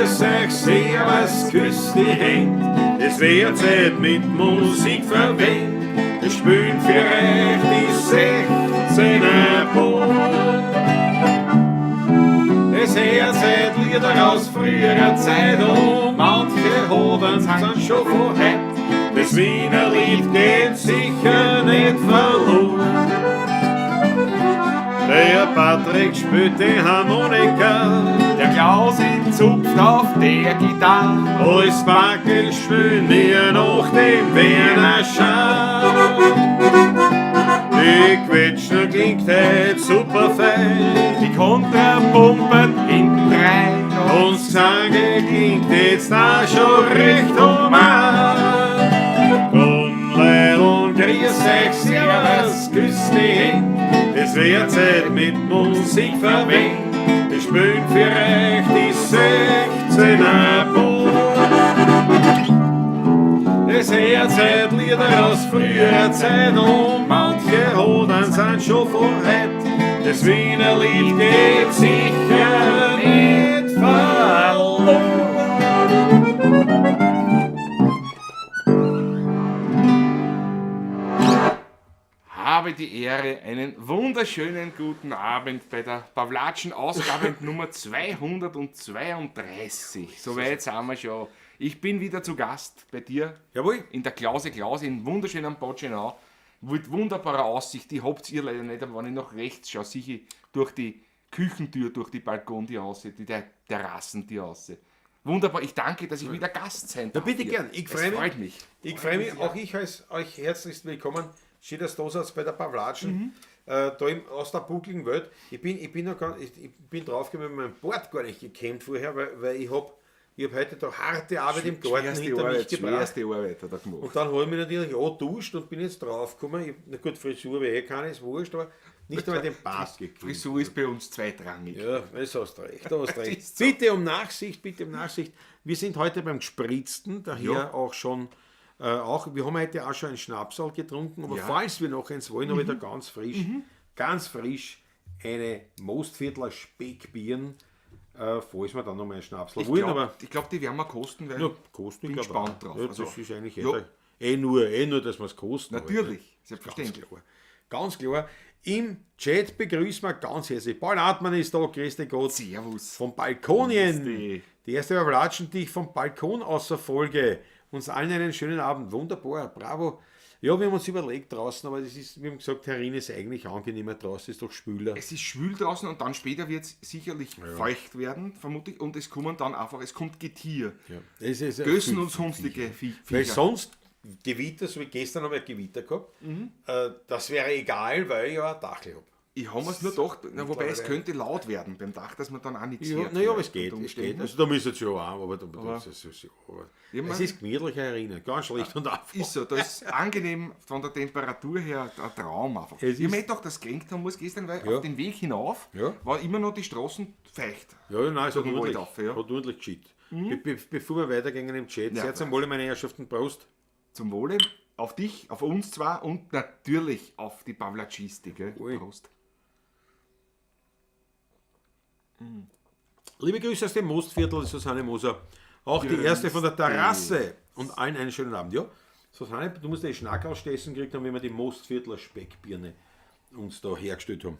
Grüß euch, servus, küss die Händ. Es wird Zeit mit Musik verwendet. Wir spielen für euch die 16er Ball. Es hört seit Lieder aus früherer Zeit und manche Hoden sind schon von heut. Das Wiener Lied geht sicher nicht verloren. Der Patrick spielt die Harmonika, Der Klausi zupft auf der Gitarre. Alles Backel spielen wir nach dem Werner Schar. Die Quetschner klingt heut super fein. Die Kontrapumpen hinten rein. Und Gesang klingt jetzt auch schon recht human. Und Leid und grüß euch, servus, küss die Händ. Es wird Zeit mit Musik verwendet. Wir spielen für euch die 16er Ball. Es hört seit Lieder aus früherer Zeit und manche Hoden sind schon von heut. Das Wiener Lied geht sicher nicht verloren. Habe die Ehre, einen wunderschönen guten Abend bei der Pawlatschen Ausgabe Nummer 232. So weit sind wir schon. Ich bin wieder zu Gast bei dir. Jawohl. In der Klause Klaus in wunderschönen Botschenau. Mit wunderbarer Aussicht. Die habt ihr leider nicht, aber wenn ich nach rechts schaue, sehe ich durch die Küchentür, durch die Balkon die Aussicht, die Terrassen die Aussicht. Wunderbar, ich danke, dass ich wieder Gast sein darf. Na bitte hier. gern, ich Es freue mich. freut mich. Ich freue mich, auch ich heiße euch herzlichst willkommen. Schön, dass du da seid bei der Pawlatschen, da aus der buckligen Welt. Ich bin noch gar, ich bin draufgekommen, ich habe meinen Bart gar nicht gekämmt vorher, weil ich hab heute da harte Arbeit im Garten Schwerste hinter mich Arbeit, gebracht. schwerste Arbeit hat er gemacht. Und dann habe ich mich natürlich auch duscht und bin jetzt draufgekommen. Na gut, Frisur wäre eh keine, ist wurscht, aber nicht einmal den Bart gekämmt. Frisur ist bei uns zweitrangig. Ja, das hast du recht, da hast du recht. Ist so. Bitte um Nachsicht, bitte um Nachsicht. Wir sind heute beim Gespritzten, daher auch schon, auch, wir haben heute auch schon ein Schnapsal getrunken, aber falls wir noch eins wollen, habe ich da ganz frisch eine Mostviertler Speckbieren, falls wir dann noch mal ein Schnapsal Ich wollen, glaube, aber glaub, die werden wir kosten, weil ja, kosten, bin ich glaub gespannt auch. drauf. Ja, Also, das ist eigentlich eh nur, dass wir es kosten. halt, ne? Natürlich, selbstverständlich. Ganz klar. Ganz klar. Im Chat begrüßen wir ganz herzlich. Paul Hartmann ist da, grüß dich Gott. Servus. Vom Balkonien. Grüß dich. Die erste Überratschen dich vom Balkon außer Folge. Uns allen einen schönen Abend. Wunderbar, bravo. Ja, wir haben uns überlegt draußen, aber das ist, wir haben gesagt, herin ist eigentlich angenehmer, draußen ist doch schwüler. Es ist schwül draußen und dann später wird es sicherlich feucht werden, vermutlich. Und es kommen dann einfach, es kommt Getier. Ja. Es ist Gössen viel- und sonstige Weil Viecher. sonst Gewitter, so wie gestern haben wir Gewitter gehabt, das wäre egal, weil ich ja ein Dachl habe. Ich habe mir's nur gedacht, na, wobei es Mittlerweile- könnte laut werden beim Dach, dass man dann auch nichts Ja, hört. naja, aber es vielleicht geht, unter es geht. Umständen. Also da müsst ihr schon auch, aber, da, das ist, ja, aber Ja, es man- ist gemütlich herinnen, ganz schlicht und einfach. Ist so, da ist angenehm von der Temperatur her ein Traum einfach. Es Ich ist- möchte doch, dass es geregnet haben muss gestern, weil Ja. auf dem Weg hinauf war immer noch die Straßen feucht. Ja, nein, es hat Durch den Wald ordentlich, auf, ja. hat ordentlich geschickt. Bevor wir weitergehen im Chat, Ja. sehr zum Wohle, meine Herrschaften, Prost. Zum Wohle, auf dich, auf uns zwar und natürlich auf die Pawlatschisti, gell? Ui. Prost. Liebe Grüße aus dem Mostviertel, Susanne Moser. Auch die erste von der Terrasse. Und allen einen schönen Abend. Ja, Susanne, du musst den Schnack ausstechen gekriegt haben, wenn wir die Mostviertler Speckbirne uns da hergestellt haben.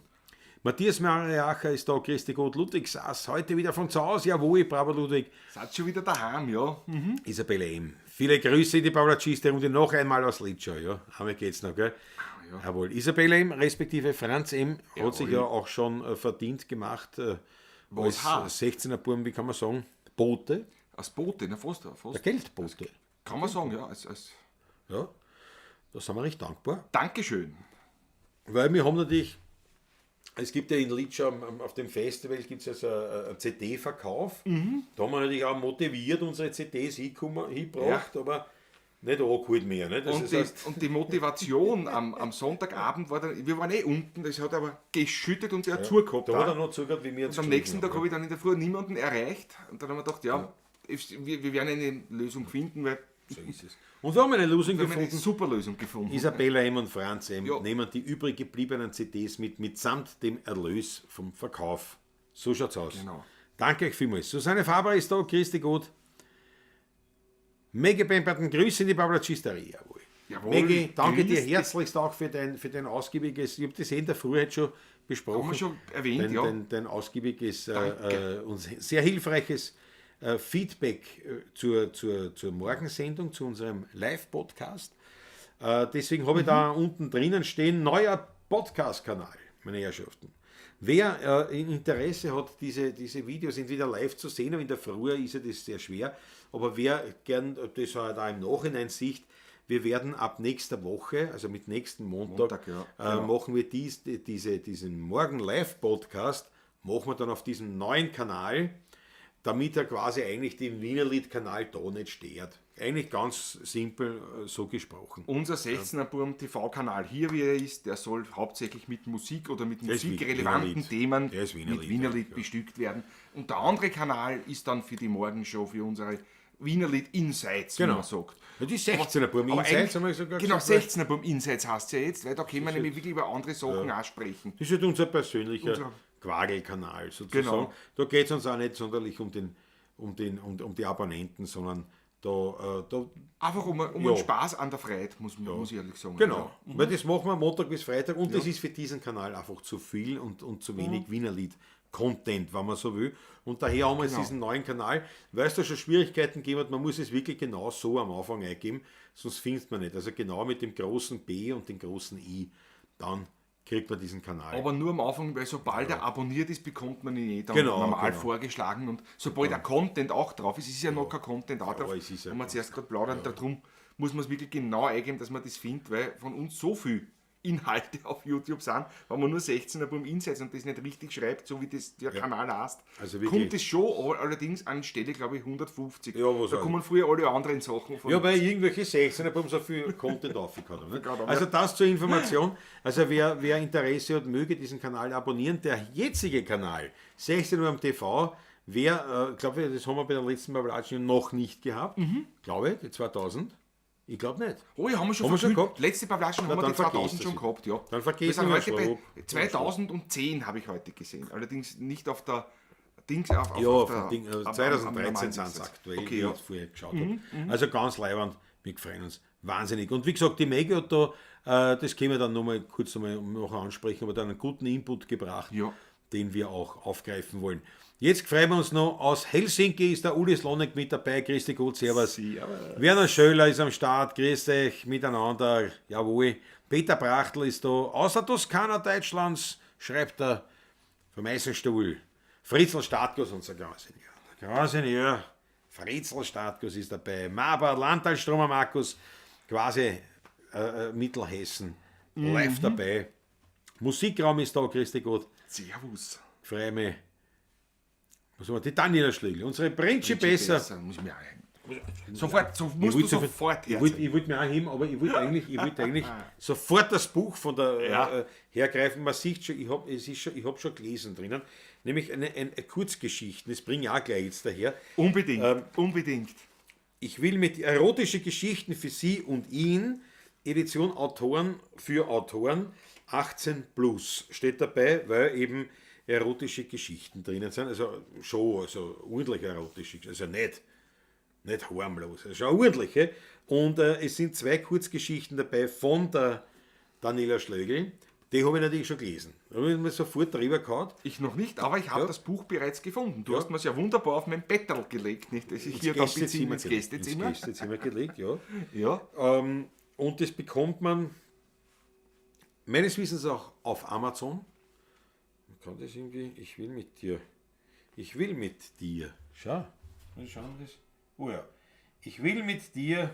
Matthias Mariacher ist da, Christi Gott, Ludwig Sass, heute wieder von zu Hause. Jawohl, bravo Ludwig. Seid schon wieder daheim, ja. Isabelle M. Viele Grüße in die Pawlatschiste-Runde noch einmal aus Litschau, ja. Einmal geht's noch, gell? Ja. Jawohl. Isabelle M. respektive Franz M. hat sich ja auch schon verdient gemacht Was als heißt? 16er Buben, wie kann man sagen? Bote, Als Bote, na fast, fast. der Geldbote. Kann man sagen, ja. Als Ja, da sind wir recht dankbar. Dankeschön. Weil wir haben natürlich, es gibt ja in Litschau auf dem Festival gibt es ja so einen CD-Verkauf. Da haben wir natürlich auch motiviert unsere CDs hingebracht, aber nicht angeholt mehr. Ne? Das Und ist die, heißt, und die Motivation am Sonntagabend war dann, wir waren eh unten, das hat aber geschüttet und der hat zugehabt. da hat er auch. noch zugehört, wie wir uns Und am nächsten geschrieben Tag haben, habe ich dann in der Früh niemanden erreicht. Und dann haben wir gedacht, ja, wir werden eine Lösung finden, weil ja. So ist es. Und wir haben eine Lösung wir haben eine gefunden. super Lösung gefunden. Isabella M. und Franz M. Ja. nehmen die übrig gebliebenen CDs mit, mitsamt dem Erlös vom Verkauf. So schaut's aus. Genau. Danke euch vielmals. Susanne Faber ist da, Christi gut. Mege Pemperten, Grüße in die Pavlacisteria. Jawohl. Jawohl, Megi, danke dir grüß dich. herzlichst auch für dein ausgiebiges, ich habe das eh in der Früh heute schon besprochen. Haben wir schon erwähnt, dein, ja. Dein ausgiebiges Danke. und sehr hilfreiches Feedback zur Morgensendung, zu unserem Live-Podcast. Deswegen habe ich da unten drinnen stehen, neuer Podcast-Kanal, meine Herrschaften. Wer Interesse hat, diese Videos entweder live zu sehen, aber in der Früh ist ja das sehr schwer, aber wer gern das halt auch im Nachhinein sieht, wir werden ab nächster Woche, also mit nächsten Montag, Montag, ja, genau. machen wir diesen Morgen-Live-Podcast, machen wir dann auf diesem neuen Kanal, damit er quasi eigentlich den Wienerlied-Kanal da nicht stört. Eigentlich ganz simpel so gesprochen. Unser 16er Burm TV-Kanal hier, wie er ist, der soll hauptsächlich mit Musik oder mit Der ist musikrelevanten Wienerlied. Themen Der ist Wienerlied, mit Wienerlied ja. bestückt werden. Und der andere Kanal ist dann für die Morgenshow, für unsere Wienerlied Insights, wie Genau. man sagt. Ja, die 16er Burm Aber Insights eigentlich- haben wir sogar Genau, gesagt. 16er Burm Insights heißt es ja jetzt, weil da können wir nämlich wirklich über andere Sachen auch sprechen. Das ist halt unser persönlicher Unser- Quagelkanal sozusagen. Genau. Da geht es uns auch nicht sonderlich um die Abonnenten, sondern da Einfach um Ja. einen Spaß an der Freiheit, muss ich ehrlich sagen. Genau, Ja. weil das machen wir Montag bis Freitag und das ist für diesen Kanal einfach zu viel und zu Mhm. wenig Wienerlied-Content, wenn man so will. Und daher haben wir jetzt Genau. diesen neuen Kanal, weil es da schon Schwierigkeiten gegeben hat, man muss es wirklich genau so am Anfang eingeben, sonst findet man nicht. Also genau mit dem großen B und dem großen I, dann kriegt man diesen Kanal. Aber nur am Anfang, weil sobald er abonniert ist, bekommt man ihn eh dann Genau, normal genau. vorgeschlagen. Und sobald der Content auch drauf ist, es ist ja noch kein Content auch drauf, es ist ja haben wir zuerst gerade plaudern, darum muss man es wirklich genau eingeben, dass man das findet, weil von uns so viel Inhalte auf YouTube sind, wenn man nur 16er Burm Insights und das nicht richtig schreibt, so wie das der Kanal heißt, Also wirklich- kommt es schon, aber allerdings an Stelle, glaube ich, 150. Ja, was da auch. kommen früher alle anderen Sachen von. Ja, weil irgendwelche 16er haben so viel Content aufgehauen haben. Ne? Gerade, Also das zur Information. Also wer Interesse hat, möge diesen Kanal abonnieren. Der jetzige Kanal, 16 Uhr am TV, wer, glaube ich, das haben wir bei der letzten Bablatschen noch nicht gehabt. Glaube ich, die 2000. Ich glaube nicht. Oh, ja, haben wir schon, Haben wir schon verkündet. gehabt? Letzte Pavlatschen Na, haben wir dann die 2000 vergiss schon das. gehabt, ja. Dann vergiss Wir sind ich heute mal bei 2010 habe ich heute gesehen. Allerdings nicht auf der Dings, auf, Ja, auf der, auf dem Ding, am- am 2013 normalen sind es Dings. aktuell, Okay, wie ich ja. Mhm, jetzt vorher geschaut habe. Also ganz leiwand, wir freuen uns wahnsinnig. Und wie gesagt, die Maggie hat da, das können wir dann nochmal kurz noch, mal noch ansprechen, aber dann einen guten Input gebracht, Ja. den wir auch aufgreifen wollen. Jetzt freuen wir uns noch, aus Helsinki ist der Uli Slonek mit dabei. Grüß dich gut, servus. Servus. Werner Schöller ist am Start, grüß dich miteinander, jawohl. Peter Brachtl ist da, außer Toskana Deutschlands, schreibt er vom Eisenstuhl. Fritzl Startkus, unser Grand-Senior. Der Grand-Senior Fritzl Startkus ist dabei. Maber, Landtalstromer Markus, quasi Mittelhessen, live dabei. Musikraum ist da, grüß dich Gott, Servus. freue mich. Was haben wir? Die Daniela Schlegel, unsere Principessa. Besser, muss ich mir auch Sofort, so, Ich musst du wollte sofort ich wollt mir auch heben, aber ich wollte eigentlich, ich wollt eigentlich sofort das Buch von der Ja. hergreifen. Man sieht schon, ich habe ich hab schon gelesen drinnen, nämlich eine Kurzgeschichten, das bringe ich auch gleich jetzt daher. Unbedingt, unbedingt. Ich will mit erotische Geschichten für Sie und ihn, Edition Autoren für Autoren, 18 plus steht dabei, weil eben erotische Geschichten drinnen sind. Also schon, also ordentlich erotische, also nicht harmlos, also schon ordentliche. Und es sind zwei Kurzgeschichten dabei von der Daniela Schlögl. Die habe ich natürlich schon gelesen. Da habe ich mir sofort drüber gehauen. Ich noch nicht, aber ich habe Ja. das Buch bereits gefunden. Du hast mir's ja wunderbar auf mein Bettel gelegt, nicht? Das ich hier dann beziehe ins gelegt. Gästezimmer. Ins Gästezimmer gelegt, ja. Ja. Und das bekommt man meines Wissens auch auf Amazon. Man kann das irgendwie, ich will mit dir. Ich will mit dir. Schau. Mal schauen, das. Oh ja. Ich will mit dir.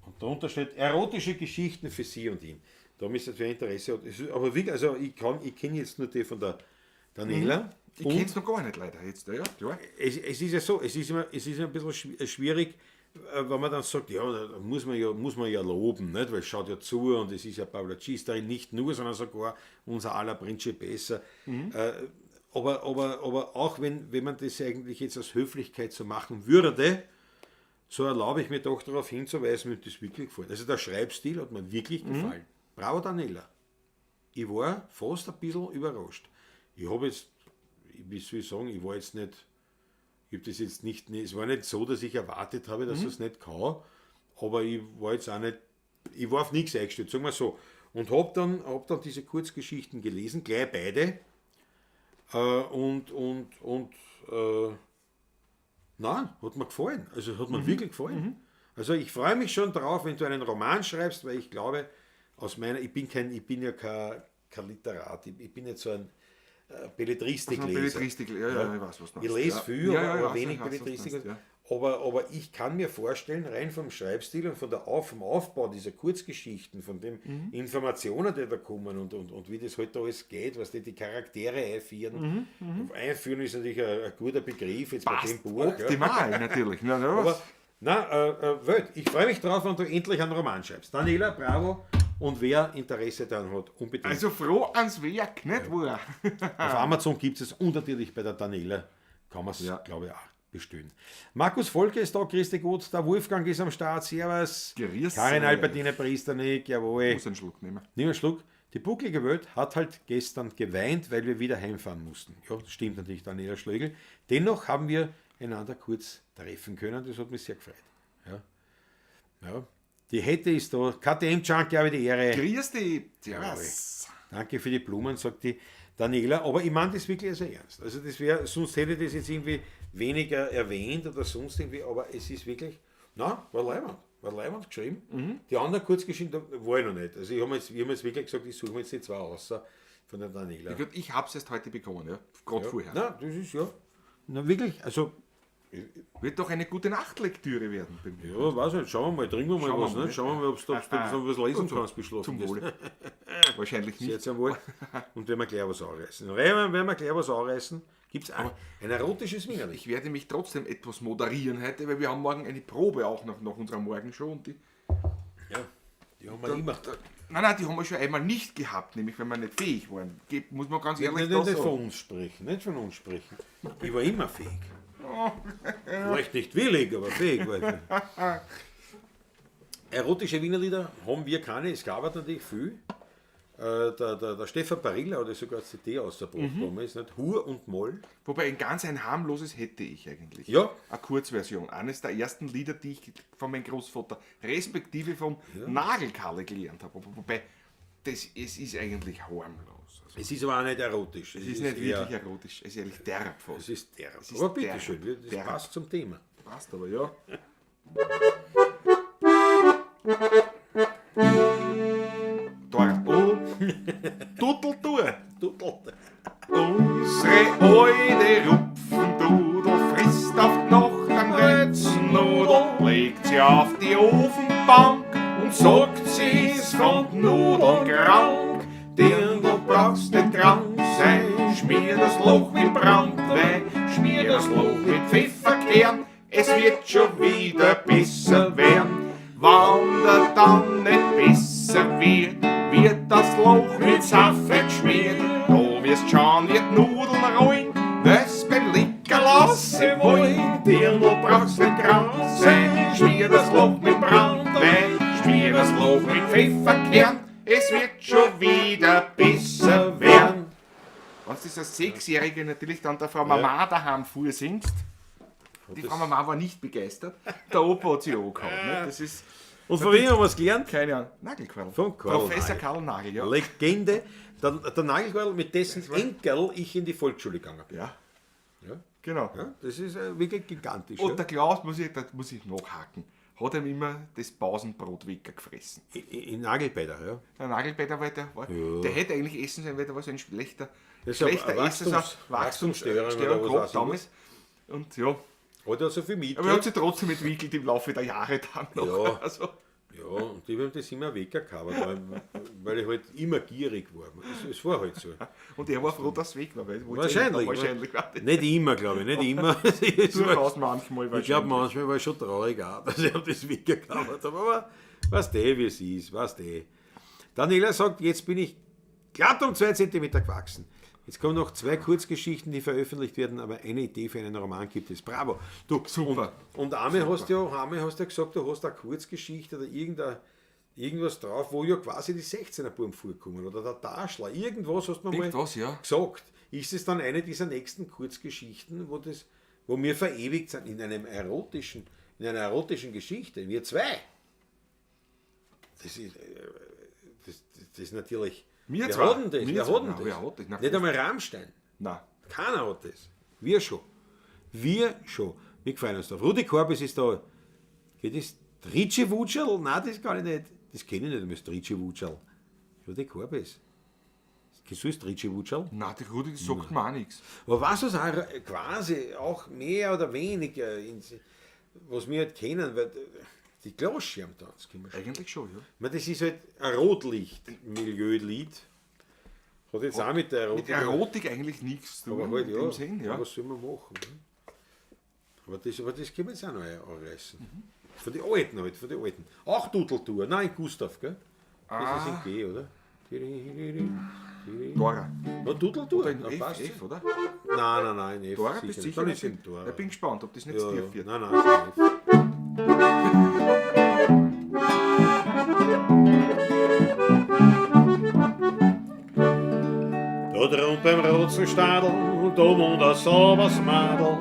Und darunter steht erotische Geschichten für sie und ihn. Da müsste wer Interesse hat. Es ist aber wirklich, also ich kenne jetzt nur die von der Daniela. Ich Und kenne es noch gar nicht leider jetzt, ja, klar. es ist ja so, es ist immer ein bisschen schwierig, wenn man dann sagt, ja, da muss man ja loben, nicht? Weil es schaut ja zu und es ist ja Pavlacisterin nicht nur, sondern sogar unser aller Principessa. Aber auch wenn man das eigentlich jetzt aus Höflichkeit so machen würde, so erlaube ich mir doch darauf hinzuweisen, mir das wirklich gefällt. Also der Schreibstil hat mir wirklich gefallen. Bravo, Daniela. Ich war fast ein bisschen überrascht. Ich wie soll ich sagen, ich war jetzt nicht, ich habe das jetzt nicht, es war nicht so, dass ich erwartet habe, dass das nicht kann, aber ich war jetzt auch nicht, ich war auf nichts eingestellt, sagen wir so. Und habe dann diese Kurzgeschichten gelesen, gleich beide. Nein, hat mir gefallen. Also hat mir wirklich gefallen. Also ich freue mich schon drauf, wenn du einen Roman schreibst, weil ich glaube, ich bin ja kein Literat, ich bin nicht so ein Belletristikleser. Belletristik, ja, ich weiß, was du meinst. Ich lese viel, aber wenig Belletristik. Aber ich kann mir vorstellen, rein vom Schreibstil und von vom Aufbau dieser Kurzgeschichten, von den Informationen, die da kommen und wie das halt da alles geht, was die Charaktere einführen. Einführen ist natürlich ein guter Begriff jetzt passt bei dem Buch. Optimal, ja. Natürlich. Na, aber, Welt, ich freue mich drauf, wenn du endlich einen Roman schreibst. Daniela, bravo. Und wer Interesse daran hat, unbedingt. Also froh ans Werk, nicht wahr? Auf Amazon gibt es und natürlich bei der Daniela kann man es, glaube ich, auch bestellen. Markus Volke ist da, Christi Gut, der Wolfgang ist am Start, servus. Grüß Karin Albertine Priesternick, jawohl. Ich muss einen Schluck nehmen. Nimm einen Schluck. Die bucklige Welt hat halt gestern geweint, weil wir wieder heimfahren mussten. Ja, das stimmt natürlich, Daniela Schlögl. Dennoch haben wir einander kurz treffen können, das hat mich sehr gefreut. Ja. Ja. Die Hette ist da. KTM Junkie, habe die Ehre. Grüß dich. Servus. Danke für die Blumen, sagt die Daniela. Aber ich meine das wirklich sehr ernst. Also das wäre, sonst hätte ich das jetzt irgendwie weniger erwähnt oder sonst irgendwie, aber es ist wirklich, na, war leiwand geschrieben. Mhm. Die anderen Kurzgeschichten war ich noch nicht. Also ich habe jetzt, wirklich gesagt, ich suche mir jetzt die zwei außer von der Daniela. Ich habe es erst heute bekommen, ja. Gerade vorher. Na, das ist ja, na wirklich, also wird doch eine gute Nachtlektüre werden bei mir. Ja, weiß nicht. Schauen wir mal, trinken wir mal was. Ne? Schauen wir mal, ob du was lesen kannst, beschlossen. Zum Wohle. Wahrscheinlich nicht. Sehr wohl. Und wenn wir gleich was anreißen. Wenn wir gleich was anreißen, gibt es ein erotisches Wienerli. Ich werde mich trotzdem etwas moderieren heute, weil wir haben morgen eine Probe auch noch nach unserer Morgenshow. Und die, ja, die haben wir immer. Nein, die haben wir schon einmal nicht gehabt, nämlich wenn wir nicht fähig waren. Muss man ganz ehrlich sagen. Nicht von uns sprechen, nicht von uns sprechen. Ich war immer fähig. Vielleicht nicht willig, aber fähig war ich. Erotische Wienerlieder haben wir keine, es gab natürlich viel. Der Stefan Barilla hat sogar eine CD rausgebracht, damals, nicht? Hur und Moll. Wobei ein ganz ein harmloses hätte ich eigentlich. Ja. Eine Kurzversion. Eines der ersten Lieder, die ich von meinem Großvater, respektive vom Nagelkarle gelernt habe. Wobei, es ist eigentlich harmlos. Also, es ist aber auch nicht erotisch. Es ist nicht wirklich erotisch, es ist eigentlich derb fast. Es ist derb. Aber bitteschön, das passt zum Thema. Passt aber, ja. Dort. Dudeltour. Dudel. Unsere alte Rupfendudel frisst auf die Nacht am Weizennudel, legt sie auf die Ofenbank und sagt, sie ist von Nudeln krank. Dirndl brauchst nicht krank sein, schmier das Loch mit Brandwein, schmier das Loch mit Pfefferkern, es wird schon wieder besser werden. Wann der dann nicht besser wird, wird das Loch mit Saffe geschmiert. Da wirst schauen, wird Nudeln rollen, was beim Licker lassen wollen. Dirndl brauchst nicht krank sein, schmier das Loch mit Brandwein, schmier das Loch mit Pfefferkern, es wird schon wieder besser werden. Wenn du das als Sechsjährige natürlich dann der Frau Mama daheim vorsingst, die Frau Mama war nicht begeistert, der Opa hat sie angehauen. Ne? Das ist, und von wem haben wir es gelernt? Keine Ahnung. Nagelquarl. Von Karl Professor Nagel. Karl Nagel, ja. Legende. Der Nagelquarl, mit dessen Enkel ich in die Volksschule gegangen bin. Ja. Ja. Genau. Ja, das ist wirklich gigantisch. Und der Klaus, da muss ich nachhaken, hat ihm immer das Pausenbrot weggefressen. In Nagelbäder, ja. Der Nagelbäder, weil der hätte eigentlich essen sollen, weil der war so ein schlechter, Esser, Wachstumsstörung gehabt damals. Und ja. Hat er so viel mit. Aber er hat sich trotzdem entwickelt im Laufe der Jahre dann noch. Ja, also. Ja, und ich habe das immer weggehauen, weil ich halt immer gierig war. Es war halt so. Und er war froh, dass es weg war. Weil Wahrscheinlich. Wahrscheinlich. Nicht immer, glaube ich. Nicht immer. Durchaus manchmal. Ich glaube, manchmal war ich schon traurig auch, dass ich das weggehauen habe. Aber weißt du, wie es ist, weißt du. Daniela sagt, jetzt bin ich glatt um 2 cm gewachsen. Jetzt kommen noch 2 Kurzgeschichten, die veröffentlicht werden, aber eine Idee für einen Roman gibt es. Bravo. Du, super. Und Arme hast ja gesagt, du hast eine Kurzgeschichte oder irgendwas drauf, wo ja quasi die 16er Buben vorkommen oder der Taschler. Irgendwas hast du mir mal gesagt. Ist es dann eine dieser nächsten Kurzgeschichten, wo wir verewigt sind in einem erotischen, in einer erotischen Geschichte, wir zwei. Das ist, das ist natürlich. Wir wer zwei. hat denn das? Wir Wer zwei. hat denn Nein, das? wer hat das? Na, Nicht einmal Rammstein. Nein. Keiner hat das. Wir schon. Wir schon. Wir gefallen uns drauf. Rudi Korbes ist da. Geht das Tritschi Wutscherl? Nein, das kann ich nicht. Das kenne ich nicht, das Tritschi Wutscherl. Rudi Korbes. Kennst du das Tritschi Wutscherl? Nein, der Rudi, das sagt mir auch nichts. Aber was es auch quasi auch mehr oder weniger, was wir halt kennen, weil die Glasschirmtanz kennen wir schon. Eigentlich schon, ja. Ich meine, das ist halt ein Rotlicht-Milieulied. Hat jetzt auch mit der Erotik. Mit Erotik eigentlich nichts zu tun. Aber halt, in ja. dem Sinn, ja. Aber was soll man machen? Ne? Aber das können wir jetzt auch noch anreißen. Von den Alten halt, von den Alten. Auch Dudeltour. Nein, Gustav, gell? Das ist in G, oder? Dora. Na, Dudeltour. Oder in Na, F, passt F, schon. oder? Nein, nein, nein, in F. Dora, bist du sicher? Dann ist nicht? in Dora. Ich bin gespannt, ob das nicht Ja, zu ja. tief wird. Nein, nein, ist in F. Da drunten beim Rotzenstadl, da wohnt ein sauberes Madel,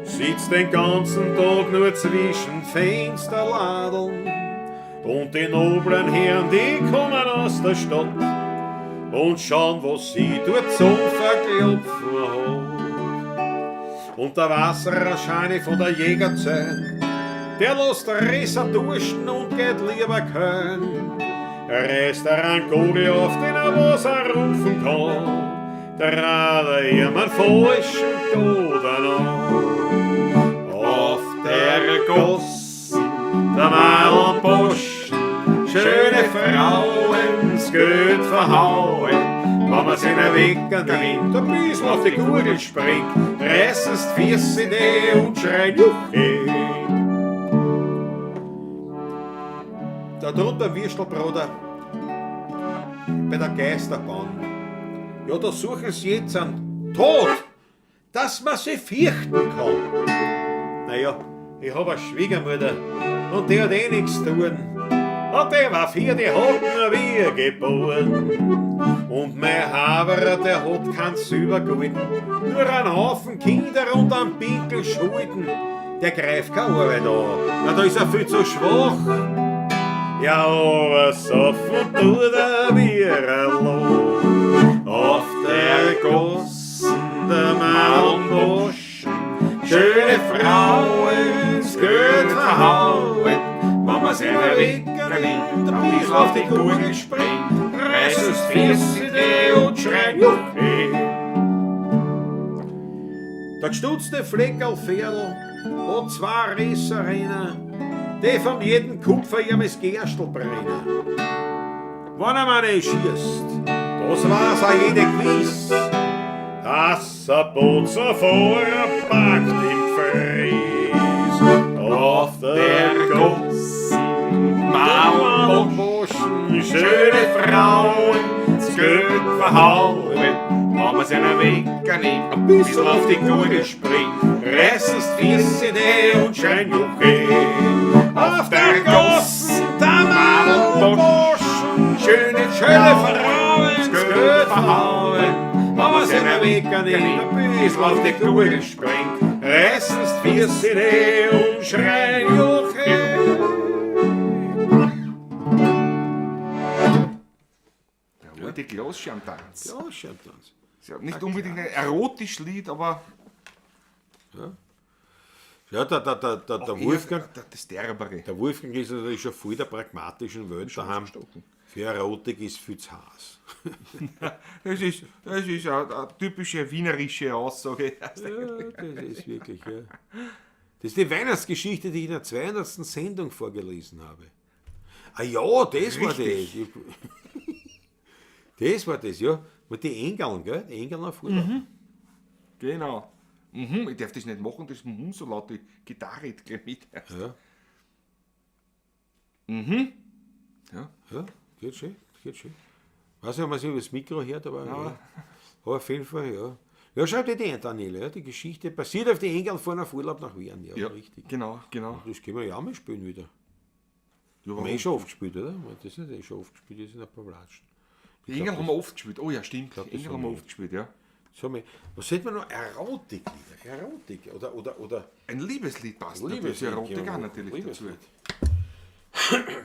sitzt den ganzen Tag nur zwischen Fensterladeln. Und die noblen Herren, die kommen aus der Stadt und schauen, was sie dort zum Verklopfen hat. Und der Wasserscheine von der Jägerzeit, der lässt Resser dursten und geht lieber Köln. Reißt er einen Kugel auf, den er was er rufen kann, der hat er ihm einen falschen Toten an. Auf der Gossen, der Madelboschen, schöne Frauen, das Geld verhauen. Wenn man sich einen Wecker nimmt, ein bisschen auf die Gurgel springt, reißen's die Füße die und schreien Juche. Da drunter Würstelbruder bei der Geisterbahn. Ja, da suchen sie jetzt einen Tod, dass man sie fürchten kann. Naja, ich hab eine Schwiegermutter und die hat eh nichts zu tun. Und die war vier, die hat nur wir geboren. Und mein Haberer, der hat kein Silbergolden, nur einen Haufen Kinder und einen Pinkel Schulden. Der greift keine Arbeit an, na da ist er viel zu schwach. Ja, aber saufen tut er wie ein Loch. Auf der Gossen, der Maulboschen, schöne Frauen, das Geld verhauen. Wenn man sich Wecker nimmt, ein bisschen auf die Gurgel springt, reißt es Füße die und schreit Juche. Der gestutzte Fleckerl Ferl hat zwei Resserinnen, die von jedem Kupfer ihm das Gerstl brennen. Wenn er mal nicht schießt, das war's auch jede gewiss, dass er Bozen vorpackt im Fries. Auf der Gossen, Maulboschen, schöne Frauen, das Geld verhauen. Wenn man seinen Wecker nimmt, Ein bisschen auf die Gurgel springt, reißen's die Füße die und schreien Juche. Auf der Gossen, der Maulboschen, schöne, schöne Frauen, das Geld verhauen. Wenn man seinen Wecker nimmt, ein bisschen auf die Gurgel springt, reißen's die Füße die und schreien Juche. Der alte Glasschirmtanz. Ja, Schirmtanz. Ist ja nicht unbedingt ein erotisches Lied, aber Ja, der Wolfgang, eher das Derbere. der Wolfgang ist natürlich schon voll der pragmatischen Welt daheim. Für Erotik ist viel zu heiß. Das ist eine typische wienerische Aussage. Ja, das ist wirklich, ja. Das ist die Weihnachtsgeschichte, die ich in der 200. Sendung vorgelesen habe. Ah ja, das war das. Das war das, ja. Mit den Engeln, gell? Die Engeln auf Urlaub. Genau. Mhm, ich darf das nicht machen, das so laut, die Gitarre geht mit. Ja. Mhm. Ja. Ja, geht schön, geht schön. Weiß nicht, ob man sich über das Mikro hört, aber, ja. Aber auf jeden Fall, ja. Ja, schau dir die an, Daniel, ja. Die Geschichte basiert auf die Engeln fahren auf Urlaub nach Wien, ja, Ja, richtig. Genau, genau. Das können wir ja auch mal spielen wieder. Ja, Haben warum? wir eh schon oft gespielt, oder? Das ist nicht eh schon oft gespielt, das sind ein paar Latschen. Die Engel haben wir oft gespielt. Oh ja, stimmt. glaub, Die das Engel haben haben wir wir oft gespielt, ja. So, was hätte man noch? Erotiklieder. Erotik. Oder Ein Liebeslied passt natürlich Liebeslied zur Erotik können wir auch machen. natürlich dazu. Liebeslied.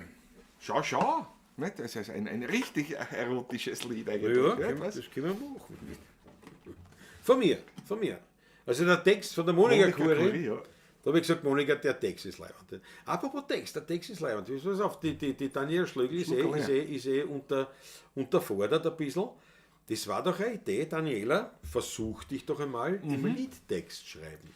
Schau, schau. Nicht? Das ist ein richtig erotisches Lied eigentlich. Ja, Ja, können wir, was? das können wir machen. Von mir, von mir. Also der Text von der Monika, Monika Kuri, Kuri, ja. da habe ich gesagt, Monika, der Text ist leibend. Apropos Text, der Text ist leibend. Pass auf, die Daniela Schlögl ist eh, Schluckerl, ist eh, ist eh unterfordert ein bisschen. Das war doch eine Idee, Daniela, versuch dich doch einmal im Liedtext schreiben.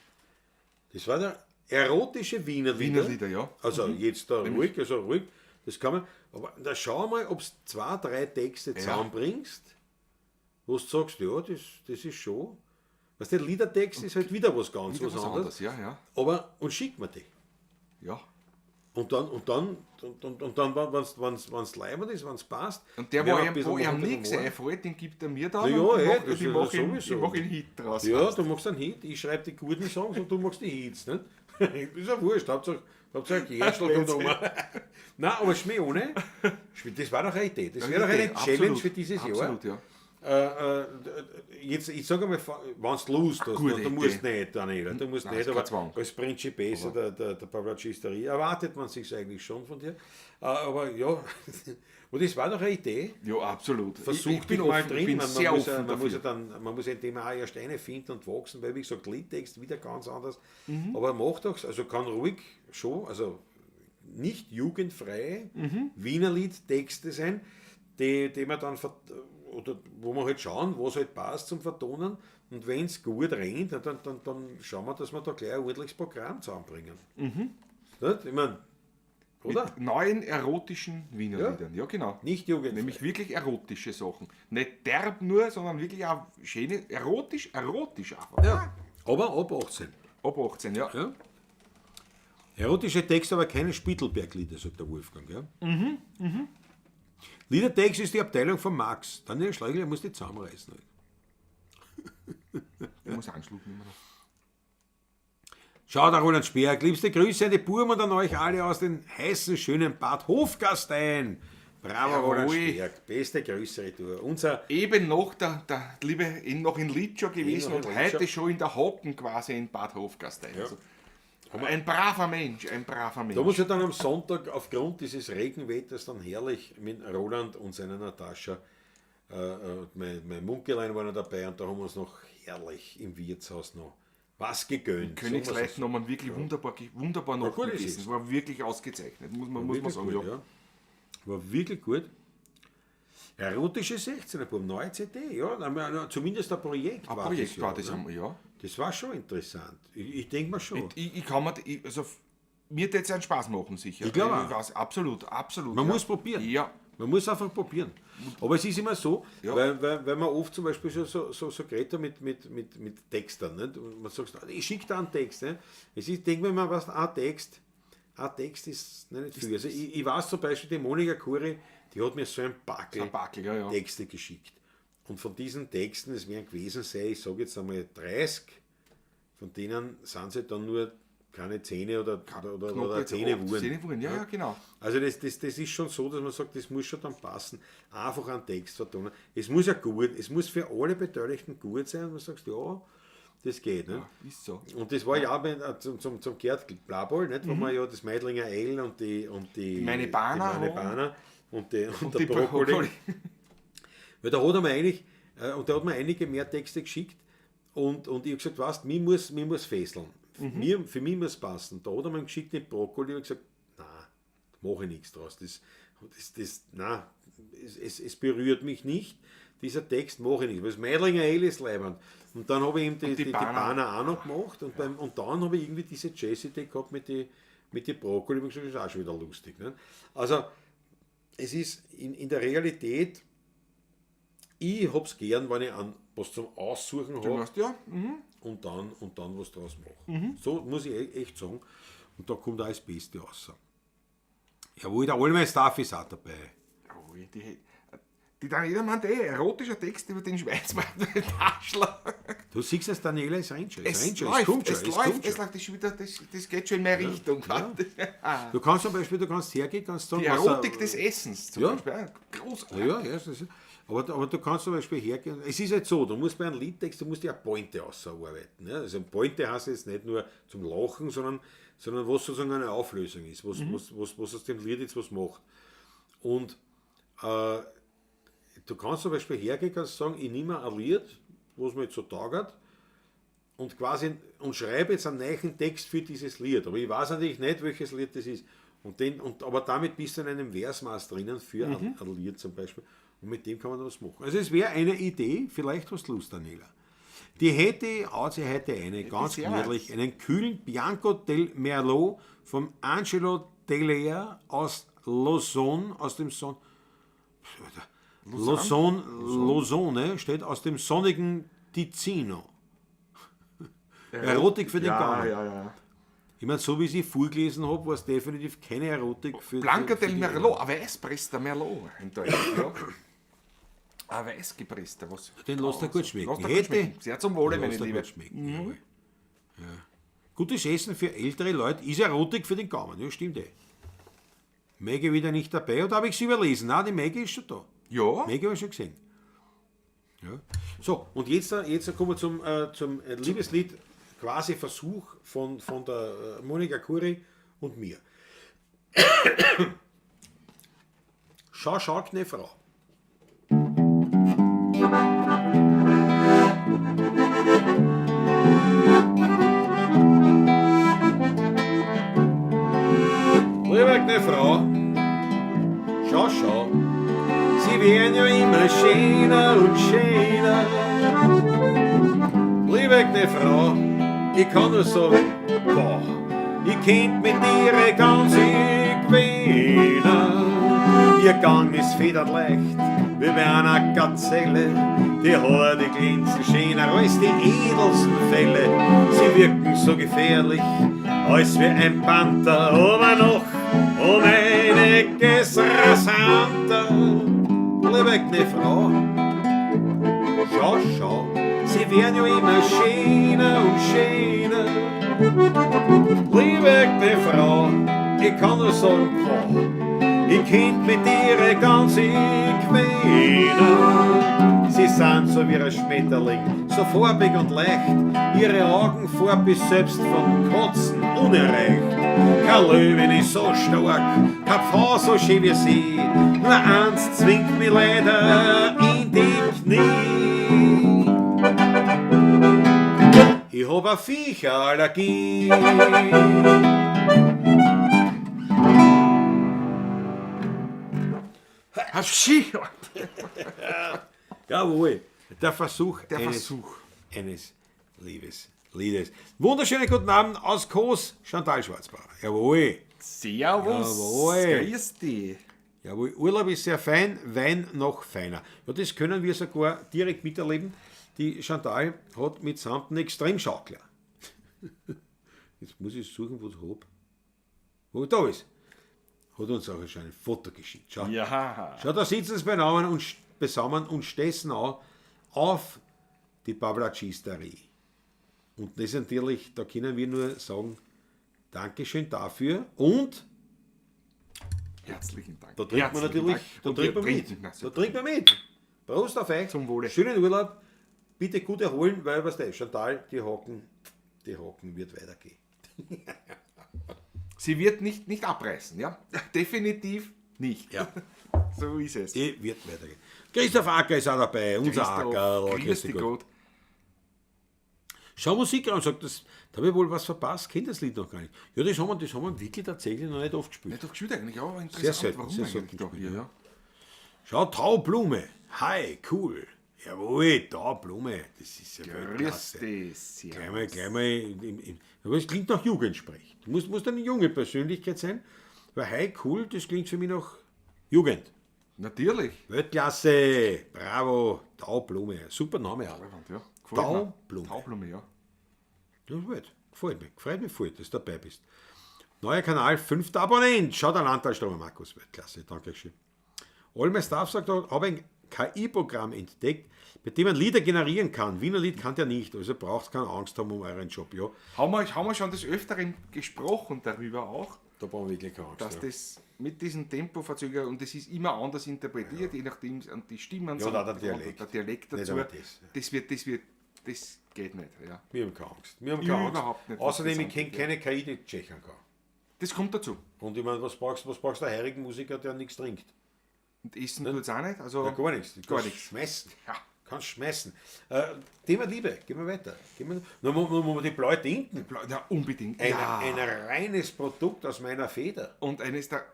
Das war der erotische Wiener Lieder. Wiener Lieder, ja. Also jetzt da ruhig, also ruhig, das kann man. Aber da schau mal, ob du 2, 3 Texte zusammenbringst, wo du sagst, ja, das ist schon. Weißt du, der Liedertext ist halt wieder was ganz Wieder was was anderes. anderes, ja, ja. Aber, und schick mir die. Ja. Und dann, wenn's leibend ist, wenn's passt. Und der, werden wir ein bisschen wo was ihm unter nichts dem Ohr. einfällt, den gibt er mir dann. Na ja, und ich eh, mach, das ist ich ja mach, ihn, sowieso. ich mach einen Hit draus. Ja, du machst einen Hit, ich schreibe die guten Songs und du machst die Hits. Nicht? Ist ja wurscht, Hauptsache Gerstl kommt um. Nein, aber Schmäh ohne, das war doch eine Idee. Das wäre doch eine Idee, Challenge absolut, für dieses Jahr. Absolut, ja. Jetzt, ich sage einmal, wenn du Lust hast, gute du Idee. musst nicht, Daniela, du musst Nein, nicht, ist kein aber Zwang. als Principessa der Pavlacisterie erwartet man sich eigentlich schon von dir. Aber ja, und das war doch eine Idee. Ja, absolut. Versuch ich bin dich mal offen, drin. Ich bin man, sehr man muss offen ja, man muss ja dafür. dann, man muss ja in dem auch erst eine finden und wachsen, weil wie gesagt, Liedtext wieder ganz anders. Mhm. Aber mach doch, also kann ruhig schon, also nicht jugendfrei Wiener Liedtexte sein, die man dann oder wo wir halt schauen, was halt passt zum Vertonen. Und wenn es gut rennt, dann schauen wir, dass wir da gleich ein ordentliches Programm zusammenbringen. Nicht? Ich mein, oder? Mit neuen erotischen Wiener Ja. Liedern. Ja, genau. Nicht jugendfrei. Nämlich wirklich erotische Sachen. Nicht derb nur, sondern wirklich auch schöne, erotisch einfach. Ja. Aber ab 18. Ab 18, ja. Ja. Erotische Texte, aber keine Spittelberg-Lieder, sagt der Wolfgang. Ja? Mhm, Liedertext ist die Abteilung von Max. Daniel Schleugel muss die zusammenreißen. Ich muss einen Schluck nehmen. Schau, der Roland Speer, liebste Grüße an die Burm und an euch alle aus den heißen, schönen Bad Hofgastein. Bravo, Jawohl. Roland Speer. Beste Grüße, retour. Unser Eben noch der liebe, noch in Litschow gewesen noch in und Litschow. heute schon in der Hocken quasi in Bad Hofgastein. Also, ein braver Mensch, ein braver Mensch. Da muss ja dann am Sonntag aufgrund dieses Regenwetters dann herrlich mit Roland und seiner Natascha, und mein Munkelein waren noch dabei und da haben wir uns noch herrlich im Wirtshaus noch was gegönnt. Königsleiten haben wir wirklich wunderbar noch gut ist gegessen. es. Es war wirklich ausgezeichnet, muss man Wirklich sagen. gut, ja. ja. War wirklich gut. Erotische 16er Bub, neue CD, ja, na, zumindest ein Projekt Ein war Projekt das, ja, war das, ne? ja. Das war schon interessant. Ich denke mal schon. Ich kann mir, also mir würde es einen Spaß machen, sicher. Ich glaube auch. weiß, absolut, absolut. Man ja. muss probieren. Ja. Man muss einfach probieren. Aber es ist immer so, Ja. weil man oft zum Beispiel schon so geredet hat mit Textern. Nicht? Und man sagt, ich schicke da einen Text. Nicht? Es ist, denke mir immer, was, ein Text ist nicht viel. Also ich weiß zum Beispiel, die Monika Kuri, die hat mir so ein Packel, Ein Packel, ja, ja. Texte geschickt. Und von diesen Texten, es werden gewesen sein, ich sage jetzt einmal 30, von denen sind sie dann nur keine 10 oder 10 Wuren. 10 Wuren, ja, ja, genau. Also das ist schon so, dass man sagt, das muss schon dann passen. Einfach einen Text vertonen. Es muss ja gut, es muss für alle Beteiligten gut sein und man sagt, ja, das geht. Ne? Ja, ist so. Und das war ja auch zum Gerd Blabol, nicht? Wo man ja das Meidlinger Ale und die Meine Bana die Meine Bana und der die Brokkoli. Brokkoli. Weil da hat er mir eigentlich, und da hat mir einige mehr Texte geschickt und ich habe gesagt, weißt, mich muss fesseln. Für mich muss passen. Da hat er mir geschickt den Brokkoli und gesagt, nein, mache ich nichts draus. Es berührt mich nicht. Dieser Text mache ich nicht. Weil das Meidlinger Ale ist leibend. Und dann habe ich ihm die Bana. Bana auch noch gemacht und, und dann habe ich irgendwie diese Jazz-Idee gehabt mit die Brokkoli. Ich habe gesagt, das ist auch schon wieder lustig. Ne? Also, es ist in der Realität, ich hab's gern, wenn ich was zum Aussuchen Du habe weißt, ja, und dann was draus mache. So muss ich echt sagen. Und da kommt auch das Beste raus. Jawohl, der Allmann Staff ist auch dabei. Oh, die Daniela meint erotischer Text über den Schweinsbraten-Taschler. Du siehst es, Daniela, es rennt schon. Es Es rennt schon, läuft, es kommt schon. es Es läuft, kommt es schon. läuft, das, schon wieder, das geht schon in meine Richtung. Ja. Du kannst zum Beispiel, du kannst hergehen, kannst sagen, Die was Erotik des Essens zum Ja. Beispiel. Ja, großartig. Ja, ja, das ist, Aber du kannst zum Beispiel hergehen, es ist halt so, du musst bei einem Liedtext, du musst ja eine Pointe ausarbeiten. Ne? Also eine Pointe heißt jetzt nicht nur zum Lachen, sondern was sozusagen eine Auflösung ist, was aus dem Lied jetzt was macht. Und du kannst zum Beispiel hergehen, kannst sagen, ich nehme ein Lied, was mir jetzt so taugt, und quasi und schreibe jetzt einen neuen Text für dieses Lied. Aber ich weiß natürlich nicht, welches Lied das ist. Aber damit bist du in einem Versmaß drinnen für ein Lied zum Beispiel. Und mit dem kann man was machen. Also es wäre eine Idee, vielleicht hast du Lust, Daniela. Die hätte, haut sie heute eine, ganz gemütlich, einen kühlen Bianco del Merlot vom Angelo Delea aus Lausanne, aus dem Lausanne, steht aus dem sonnigen Ticino. Erotik für den Gaumen. Ja. Ich meine, so wie ich sie vorgelesen habe, war es definitiv keine Erotik für Blanca del Merlot, ein weißgepresster Merlot im Deutschen, ja. Ein weißgepresster, was? Den lässt er gut schmecken. Sehr zum Wohle, meine Liebe. Schmecken. Ja. Gutes Essen für ältere Leute ist Erotik für den Gaumen, ja, stimmt eh. Maggie wieder nicht dabei, oder habe ich sie überlesen? Nein, die Maggie ist schon da. Ja. Maggie habe ich schon gesehen. Ja. So, und jetzt kommen wir zum Liebeslied, quasi Versuch von der Monika Kuri und mir. Schau, schau, kne Frau. Liebe kne Frau, schau, schau, sie werden ja immer schöner und schöner. Liebe kne Frau, ich kann nur sagen, boah, ich könnt mit dir ganz gewinnen. Ihr Gang ist federleicht, wie bei einer Gazelle. Die Haare, die glänzen schöner als die edelsten Felle. Sie wirken so gefährlich, als wie ein Panther, aber noch um einiges rasanter. Liebe gne Frau, schau, schau, sie werden ja immer schöner und schöner. Liebe gne Frau, ich kann nur sagen, boah, ich könnt mit dir ganz gewinnen. Sie sind so wie ein Schmetterling, so farbig und leicht. Ihre Augenfarbe ist selbst von Katzen unerreicht. Kein Löwen ist so stark, kein Pfau so schön wie sie. Nur eins zwingt mich leider in die Knie. Ich hab eine Viecherallergie. Jawohl, der Versuch eines Liebesliedes. Wunderschönen guten Abend aus Kos, Chantal Schwarzbauer. Jawohl. Servus. Jawohl. Grüß dich. Jawohl, Urlaub ist sehr fein, Wein noch feiner. Ja, das können wir sogar direkt miterleben. Die Chantal hat mitsamt einen Extremschaukler. Jetzt muss ich suchen, wo ich hab. Wo da ist. Hat uns auch schon ein Foto geschickt. Schau, ja. Schau, da sitzen sie beisammen und stessen auch auf die Pavlacisterie. Und das ist natürlich, da können wir nur sagen, Dankeschön dafür und herzlichen Dank. Da trinkt man natürlich, da trinkt man mit. Da trinkt man mit. Prost auf euch. Zum Wohle. Schönen Urlaub. Bitte gut erholen, weil was der Chantal, die Haken wird weitergehen. Sie wird nicht abreißen, ja? Definitiv nicht. Ja. So ist es. Die wird weitergehen. Christoph Acker ist auch dabei, unser Acker. Grüß dich Gott. Schau Musikraum sagt, das, da habe ich wohl was verpasst, kennt das Lied noch gar nicht. Ja, das haben wir wirklich tatsächlich noch nicht oft gespielt. Nicht oft gespielt eigentlich, aber interessant. Sehr selten. Warum sehr eigentlich selten doch hier, ja. Schau, Taublume. Hi, cool. Jawohl, Taublume. Das ist ja Grüß dich. Gleich mal aber es klingt nach Jugendsprech. Du musst eine junge Persönlichkeit sein, weil hi, cool, das klingt für mich nach Jugend. Natürlich. Weltklasse, bravo, Taublume. Super Name auch. Ja, Taublume. Taublume, ja. Das ist gut. Gefällt mir. Freut mich voll, dass du dabei bist. Neuer Kanal, 5. Abonnent. Schau der Landtalstromer, Markus. Weltklasse, danke schön. All my Staff sagt, habe ein KI-Programm entdeckt, mit dem man Lieder generieren kann. Wiener Lied kann der nicht, also braucht keine Angst haben um euren Job. Ja. Haben wir schon des Öfteren gesprochen darüber auch. Da brauchen wir wirklich keine Angst. Dass das Mit diesem Tempoverzögerung und das ist immer anders interpretiert, je nachdem und die Stimmen Ja, sind, und auch der Dialekt. Der Dialekt Nicht dazu. einmal das, ja. Das geht nicht. Ja. Wir haben keine Angst. Wir haben keine Überhaupt Angst. nicht, was Außerdem, das ich kenne angeht, keine KI, die tschechern kann. Das kommt dazu. Und ich meine, was brauchst du einen heurigen Musiker, der nichts trinkt? Und essen tut es auch nicht. Also Ja, gar nichts. Du Gar kannst nichts. schmeißen. Ja. Kannst schmeißen. Thema Liebe, gehen wir weiter. Gehen wir, nur, nur die blaue Tinten. Ja, unbedingt. Ein, ein reines Produkt aus meiner Feder. Und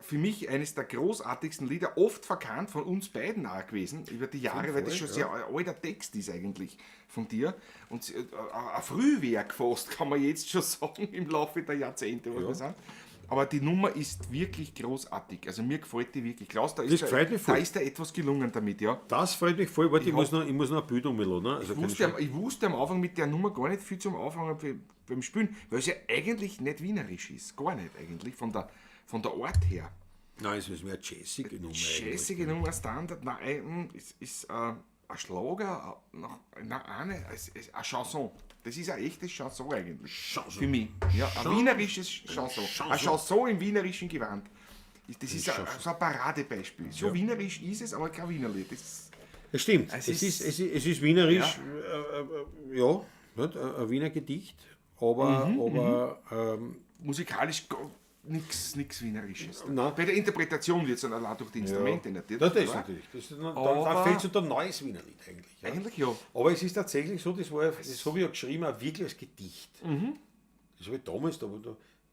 für mich eines der großartigsten Lieder, oft verkannt von uns beiden auch gewesen, über die Jahre, weil das schon sehr alter Text ist eigentlich von dir. Und ein Frühwerk fast, kann man jetzt schon sagen, im Laufe der Jahrzehnte, was wir sind. Aber die Nummer ist wirklich großartig. Also mir gefällt die wirklich. Klaus, da ist, Das gefällt mir voll. da ist da etwas gelungen damit, ja. Das freut mich voll. Warte, ich muss noch ein Bild umladen. Ne? Also Ich wusste am Anfang mit der Nummer gar nicht viel zum Anfangen beim Spielen, weil es ja eigentlich nicht wienerisch ist. Gar nicht eigentlich, von der Art her. Nein, es ist mehr jazzige Nummer. eigentlich. Jazzige Nummer, Standard, nein, es ist ein Schlager, nein, eine, es ist ein Chanson. Das ist ein echtes Chanson eigentlich. Chanson. Für mich. Ja, ein wienerisches Chanson. Chanson. Ein Chanson im wienerischen Gewand. Das ist Chanson. so ein Paradebeispiel. So wienerisch ist es, aber kein Wienerlied. Das, Das stimmt. Es Es ist wienerisch, ja, nicht? Ein Wiener Gedicht, aber, musikalisch nix Wienerisches. Nein. Bei der Interpretation wird es dann allein durch die Instrumente natürlich. Das ist klar. natürlich. Das ist, dann Aber- fällt es unter ein neues Wienerlied eigentlich. Ja. Eigentlich ja. Aber es ist tatsächlich so, das habe ich ja geschrieben, auch wirklich als Gedicht. Das habe ich damals,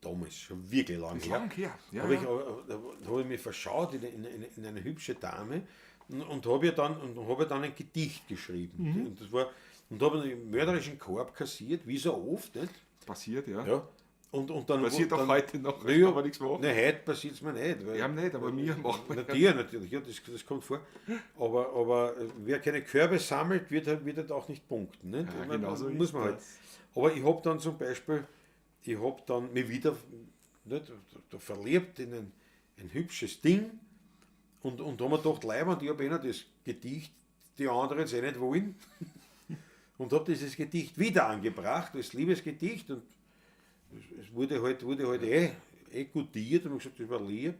damals, schon wirklich lang her. Lang her, ja, habe ja. ich, da habe ich mich verschaut in eine hübsche Dame und habe ihr dann ein Gedicht geschrieben. Und das war, und habe einen mörderischen Korb kassiert, wie so oft, nicht? Passiert, ja. Ja. Und dann, Passiert auch dann, heute noch, Ja, kann man nichts machen. Nein, heute passiert es mir nicht. Weil, Ja, nicht, aber mir macht man Na, dir natürlich, ja, das kommt vor. Aber wer keine Körbe sammelt, wird halt auch nicht punkten. Nicht? Ja, Ich meine, genau so muss ist man halt. das. Aber ich habe dann zum Beispiel, ich habe dann mich wieder nicht, da verliebt in ein hübsches Ding und da haben wir gedacht, Leiband, ich habe eh noch das Gedicht, die anderen jetzt eh nicht wollen. Und habe dieses Gedicht wieder angebracht, das Liebesgedicht, und es wurde halt eh goutiert und hab gesagt, das war lieb.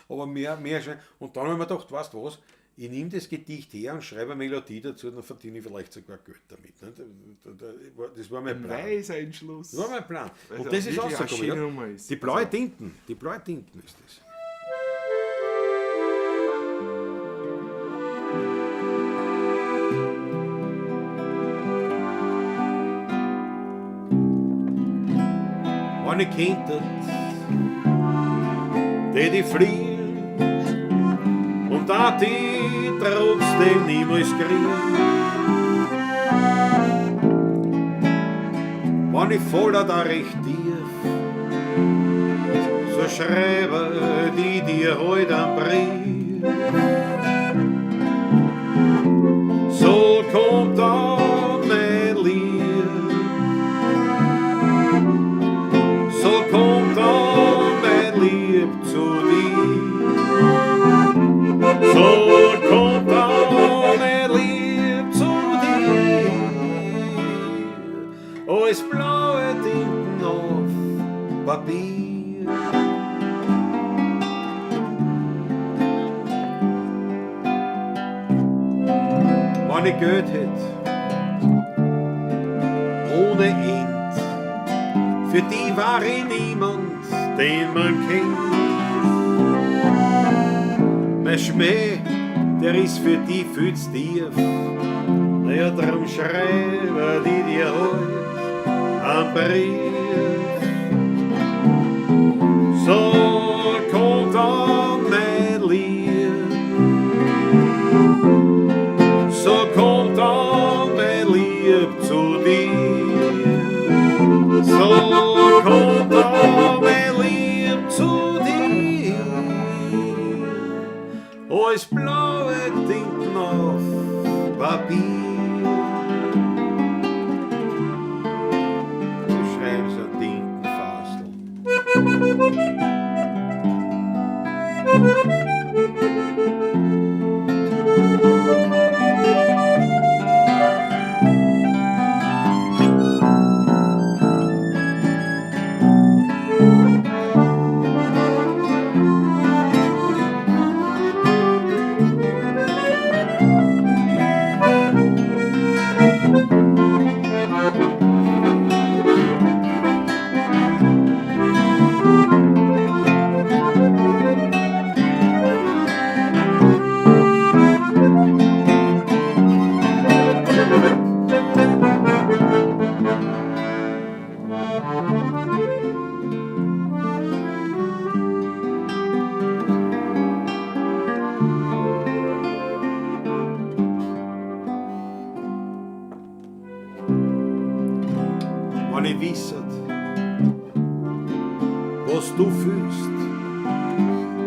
Aber mehr schon. Und dann habe ich mir gedacht, weißt du was, ich nehme das Gedicht her und schreibe eine Melodie dazu, dann verdiene ich vielleicht sogar Geld damit. Ne? Das war mein Plan. Weiser Entschluss. Das war mein Plan. Also Und das ist wirklich eine rausgekommen. schöne Ja. Nummer ist. Die blaue Tinten, die blaue Tinten ist das. Wenn ich könnte, tät ich fliehen und da die trotzdem niemals kriegen. Wenn ich falle da recht tief, so schreibe die dir heut einen Brief. So kommt dann mein Lieb, so kommt dann mein Lieb zu dir. So kommt dann mein Lieb zu dir. Als blaue Tinten auf Papier. Wenn ich Geld hätt, ohne End, für die war ich niemand, den man kennt. Mein Schmäh, der ist für die viel zu tief. Naja, drum schreibe die dir heut einen Brief. So kommt dann mein Lieb, so kommt dann mein Lieb zu dir. So kommt dann mein Lieb zu dir. Als blaue Tinten auf Papier. Du schreibst Wenn ich wisset, was du fühlst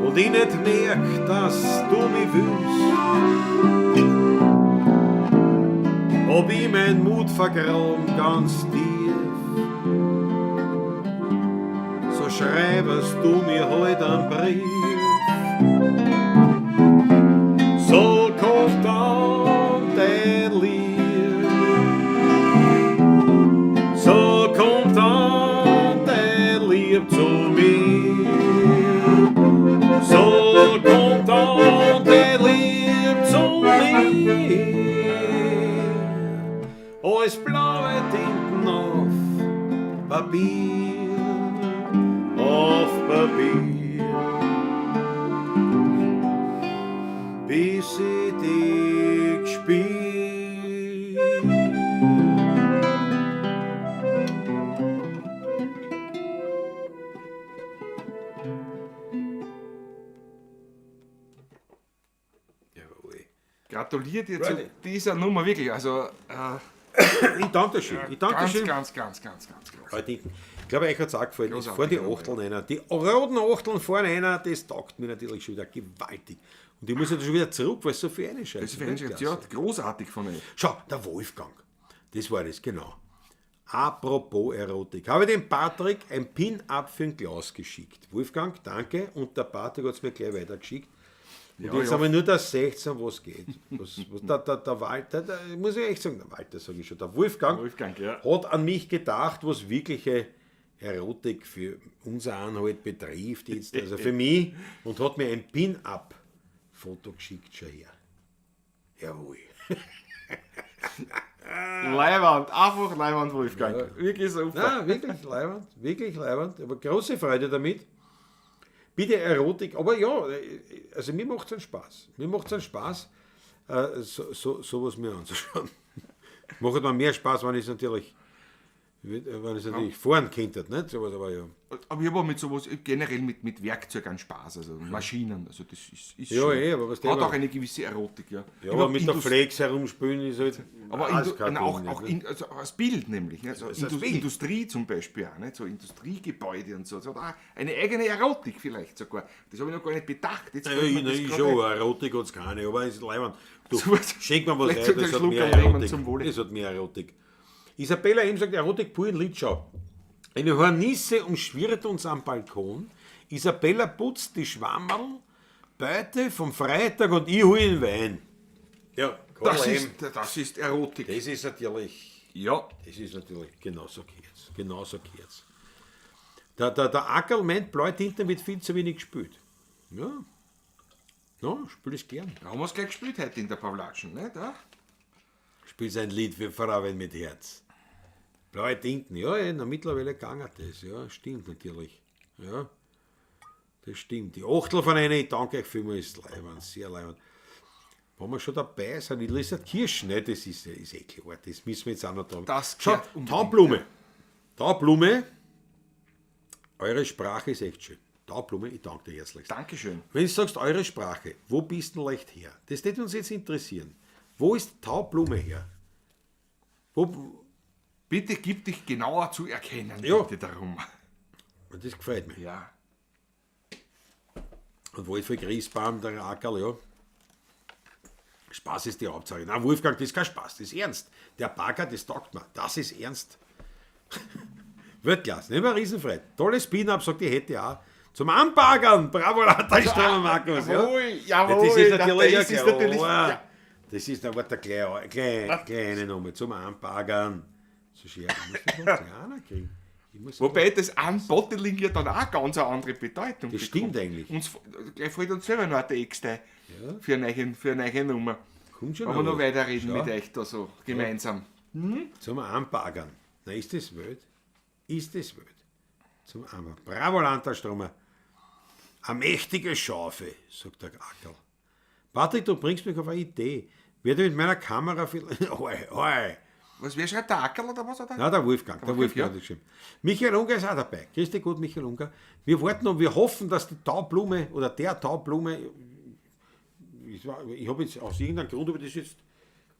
und ich nicht merk, dass du mich willst, hab ich mein Mut vergraben ganz tief, so schreibest du mir heut einen Brief. So kommt dann dein Lieb, so kommt dann dein Lieb zu mir, so kommt dann dein Lieb zu mir. Alles blaue Tinten auf Papier, auf Papier, bis ich dich spür. Jawohl. Gratuliere dir zu dieser Nummer, wirklich. Also, Ich danke dir schön. Ich danke ganz, schön. ganz, ganz, ganz, ganz groß. Leute, ich glaube, euch hat es auch gefallen. Es Großartig, fahren die ja. Achteln rein. Die roten Achteln fahren rein, das taugt mir natürlich schon wieder gewaltig. Und ich muss jetzt schon wieder zurück, weil es so viel reinscheißt. Das ist für ja, großartig von euch. Schau, der Wolfgang. Das war das, genau. Apropos Erotik. Habe dem Patrick ein Pin-Up für ein Glas geschickt. Wolfgang, danke. Und der Patrick hat es mir gleich weitergeschickt. Und Ja, jetzt ja. haben wir nur das 16, was geht. Der Walter, der, muss ich echt sagen, der Walter sage ich schon, der Wolfgang, Wolfgang, ja. hat an mich gedacht, was wirkliche Erotik für unser Anhalt betrifft, jetzt, also für mich, und hat mir ein Pin-Up-Foto geschickt, schon her. Jawohl. Leiwand, einfach Leiwand, Wolfgang. Ja. Wirklich super. Nein, wirklich leiwand, wirklich leiwand. Aber große Freude damit. Bitte Erotik, aber ja, also mir macht es einen Spaß. Mir macht es einen Spaß, sowas mir anzuschauen. Macht mir mehr Spaß, wenn ich es natürlich, fahren könnte, nicht? Sowas, aber ja. Aber ich habe auch mit sowas, generell mit Werkzeug einen Spaß, also Maschinen, also das ist Ja, schon, aber was hat der auch eine gewisse Erotik, ja. Ja, aber mit der Flex herumspülen ist halt. Aber auch also als Bild nämlich, ne? Also Das ist Bild. Industrie zum Beispiel auch, nicht? So Industriegebäude und so, das hat auch eine eigene Erotik vielleicht sogar. Das habe ich noch gar nicht bedacht. Jetzt Ja, fällt ich schon, Erotik hat es keine, aber es ist leiwand. Du, schenk mir was vielleicht ein, das hat mehr Erotik. zum Wohle. Das hat mehr Erotik. Isabella M. sagt, Erotik pur in Litschau. Eine Hornisse umschwirrt uns am Balkon. Isabella putzt die Schwammerl, Beute vom Freitag und ich hol den Wein. Ja, Das ist Erotik. Das ist natürlich, Ja. das ist natürlich genauso geht's. Genauso geht's. Der Ackerl meint, Blaue Tinten wird viel zu wenig gespült. Ja. Ja, spiel es gern. Da haben wir es gleich gespielt heute in der Pawlatschen, nicht? Ja? Spiel sein Lied für Frauen mit Herz. Blaue Tinten, ja, ja, na, mittlerweile gegangen das, ja, stimmt natürlich. Ja, das stimmt. Die Achtel von einer, ich danke euch vielmals, ist leiwand, sehr leiwand. Wenn wir schon dabei sind, ich lese Kirschen, ne, das ist eh klar, das müssen wir jetzt auch noch dran. Das Schau, Taublume. Taublume, eure Sprache ist echt schön. Taublume, ich danke dir herzlichst. Dankeschön. Wenn du sagst, eure Sprache, wo bist du denn leicht her? Das würde uns jetzt interessieren. Wo ist Taublume her? Wo, Bitte gib dich genauer zu erkennen, Ja. bitte darum. Und das gefällt mir. Ja. Und Wolfgang Griesbaum, der Ackerl, ja. Spaß ist die Hauptsache. Na, Wolfgang, das ist kein Spaß, das ist ernst. Der Bagger, das taugt mir. Das ist ernst. Weltklasse, nicht mehr Riesenfreude. Tolles Pin-Up, sagt die hätte auch. Zum Anbaggern! Bravo, Laterströmer, Markus. Ja. Jawohl, jawohl, Das ist natürlich, das ist natürlich, ja. ja. Das ist aber der kleine Nummer. Zum Anbaggern. So schön. Ich muss das noch kleiner kriegen. Wobei das Unbottling ja dann auch ganz eine andere Bedeutung Das stimmt eigentlich. Uns, gleich fällt uns selber noch ein Text ein für eine neue Nummer. Kommt schon Aber noch was. weiterreden Schau. mit euch da so gemeinsam. Zum Anbaggern. Na, ist das wild? Ist das wild? Zum Anbaggern. Bravo, Landtagstromer. Eine mächtige Schaufel, sagt der Ackerl. Patrick, du bringst mich auf eine Idee. Werde mit meiner Kamera vielleicht. Oi, oi. Was, wer schreibt, der Ackerl oder was? Oder? Nein, der Wolfgang. Der Wolfgang ja. hat geschrieben. Michael Unger ist auch dabei. Grüß dich gut, Michael Unger. Wir warten und wir hoffen, dass die Taublume oder der Taublume, ich habe jetzt aus irgendeinem Grund, aber das jetzt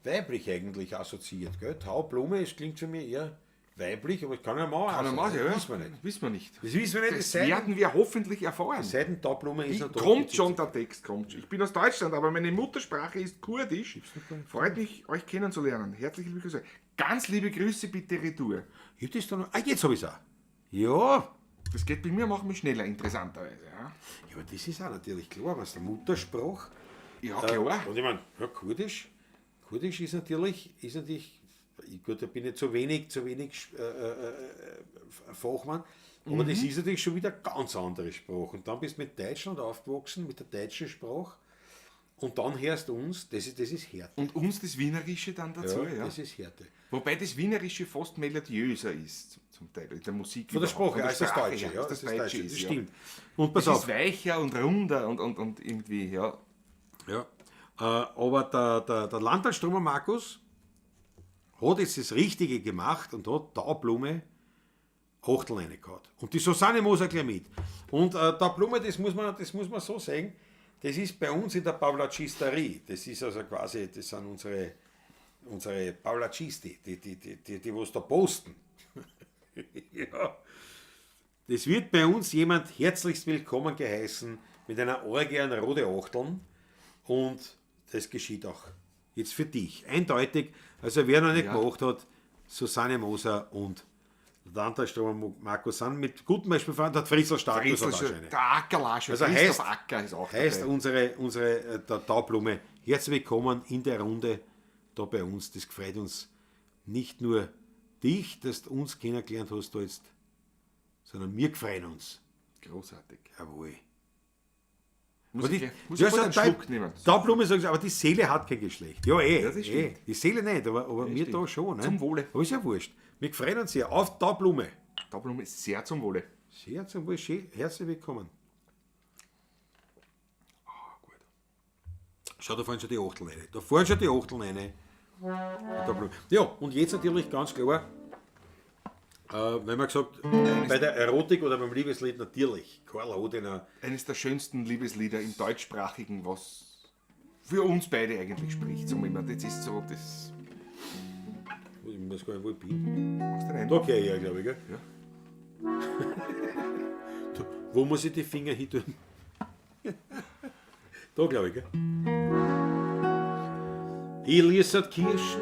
weiblich eigentlich assoziiert. Gell? Taublume, es klingt für mich eher Weiblich, aber es kann ja Mann Kann auch ein Mann sein. sein, ja. Wissen wir nicht. Wissen wir nicht. Das wissen wir nicht. Das Es sei denn, werden wir hoffentlich erfahren. es sei denn, Taublume ist noch da. Kommt schon, der Text kommt schon. Ich bin aus Deutschland, aber meine Muttersprache ist Kurdisch. Freut mich, euch kennenzulernen. Herzliche liebe Grüße. Ganz liebe Grüße, bitte Retour. Gibt es da noch? Ah, jetzt habe ich es auch. Ja. Das geht bei mir manchmal schneller, interessanterweise. Ja, Ja, aber das ist auch natürlich klar, was der Muttersprache. ja klar. Und ich meine, ja, Kurdisch, Kurdisch ist natürlich, gut, da bin ich zu wenig Fachmann, aber das ist natürlich schon wieder eine ganz andere Sprache. Und dann bist du mit Deutschland aufgewachsen, mit der deutschen Sprache, und dann hörst du uns, das ist Härte. Und uns das Wienerische dann dazu, ja. Das ist Härte. Wobei das Wienerische fast melodiöser ist, zum Teil, in der Musik. Von der überhaupt. Sprache, als das Deutsche, her, ja, als das Deutsche ist, das ja. stimmt. Und pass Es auf, ist weicher und runder und irgendwie, ja. Ja. Aber der Landalstromer Markus hat jetzt das Richtige gemacht und hat Taublume Achtel reingehauen. Und die Susanne Moser gleich mit. Und Taublume, das muss man so sagen, das ist bei uns in der Pavlacisterie. Das ist also quasi, das sind unsere Pavlacisti, die was da posten. Ja. Das wird bei uns jemand herzlichst willkommen geheißen mit einer Orgie an rote Achteln. Und das geschieht auch jetzt für dich. Eindeutig, also wer noch nicht gemacht hat, Susanne Moser und Landalstromer Markus sind mit gutem Beispiel fahren, hat Fritzl Starkus Fritzl hat auch schon, schon eine. der Ackerl auch schon, Also Christoph Acker ist auch heißt dabei. unsere der Taublume, herzlich willkommen in der Runde da bei uns. Das freut uns nicht nur dich, dass du uns kennengelernt hast da jetzt, sondern wir freuen uns. Großartig. Jawohl. Muss Aber ich, die, muss ja, ich so bald einen Schluck nehmen. Taublume sagen sie, aber die Seele hat kein Geschlecht. Ja, eh. Ja, das stimmt. Die Seele nicht, aber wir stimmt. da schon. Ne? Zum Wohle. Aber ist ja wurscht. Wir freuen uns sehr. Auf Taublume. Taublume ist sehr zum Wohle. Sehr zum Wohle. Schön. Herzlich willkommen. Ah, gut. Schau, da fahren schon die Achteln rein. Da fahren schon die Achteln rein. Ja, und jetzt natürlich ganz klar, wenn man gesagt, bei der Erotik oder beim Liebeslied natürlich, Karl Hodener. Eines der schönsten Liebeslieder im deutschsprachigen, was für uns beide eigentlich spricht. So immer. Das ist so, das. Ich weiß gar nicht, wo ich bin. Machst du den Da geh ich her, glaube ich, gell? Ja. Da, wo muss ich die Finger hin tun? Da, glaube ich, gell? Ich ließ halt Kirschen,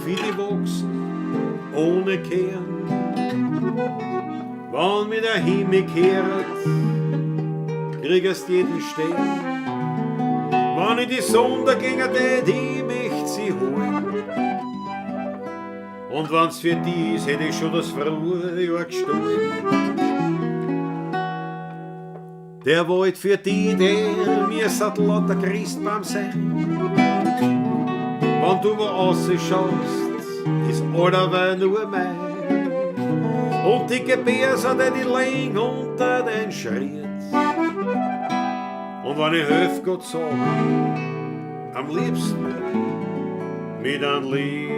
viele wachsen, ohne Kern. Wann mir der Himmel kehrt, kriegst jeden Stern. Wann ich die Sonne gegen die möcht sie holen. Und wenn's für die ist, hätte ich schon das Frühjahr gestohlen. Der Wald für die, der mir satt lauter Christbaum sein. Wenn du wo rausschaust, ist allerweil nur mein. Und die Gebärse, die legen unter den Schritt. Und wenn ich helf Gott sag, am liebsten mit einem Lied.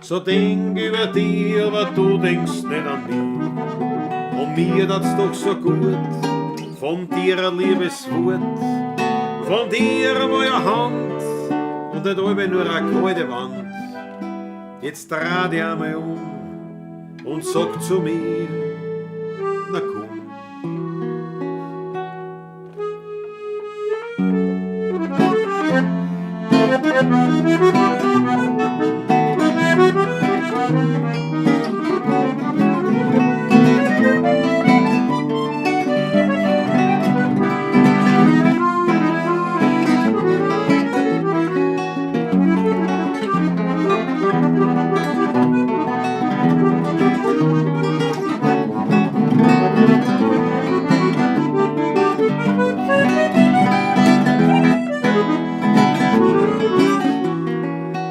So denk über dich, aber du denkst nicht an mich. Und mir tat's doch so gut, von dir ein liebes Wort, von dir einmal eine Hand und nicht allweil nur eine kalte Wand. Jetzt dreh dich einmal um und sag zu mir, na komm.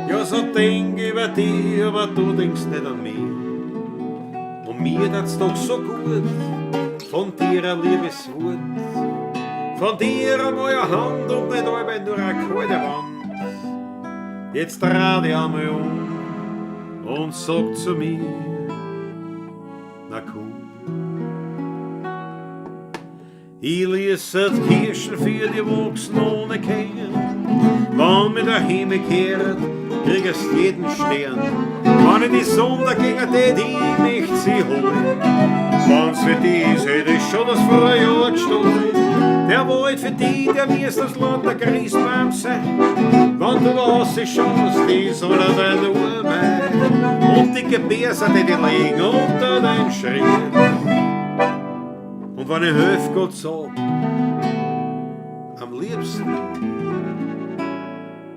Ja, so denk über dich, aber du denkst nicht an mich. Und mir tat's doch so gut, von dir ein liebes Wort, von dir einmal eine Hand und nicht allweil nur eine kalte Wand. Jetzt dreh dich einmal um und sag zu mir, na komm. Ich ließ die Kirschen für die wachsen ohne Kern. Wenn mir der Himmel kehrt, kriegst jeden Stern. Wenn ich die Sonne dagegen tät, ich möcht sie holen. Wenn's für die ist, hätt ich schon das Frühjahr gestohlen. Der Wald für die, der mir das Land der Christbaum sein. Wenn du was schaust, die soll er nur mein. Und die Gebärser, die die liegen unter dein Schritt. Und wenn ich helf Gott sag, am liebsten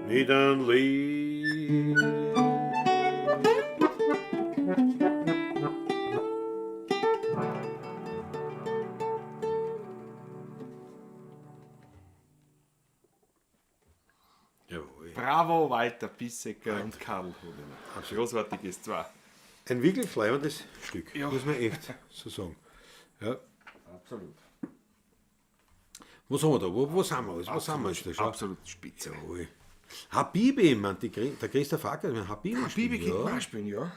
mit einem Lied. Jawohl. Bravo, Walter Bissecker und Karl Hodener. Großartig ist zwar. Ein wirklich leibendes Stück, Ja. muss man echt so sagen. Ja. Absolut. Was haben wir da? Wo sind wir? Was sind wir jetzt da? Schau. Absolut spitze. Jawohl. Habibi, ich mein, der Christoph Acker, ich mein, Habibi, Habibi spielen, kann ja. auch spielen, ja.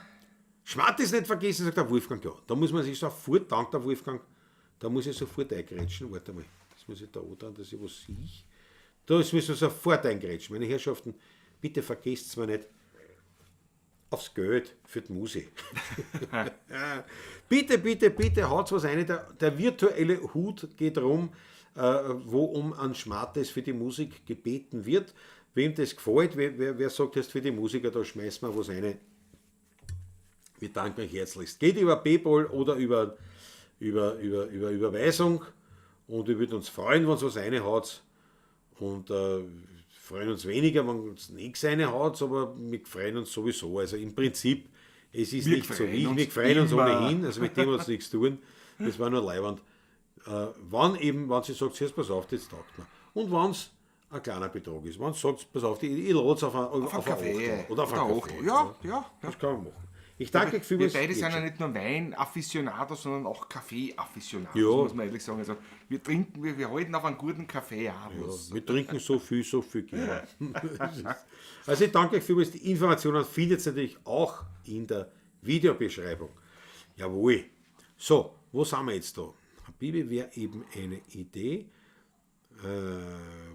Schmattes nicht vergessen, sagt der Wolfgang, ja. Da muss man sich sofort, dank der Wolfgang, da muss ich sofort eingrätschen. Warte mal, das muss ich da antragen, dass ich was sehe. Da müssen wir sofort eingrätschen. Meine Herrschaften, bitte vergesst es mir nicht. Aufs Geld für die Musik. Bitte, bitte, bitte, haut's was rein. Der virtuelle Hut geht rum, wo um an Schmattes für die Musik gebeten wird. Wem das gefällt, wer sagt jetzt für die Musiker, da schmeißen wir was rein. Wir danken euch herzlichst. Geht über PayPal oder über Überweisung und wir würden uns freuen, wenn es was reinhaut. Und freuen uns weniger, wenn es nichts reinhaut, aber wir freuen uns sowieso. Also im Prinzip, es ist Wir nicht so freuen wichtig. uns Wir freuen uns immer. ohnehin, also mit dem hat es nichts zu tun. Das war nur Leiwand. Wenn sie sagt, jetzt pass auf, das taugt mir. Und wenn's ein kleiner Betrag ist, wenn sie sagt, pass auf, ich lade es auf Auf einen ein Kaffee. Achtel oder auf einen Oder Kaffee. Achtel. Ja, ja, ja. Das kann man machen. Ich danke euch Wir vielmals. beide sind Jetzt ja schon. nicht nur Wein-Afficionados, sondern auch Kaffee-Afficionados, Ja. muss man ehrlich sagen. Also wir trinken, wir halten auf einen guten Kaffee auch was. Ja, wir trinken so viel, so viel gerne. Also ich danke euch vielmals. Die Informationen findet ihr natürlich auch in der Videobeschreibung. Jawohl. So, wo sind wir jetzt da? Habibi wäre eben eine Idee.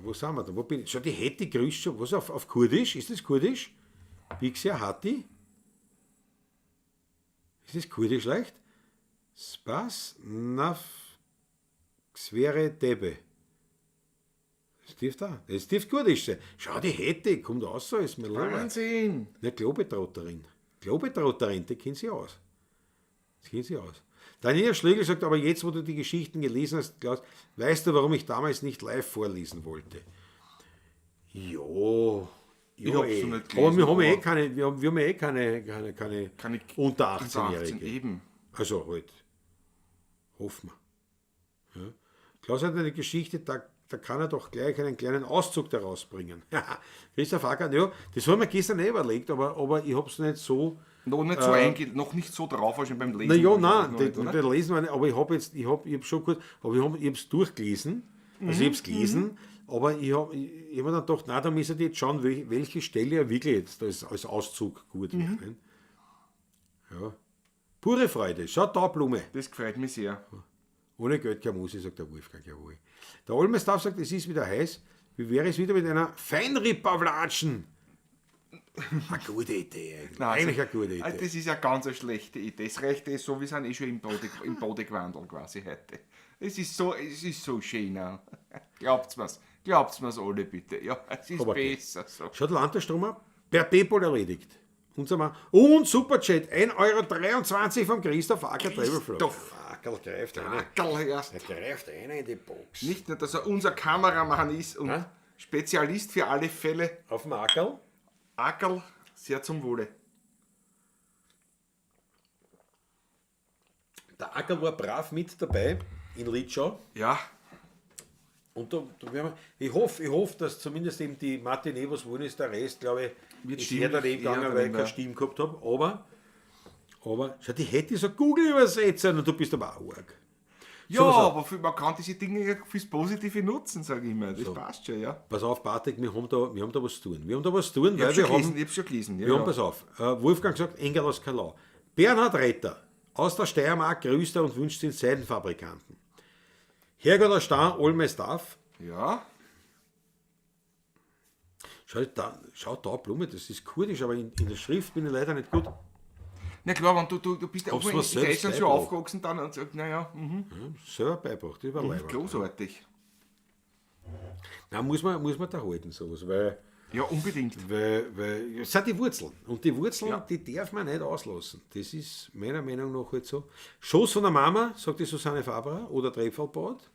Wo sind wir da? Wo bin ich? Schau, die Hätti grüßt schon. Was auf Kurdisch? Ist das Kurdisch? Bixia Hatti? Ist das Kurdisch leicht? Spas Naf Xvere Debe. Das dürfte auch. Das dürfte Kurdisch sein. Schau, die Hätti kommt raus, ist mir lieber. Wahnsinn! Ne, Globetrotterin. Globetrotterin, die kennt sie aus. Das kennt sie aus. Daniela Schlegel sagt, aber jetzt, wo du die Geschichten gelesen hast, Klaus, weißt du, warum ich damals nicht live vorlesen wollte? Ja, Ich ja, hab's eh. noch nicht Aber wir gelesen, haben ja eh aber- keine, wir haben, wir haben ja eh keine, keine, keine, Keine unter Unter 18, 18-Jährige. eben. Also halt, hoffen wir. Ja. Klaus hat eine Geschichte, da kann er doch gleich einen kleinen Auszug daraus bringen. Christoph Acker, ja, das haben wir gestern eh überlegt, aber ich hab's nicht so. Noch nicht so noch nicht so drauf, als schon beim Lesen. Na ja, wahrscheinlich nein, noch nicht, oder? das lesen wir nicht, aber ich hab jetzt, ich hab, ich hab schon kurz, aber ich hab's durchgelesen, also ich hab's gelesen, aber ich hab mir dann gedacht, nein, da müssen die jetzt schauen, welche Stelle ja wirklich jetzt als Auszug gut wäre. Ne? Ja. Pure Freude, schau da, Blume. Das gefällt mir sehr. Ohne Geld keine Musik, sagt der Wolfgang, jawohl. Der Olmestaff sagt, es ist wieder heiß. Wie wäre es wieder mit einer Feinripp-Pavlatschen? Eine gute Idee eigentlich. Nein, eigentlich also, eine gute Idee. Das ist ja ganz eine schlechte Idee. Das Rechte ist so, wir sind eh schon im Bodegewandel quasi heute. Es ist so schön. Auch. Glaubt's mir's. Glaubt's mir's alle bitte. Ja, es ist Aber okay. besser so. Schaut der Landestromer per PayPal erledigt. Unser Mann. Und Superchat, 1,23 € vom Christoph Acker Travelflow. Christoph. Ackerl greift einer. Ackerl erst. Er greift einer in die Box. Nicht nur, dass er unser Kameramann ist und Hä? Spezialist für alle Fälle. Auf dem Ackerl. Ackerl, sehr zum Wohle. Der Ackerl war brav mit dabei in Litschau. Ja, Und da werden wir, ich hoffe, dass zumindest eben die Matinee, was wollen ist, der Rest, glaube ich, Wird ist eher daneben stimmlich gegangen, eher weil ich keine daneben, ja. Stimme gehabt habe. Aber schau, die hätte so Google-Übersetzer und du bist aber auch arg. ja, So, so. aber man kann diese Dinge ja fürs Positive nutzen, sage ich immer. Das passt schon, ja. Pass auf, Patrick, wir haben da was zu tun. Wir haben da was zu tun, Ich weil hab's wir schon gelesen, haben. ich hab's schon gelesen. Ja, Wir haben, ja. pass auf, Wolfgang sagt, Engel aus Kalau. Bernhard Retter aus der Steiermark grüßt er und wünscht den Seidenfabrikanten. Herrgott aus Stein, all my stuff. Ja, Schau da, Blume, das ist kurdisch, aber in der Schrift bin ich leider nicht gut. Na klar, wenn du bist ja auch in Deutschland so aufgewachsen dann und sagst, naja, Selber beibracht, das war leiwand. Großartig. Nein, muss man da halten, sowas, weil... Ja, unbedingt. Weil es sind die Wurzeln. Und die Wurzeln, die darf man nicht auslassen. Das ist meiner Meinung nach halt so. Schoß von der Mama, sagt die Susanne Faber, oder Trepfelbad.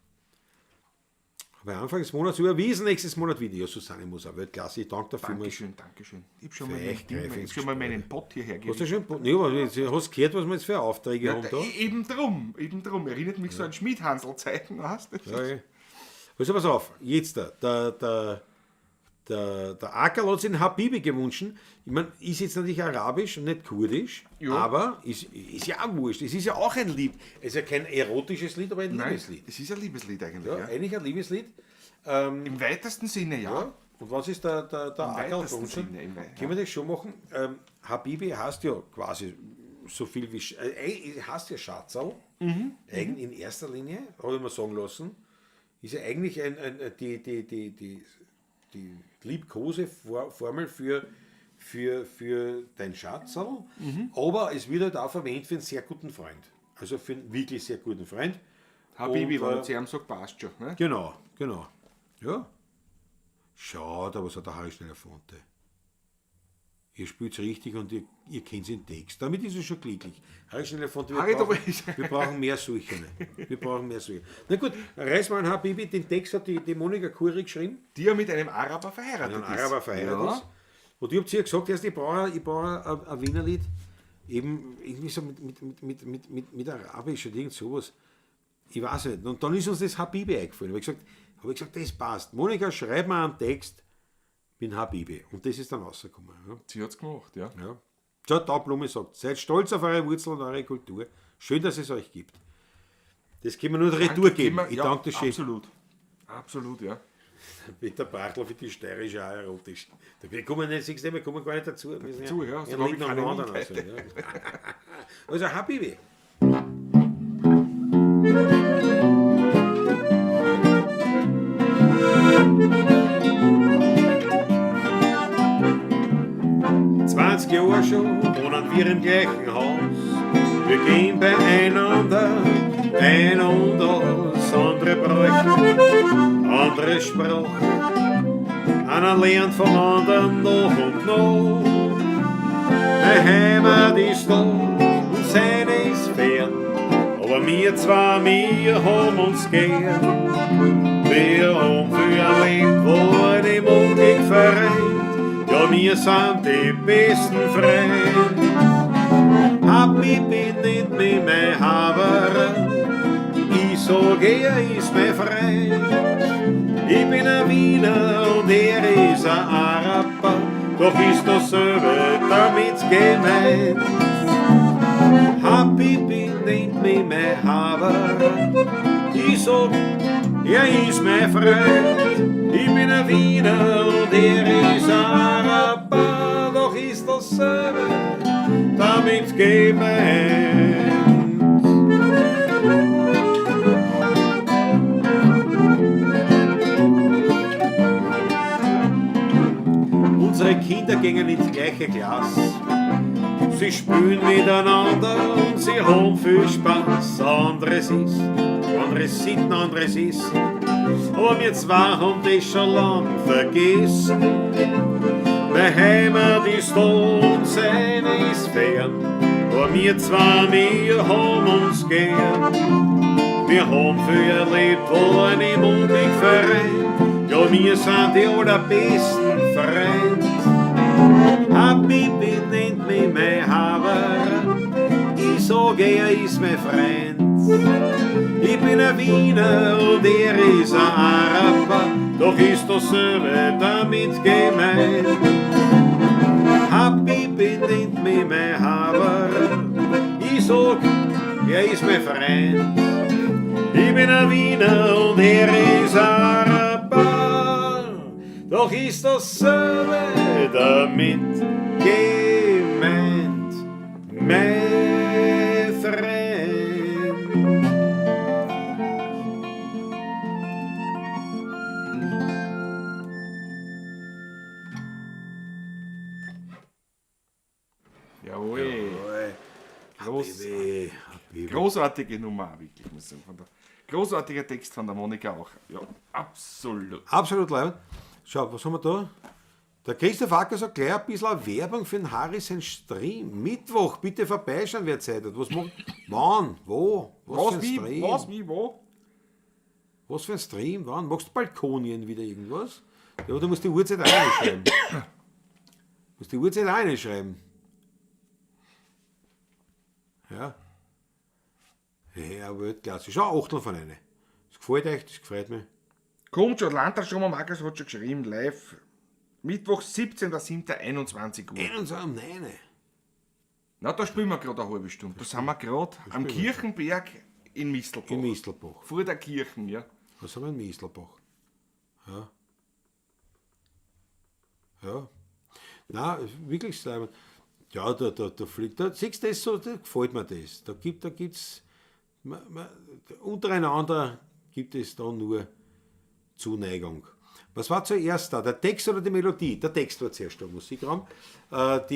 Habe ich Anfang des Monats überwiesen, nächstes Monat wieder. Ja, Susanne muss auch Weltklasse. Ich danke dir vielmals. Dankeschön, Dankeschön. Ich habe schon mal meinen Pott hierher gegeben. Hast du schon einen Pott? Nee, aber du hast gehört, was wir jetzt für Aufträge haben da? Eben drum. Erinnert mich so an Schmidhansl-Zeiten, weißt du? Ja, ja. Also pass auf, jetzt der Ackerl hat sich den Habibi gewünscht. Ich meine, ist jetzt natürlich arabisch und nicht kurdisch, aber ist ja auch wurscht. Es ist ja auch ein Lied. Es ist ja kein erotisches Lied, aber ein Liebeslied. Es ist ein Liebeslied eigentlich. Ja, eigentlich ein Liebeslied. Im weitesten Sinne, ja. Ja. Und was ist der Ackerl gewünscht? Können wir das schon machen? Habibi heißt ja quasi so viel wie... heißt ja Schatzerl, in erster Linie, habe ich mir sagen lassen. Ist ja eigentlich die Liebkose-Formel für dein Schatzerl, aber es wird halt auch verwendet für einen sehr guten Freund. Also für einen wirklich sehr guten Freund. Habibi, wenn du zu ihm sagst, passt schon. Ne? Genau. Ja. Schau da, was hat der Harry Schneller Fonte. Ihr spielt richtig und ihr kennt den Text. Damit ist es schon glücklich. Harry Schneller Fonte, wir brauchen mehr solche. Wir brauchen mehr solche. Na gut, reiß mal ein Habibi, den Text hat die Monika Kuri geschrieben. Die ja mit einem Araber verheiratet ist. Und ich habe zu ihr gesagt, erst, ich brauche ein Wiener Lied, eben irgendwie so mit Arabisch oder irgend sowas. Ich weiß nicht. Und dann ist uns das Habibi eingefallen. Habe ich gesagt, das passt. Monika, schreib mal einen Text mit Habibi. Und das ist dann rausgekommen. Ja. Sie hat es gemacht, ja. So, da Blume sagt, seid stolz auf eure Wurzeln und eure Kultur. Schön, dass es euch gibt. Das können wir nur retour geben. Ich danke dir schön. Absolut. Absolut, ja. Peter Brachtl für die steirische auch erotisch. Wir kommen nicht, siehst du, wir kommen gar nicht dazu. Wir dazu, ja. So ja, nach dem anderen. Also, ja. Also, Habibi. 20 Jahre schon wohnen wir im gleichen Haus. Wir gehen beieinander ein und aus. Andere Bräuche, andere Sprache. Einer lernt vom anderen noch und noch. Meine Heimat ist da und seine ist fern. Aber wir zwei, wir haben uns gern. Wir haben viel erlebt, wo im Unglück vereint. Ja, wir sind die besten Freunde. Habibi nennt mich mein Haberer. Ich sag, er ist mein Freund. Ich bin ein Wiener und er ist ein Araber. Doch ist dasselbe damit gemeint. Habibi nennt mich mein Haberer. Ich sag, er ist mein Freund. Ich bin ein Wiener und er ist ein Araber, doch ist dasselbe damit gemeint. Unsere Kinder gingen ins gleiche Glas. Sie spielen miteinander und sie haben viel Spaß. Anderes ist, andere Sitten, anderes ist. Aber wir zwei haben das schon lang vergessen. Meine Heimat ist da und seine ist fern. Aber wir zwei, wir haben uns gern. Wir haben viel erlebt, wollen im Unglück vereint. Ja, wir sind die allerbesten Freunde. Habibi nennt mich mein Haber. Ich sag, er ist mein Freund. Ich bin ein Wiener und er ist ein Araber, doch ist dasselbe damit gemeint. Habibi nennt mich mein Haber, ich sag, er ist mein Freund. Ich bin ein Wiener und er ist ein Araber, doch ist dasselbe damit gemeint, mein Freund. Jawohl. Jawohl. Groß, Habibi, Habibi. großartige Nummer, auch wirklich, muss ich sagen. Großartiger Text von der Monika auch. Ja, absolut. Absolut leibend. Schau, was haben wir da? Der Christoph Acker sagt gleich ein bisschen Werbung für den Harry sein Stream. Mittwoch, bitte vorbeischauen, wer Zeit hat. Was macht. Wann? Wo? Was, Was, für ein wie, Stream? was, wie, wo? Was für ein Stream? Wann? Machst du Balkonien wieder irgendwas? Ja, aber du musst die Uhrzeit reinschreiben. Du musst die Uhrzeit reinschreiben. Ja. Ja, Weltklasse. Schau, Achtel von einer. Das gefällt euch, das gefreut mich. Kommt schon, Landtagsschirmer Markus hat schon geschrieben, live. Mittwoch, 17.07.21 Uhr. 21 um 9. Na, da spielen wir gerade eine halbe Stunde. Da sind wir gerade am Kirchenberg in Mistelbach. In Mistelbach. Vor der Kirche, ja. Was haben wir in Mistelbach? Ja. Ja. Nein, wirklich, Simon. Ja, da fliegt, da, siehst du das so, da gefällt mir das. Da gibt's, ma, ma, untereinander gibt es da nur Zuneigung. Was war zuerst da? Der Text oder die Melodie? Der Text war zuerst da, Musikraum. Ich habe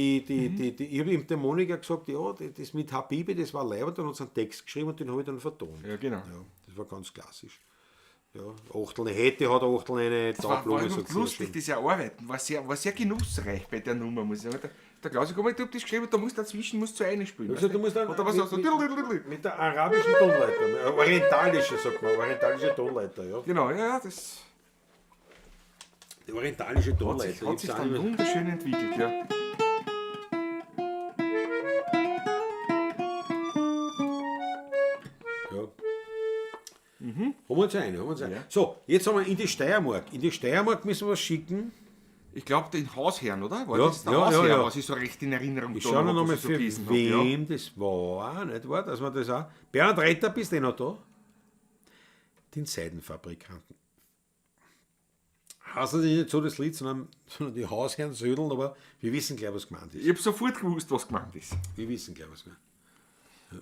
ihm der Monika gesagt, ja, das mit Habibi, das war leibend, und hat einen Text geschrieben und den habe ich dann vertont. Ja, genau. Ja, das war ganz klassisch. Ja, Achteln hätte, hat Achteln eine Das war Taublume, noch sagt sie lustig, schön. das Erarbeiten. War sehr genussreich bei der Nummer, muss ich sagen. Der Klaus, komm, ich hab das geschrieben, da musst du dazwischen musst du einspielen. Ich hab gesagt, du musst dann Und da war so, so mit der arabischen Tonleiter, orientalische, sagt man, orientalische Tonleiter, ja. Genau, ja, ja, das Die orientalische Tonleiter. hat sich dann wunderschön entwickelt, ja. Ja. Haben wir uns eine, haben wir uns eine. Ja. So, jetzt haben wir in die Steiermark. In die Steiermark müssen wir was schicken. Ich glaube, den Hausherrn, oder? War Ja, das der ja, ja, Hausherr, ja. was ich so recht in Erinnerung Ich da schaue noch noch hab, einmal, was ich so für gelesen hab, ja. wem das war, nicht wahr? Dass wir das auch. Bernhard Retter, bist du eh noch da? Den Seidenfabrikanten. Heißt natürlich nicht so das Lied, sondern die Hausherren södeln, aber wir wissen gleich, was gemeint ist. Ich hab sofort gewusst, was gemeint ist. Wir wissen gleich, was gemeint ist. Ja.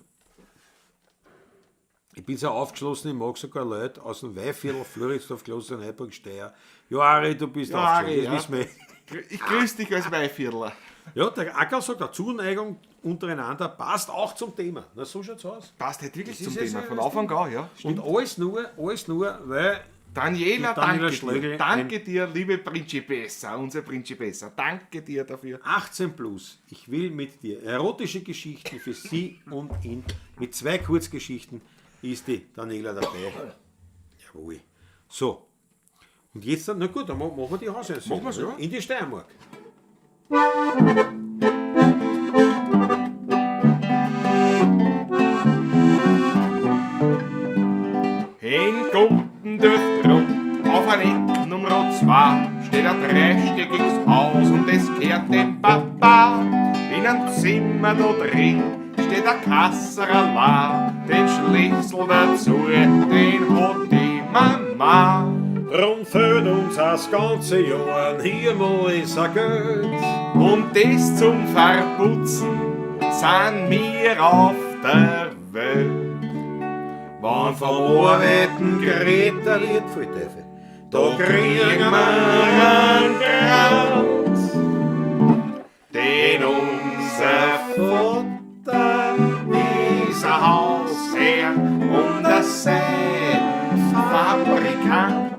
Ich bin so aufgeschlossen, ich mag sogar Leute aus dem Weihviertel, Floridsdorf, Klosterneuburg, Steyr. Ja, Ari, du bist Ja, Ari, aufgeschlossen, das ja. wissen wir. Ich grüße dich als Weihviertler. Ja, der Acker sagt, eine Zuneigung untereinander passt auch zum Thema. Na, so schaut's aus. Passt halt wirklich Das zum ist Thema, ja von das Anfang an, ja. Und alles nur, weil Daniela, Die Daniela danke dir. Schlögl, Danke dir, liebe Principessa, unsere Principessa. Danke dir dafür. 18 plus, ich will mit dir erotische Geschichten für sie und ihn. Mit 2 Kurzgeschichten ist die Daniela dabei. Jawohl. So. Und jetzt dann, na gut, dann machen wir die Hauseinsätze. Machen wir's, ja. In die Steiermark. In Gumpen durch Grund, auf ein Eck Nummer 2, steht ein dreistöckiges Haus und es gehört dem Papa. In einem Zimmer da drin steht ein Kasserl, den Schlüssel dazu, den hat die Mama. Drum fehlt uns das ganze Jahr niemals ist ein Geld. Und das zum Verputzen sind wir auf der Welt. Wann vom Arbeiten geredet wird, voll Teufel, da kriegen kriegen wir wir einen Grant, denn unser Vater ist ein Hausherr und ein Seidenfabrikant.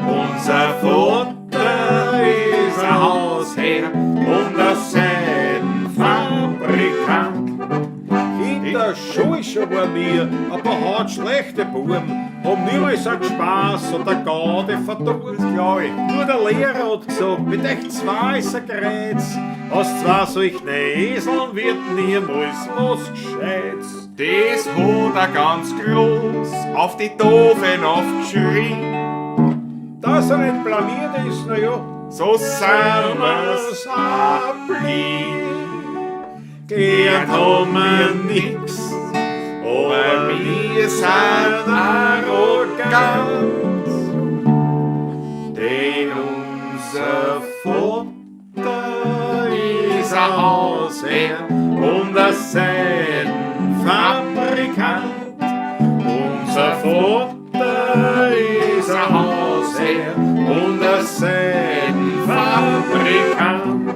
Unser Vater ist ein Hausherr und ein Seidenfabrikant. In der Schule schon war mir ein paar hart schlechte Buben, haben niemals einen Spaß oder Gaude verdorben. Das glaub ich. Nur der Lehrer hat gesagt, mit euch zwei ist ein Kreuz, aus zwei solchen Eseln wird niemals was Gescheites. Das hat er ganz groß auf die Tafel aufgeschrien. Dass er nicht blamiert ist, na ja, So sind wir's auch blind. Gelernt haben wir nix, aber wir sind arrogant. Denn unser Vater ist ein Hausherr und ein Seidenfabrikant. Unser Vater ist ein Hausherr und ein Seidenfabrikant.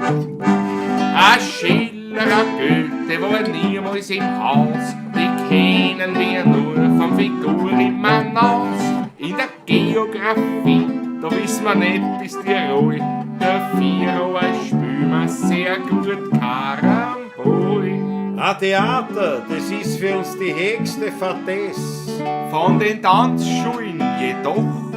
Ein Schiller Schiller, Goethe war niemals im Haus. Die kennen wir nur vom Figur in Manaus. In der Geografie, da wissen wir nicht bis Tirol. Dafür spielen wir sehr gut Karambol. Ein Theater, das ist für uns die höchste Fatesse. Von den Tanzschulen jedoch,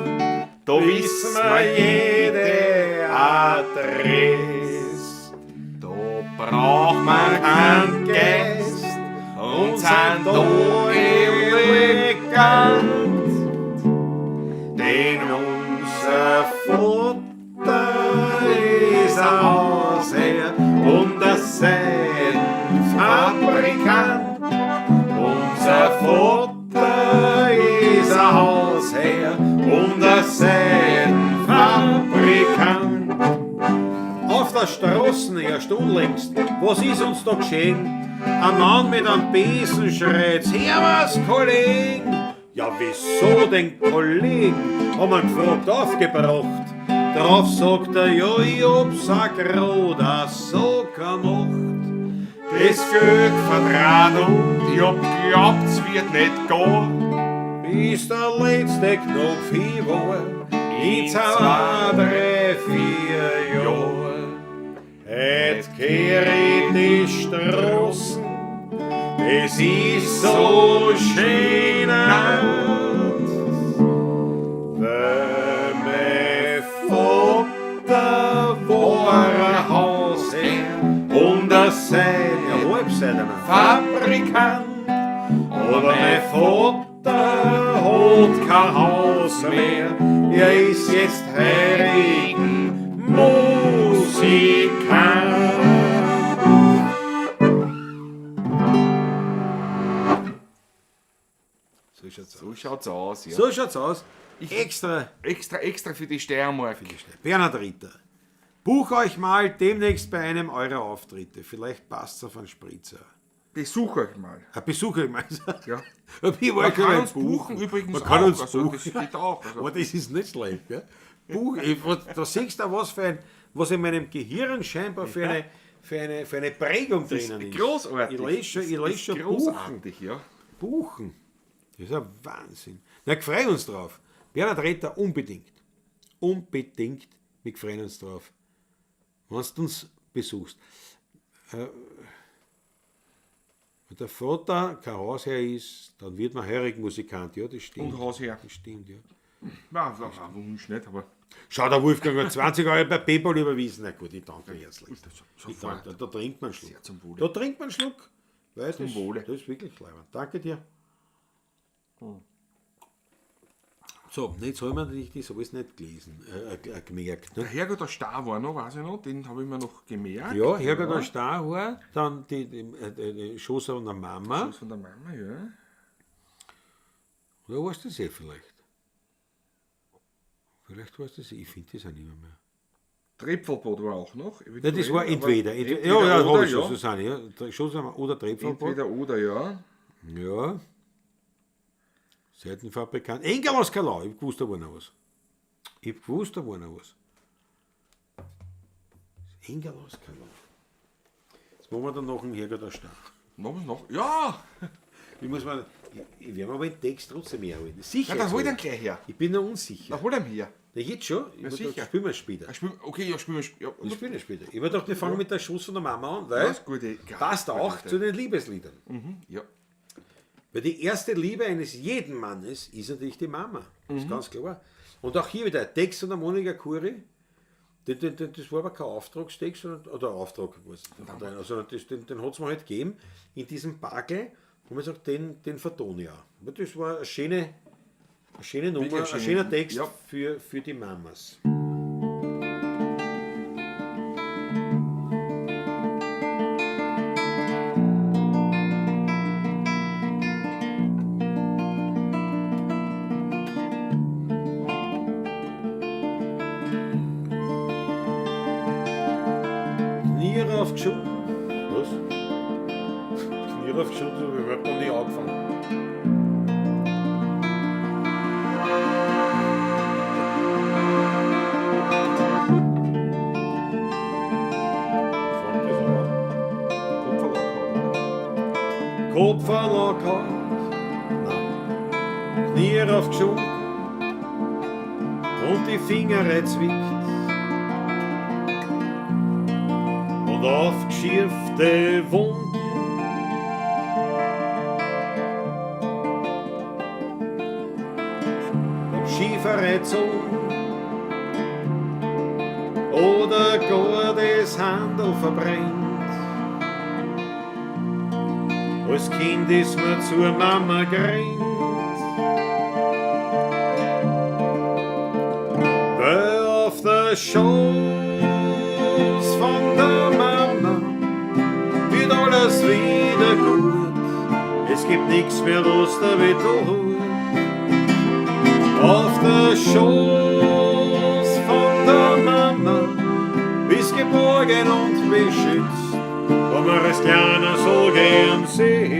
da Wissen wir jede Adresse. Da braucht man keinen Gäst und sind da elegant. Denn unser Vater ist ein Hausherr und ein Seidenfabrikant. Unser Vater ist ein Hausherr und ein Seidenfabrikant. Auf der Straße erst unlängst, was ist uns da geschehen? Ein Mann mit einem Besen schreit, Servus, Kollegen! Ja, wieso denn Kollegen? Haben wir gefragt, aufgebracht. Drauf sagt er, ja, ich hab's auch grad so gemacht. Das Geld verdraht und ich hab geglaubt, es wird nicht gehen. Bis der letzte Knopf hin war, in 2, 3, 4 Jahren. Heut kehr ich die Straßen, es ist so schön weil mein Vater war ein Hausherr und ein Seide, Fabrikant. Aber mein Vater hat kein Haus mehr, er ist jetzt heiligen Musikant. So schaut's aus. So schaut's aus, ja. So schaut's aus. Extra Extra für die Steiermark. Bernhard Ritter. Buch euch mal demnächst bei einem eurer Auftritte. Vielleicht passt's auf einen Spritzer. Besuch euch mal. Ein Besuch, ich meine. Ja. Ich Man kann uns buchen übrigens Man kann auch. uns also, buchen. Das geht auch. Also, Aber das ist nicht schlecht, gell? Buch, ich, da siehst du, was, für ein, was in meinem Gehirn scheinbar für eine Prägung drinnen ist. großartig. Ich lese schon, ich Das lese ist schon großartig, ja. Buchen. Das ist ein Wahnsinn. Na, wir freuen uns drauf. Bernhard Ritter unbedingt. Unbedingt, wir freuen uns drauf. Wenn du uns besuchst. Wenn der Vater kein Hausherr ist, dann wird man heurig Musikant. Ja, das stimmt. Und Hausherr. Das stimmt, ja. Na, das war ein Wunsch nicht, aber Schau, der Wolfgang hat 20 Euro bei PayPal überwiesen. Na gut, ich danke herzlich. Ich sofort. danke, da trinkt man einen Schluck. Sehr zum Wohle. Da trinkt man einen Schluck. Weil Zum das, Wohle. Das ist wirklich leibend. Danke dir. So, jetzt haben wir natürlich das alles nicht gelesen, gemerkt. Ne? Der Herrgott der Star war noch, weiß ich noch, den habe ich mir noch gemerkt. Ja, Herrgott der Star war, dann die Schoß von der Mama. Schoß von der Mama, ja. Oder warst du das eh vielleicht? Vielleicht warst du das eh, ich finde das auch nicht mehr. Trepfelbad war auch noch. Nein, das war aber entweder. Entweder ja, ja, oder, habe ich schon, ja. Susanne. Ja. Schoß oder Trepfelbad. Entweder oder, ja. Ja. Seitenfabrikant. Engel aus Kalau. Ich hab gewusst, da war noch was. Ich hab gewusst, da war noch was. Engel aus Kalau. Jetzt machen wir dann noch einen Herrgott der Stadt. Noch was noch? Ja! Ich muss mal, ich werde mir aber den Text trotzdem herholen. Sicher. Ja, dann hol den gleich her. Ich bin noch unsicher. Na, hol ihn her. Na, jetzt schon? Ich Ja, ja, sicher. Spielen wir später. Ja, spiel, okay, ja, spielen wir. Ja, Wir spielen später. Ich würde gedacht, wir fangen mit der Schuss von der Mama an, weil Ja, ist gut, eh. Ja, passt gute auch Idee. zu den Liebesliedern. Ja. Weil die erste Liebe eines jeden Mannes ist natürlich die Mama. Das ist ganz klar. Und auch hier wieder Text von der Monika Kuri. Das war aber kein Auftragstext, sondern, oder Auftrag, was, also das, den hat es mir halt gegeben, in diesem Bakel, wo man sagt, den vertone ich auch. Aber das war eine schöne Nummer, Wirklich ein schöne- schöner Text ja. für die Mamas. Knie raufgeschoben. Was? Knie raufgeschoben, so habe ich überhaupt noch nie angefangen. Fängt das an? Kopf gehabt, nein, Knie raufgeschunken und die Finger zwickt und aufgeschürfte Wunden. Ob Schieferei oder gar das Handel verbrennt. Als Kind ist man zur Mama gerannt. Weil auf der Schoß von der Mama wird alles wieder gut. Es gibt nichts mehr, was da weh tut. Auf der Schoß von der Mama bist geborgen und beschützt, wo man als Kleiner so gern sitzt.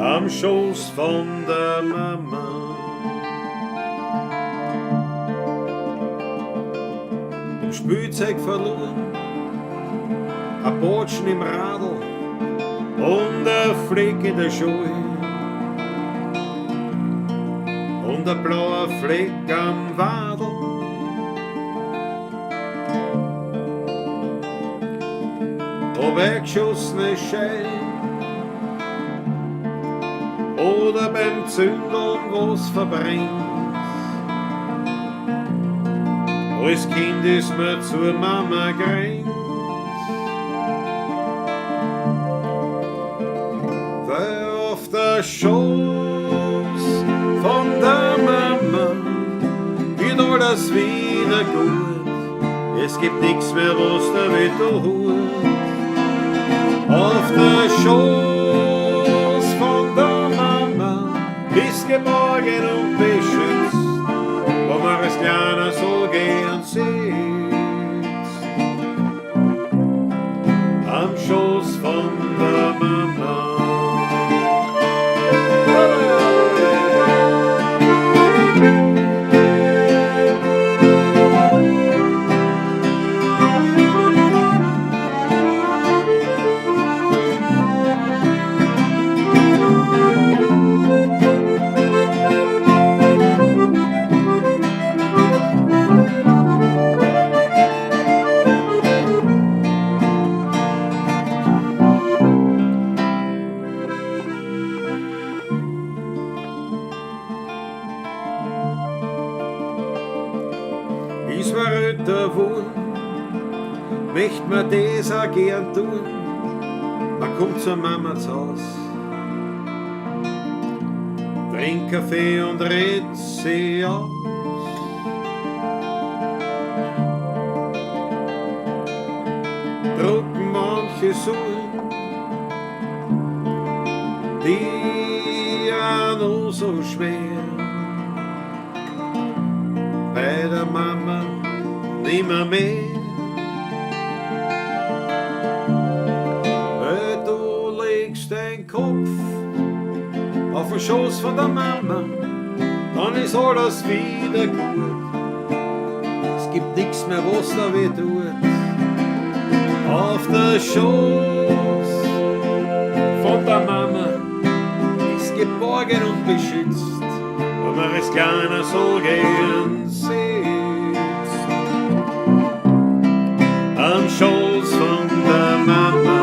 Am Schoß von der Mama. Im Spielzeug verloren, ein Botschen im Radl und ein Fleck in der Schuhe und ein blauer Fleck am Wadl. Ob eingeschossene Schein oder beim Zündeln was verbrennt. Als Kind ist man zur Mama gerannt. Weil auf der Schoß von der Mama wird alles wieder gut. Es gibt nichts mehr, was da weh tut. Auf der Schoß von der Mama bist geborgen und beschützt, wo man als Kleiner so gern sitzt. Am Schoß von der Mama. Ist man älter geworden, möcht man das auch gern tun. Man kommt zur Mama zu Haus, trinkt Kaffee und redet sie aus. Drucken manche Sorgen, die auch noch so schwer. Bei der Mama nimmer mehr. Weil du legst dein Kopf auf den Schoß von der Mama, dann ist alles wieder gut. Es gibt nichts mehr, was da weh tut. Auf der Schoß von der Mama ist geborgen und beschützt, wo man als Kleiner so gern sitzt. Am Schoß von der Mama.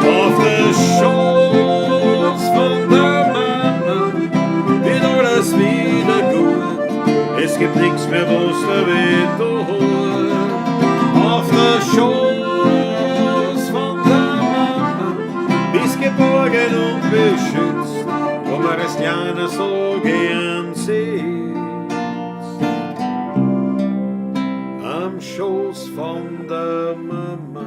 Auf der Schoß von der Mama wird alles wieder gut. Es gibt nichts mehr, was da weh tut. Auf der Schoß von der Mama bist geborgen und beschützt, wo man als Kleiner so gern sitzt. Am Schoß von der Mama.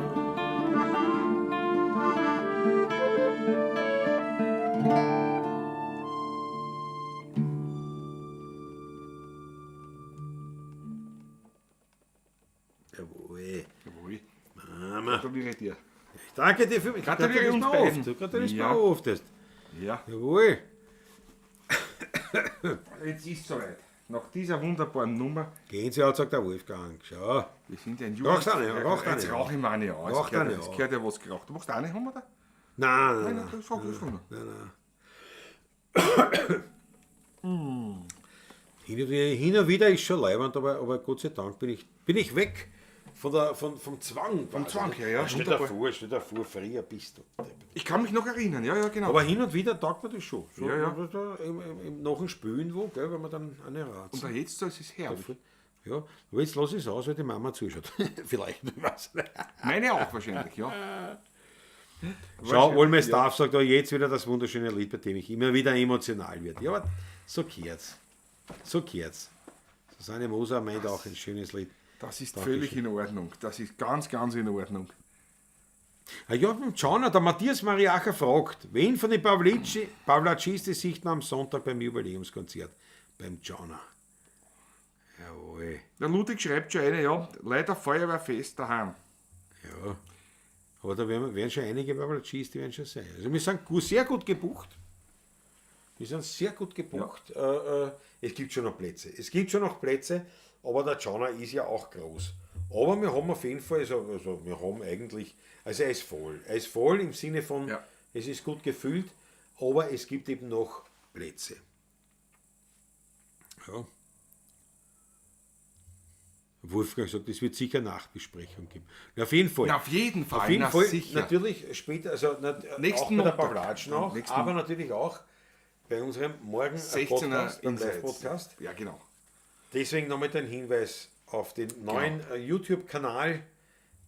Jawohl. Jawohl. Mama. Gratuliere dir. Ich danke dir für mich. Gratuliere uns mir beiden. oft. Du gratulierst Ja. mir oft erst. Ja. Jawohl. Jetzt ist soweit. Nach dieser wunderbaren Nummer. Gänsehaut, sagt der Wolfgang. Schau. Wir sind ja ein Rauchst eine, raucht Jetzt eine. rauche ich mir eine an. Es Raucht gehört, eine es an. gehört ja was geraucht. Du machst eine, haben wir da? Nein, nein, Nein, nein. nein, das ist schon. Nein, nein. Hin und wieder ist schon leibend, aber Gott sei Dank bin ich weg vom Zwang. Vom Zwang her, ja. Stell dir Wunderbar. vor, stell dir vor, früher bist du. Ich kann mich noch erinnern, ja, ja, genau. Aber hin und wieder taugt mir das schon. So, Ja, ja. Da, nach dem Spülen wo, gell, wenn man dann eine Ratz. Und da jetzt so, es ist herrlich. Ja, aber jetzt lass ich es aus, weil die Mama zuschaut. Vielleicht, ich weiß nicht. Meine auch wahrscheinlich, ja. Schau, All My Staff sagt auch jetzt wieder das wunderschöne Lied, bei dem ich immer wieder emotional werde. Ja, aber so kehrt's. So kehrt's. Susanne Moser meint auch ein schönes Lied. Das ist Dankeschön. völlig in Ordnung. Das ist ganz, ganz in Ordnung. Ah ja, beim Gianna, der Matthias Mariacher fragt, wen von den Pavlacisti sieht man am Sonntag beim Jubiläumskonzert? Beim Gianna. Jawohl. Der Ludwig schreibt schon eine, ja, leider Feuerwehrfest daheim. Ja. Aber da werden schon einige Pavlacisti, die werden schon sein. Also wir sind sehr gut gebucht. Wir sind sehr gut gebucht. Ja. Es gibt schon noch Plätze. Es gibt schon noch Plätze, aber der Gianna ist ja auch groß. Aber wir haben auf jeden Fall, also wir haben eigentlich, also er ist voll. Er ist voll im Sinne von, Ja. es ist gut gefüllt, aber es gibt eben noch Plätze. Ja. Wolfgang sagt, es wird sicher Nachbesprechung geben. Na, auf jeden Fall. Na, auf jeden Fall. Auf jeden na, Fall, sicher. natürlich später, also Nächsten auch bei der Montag. Pavlatsch noch, Nächsten- aber natürlich auch bei unserem morgen 16er Podcast, beim Insights. Live-Podcast. Ja, genau. Deswegen nochmal den Hinweis auf den neuen YouTube-Kanal,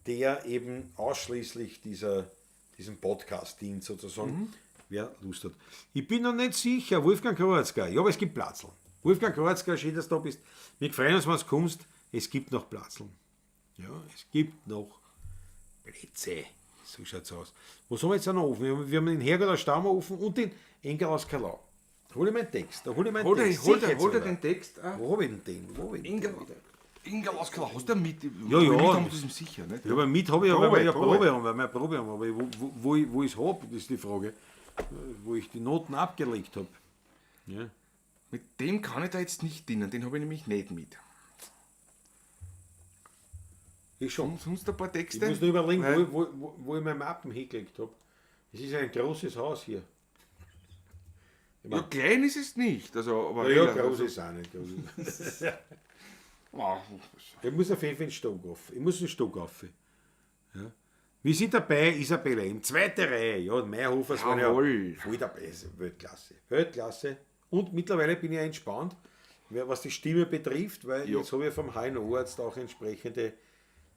der eben ausschließlich diesem Podcast dient, sozusagen. Wer Lust hat. Ich bin noch nicht sicher, Wolfgang Kroatzka. Ja, aber es gibt Platzln. Wolfgang Kroatzka, schön, dass du da bist. Wir freuen uns, wenn du kommst. Es gibt noch Platzln. Ja, es gibt noch Plätze. So schaut's aus. Was haben wir jetzt auch noch offen? Wir haben den Herrgott aus Staumer offen und den Enkel aus Kalau. Hol ich meinen Text. Da hol ich meinen Hol dir, Text. hol Sicher dir, jetzt hol dir wieder. den Text. Ah. Wo hab ich denn den? Wo hab ich denn Inga, den wieder? Inga aus Kalau. Hast du mit? Ja, ja. Mit haben wir das sicher, nicht? Ja, aber mit habe ich ja, weil Probe, wir ja Probe. Probe haben, weil wir ja Probe haben. Aber wo ich es habe, das ist die Frage. Wo ich die Noten abgelegt habe. Ja. Mit dem kann ich da jetzt nicht dienen, den habe ich nämlich nicht mit. Ich schon. Und sonst ein paar Texte? Ich muss nur überlegen, Weil- wo ich meine Mappen hingelegt habe. Es ist ein großes Haus hier. Ich Ja, mein, klein ist es nicht. Also, aber ja, relativ- groß ist es auch nicht. Groß ist es. Wow. Ich muss auf jeden Fall einen Stock auf. Ich muss einen Stock auf. Ja. Wir sind dabei, Isabella, in zweiter Reihe. Ja, Meierhofer waren ja Jawohl. voll dabei. Ist Weltklasse. Weltklasse. Und mittlerweile bin ich ja entspannt, was die Stimme betrifft, weil Ja. jetzt habe ich vom HNO-Arzt auch entsprechende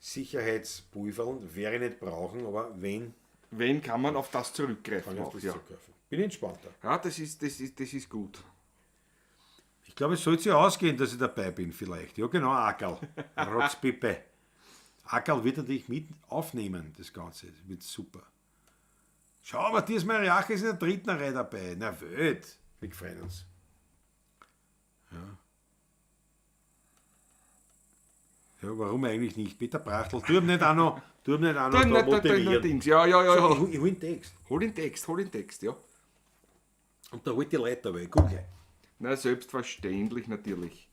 Sicherheitspulverl. Werde ich nicht brauchen, aber wenn, Wen kann man auf das zurückgreifen? kann ich auf Auch, das ja. zurückgreifen. Bin entspannter. Ja, das ist gut. Ich glaube, es sollte sich ausgehen, dass ich dabei bin, vielleicht. Ja, genau, Ackerl. Rotzpippe. Ackerl wird natürlich mit aufnehmen, das Ganze. Das wird super. Schau, Matthias Mariache ist in der dritten Reihe dabei. Na, Welt. Wir freuen uns. Ja. Ja, warum eigentlich nicht? Peter Brachtl, tu ihm nicht auch noch, tu ihm nicht auch noch Da, da da, da, da, motivieren. Dings. Ja, ja, ja, ja. Ich hol den Text. Hol den Text, hol den Text, ja. Und da holt die Leute dabei. Guck gleich. Na, selbstverständlich natürlich.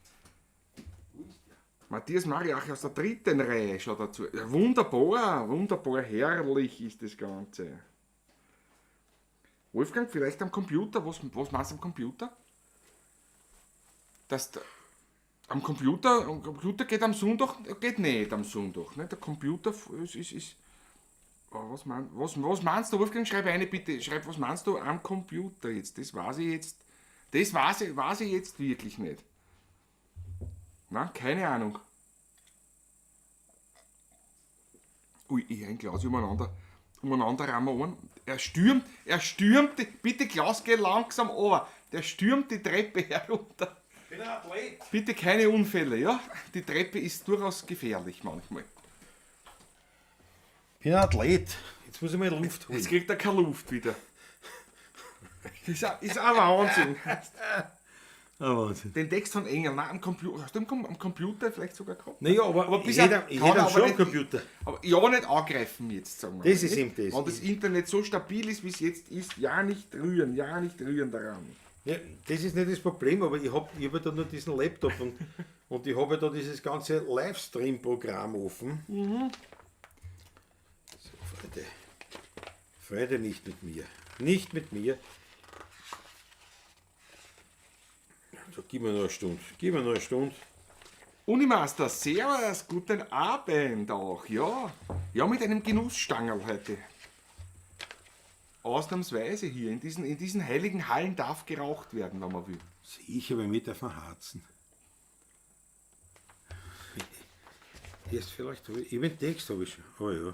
Matthias Mariach aus der dritten Reihe schaut dazu. Ja, wunderbar, wunderbar, herrlich ist das Ganze. Wolfgang, vielleicht am Computer, was meinst du am Computer? Dass am Computer geht am Sonntag, geht nicht am Sonntag. Ne? Der Computer ist oh, was meinst du, Wolfgang? Schreib eine bitte, schreib, was meinst du am Computer jetzt? Das weiß ich jetzt, das weiß ich jetzt wirklich nicht. Na, keine Ahnung. Ui, ich ein Klaus umeinander rammen an. Er stürmt, bitte Klaus, geh langsam runter. Der stürmt die Treppe herunter. Ich bin ein Athlet. Bitte keine Unfälle, ja? Die Treppe ist durchaus gefährlich manchmal. Ich bin ein Athlet. Jetzt muss ich mal Luft holen. Jetzt kriegt er keine Luft wieder. Das ist ein Wahnsinn. Ah, Wahnsinn. Den Text von Engel, nein, am Computer. Hast du am Computer vielleicht sogar gehabt? Naja, aber bisher ich kann hätte er schon aber am Computer. Aber ja, nicht angreifen jetzt, sagen wir Das mal, ist nicht? eben das. Wenn das Internet so stabil ist, wie es jetzt ist, ja nicht rühren daran. Ja, das ist nicht das Problem, aber ich habe ich hab ja da nur diesen Laptop und ich habe ja da dieses ganze Livestream-Programm offen. So, Freunde. Freunde, nicht mit mir. Nicht mit mir. So, gib mir noch eine Stunde. Gib mir noch eine Stunde. Unimaster, servus, guten Abend auch, ja. Ja, mit einem Genussstangerl heute. Ausnahmsweise hier, in diesen heiligen Hallen darf geraucht werden, wenn man will. Sicher, bei mir darf man harzen. Erst vielleicht, hab ich den Text habe ich schon. Oh ja.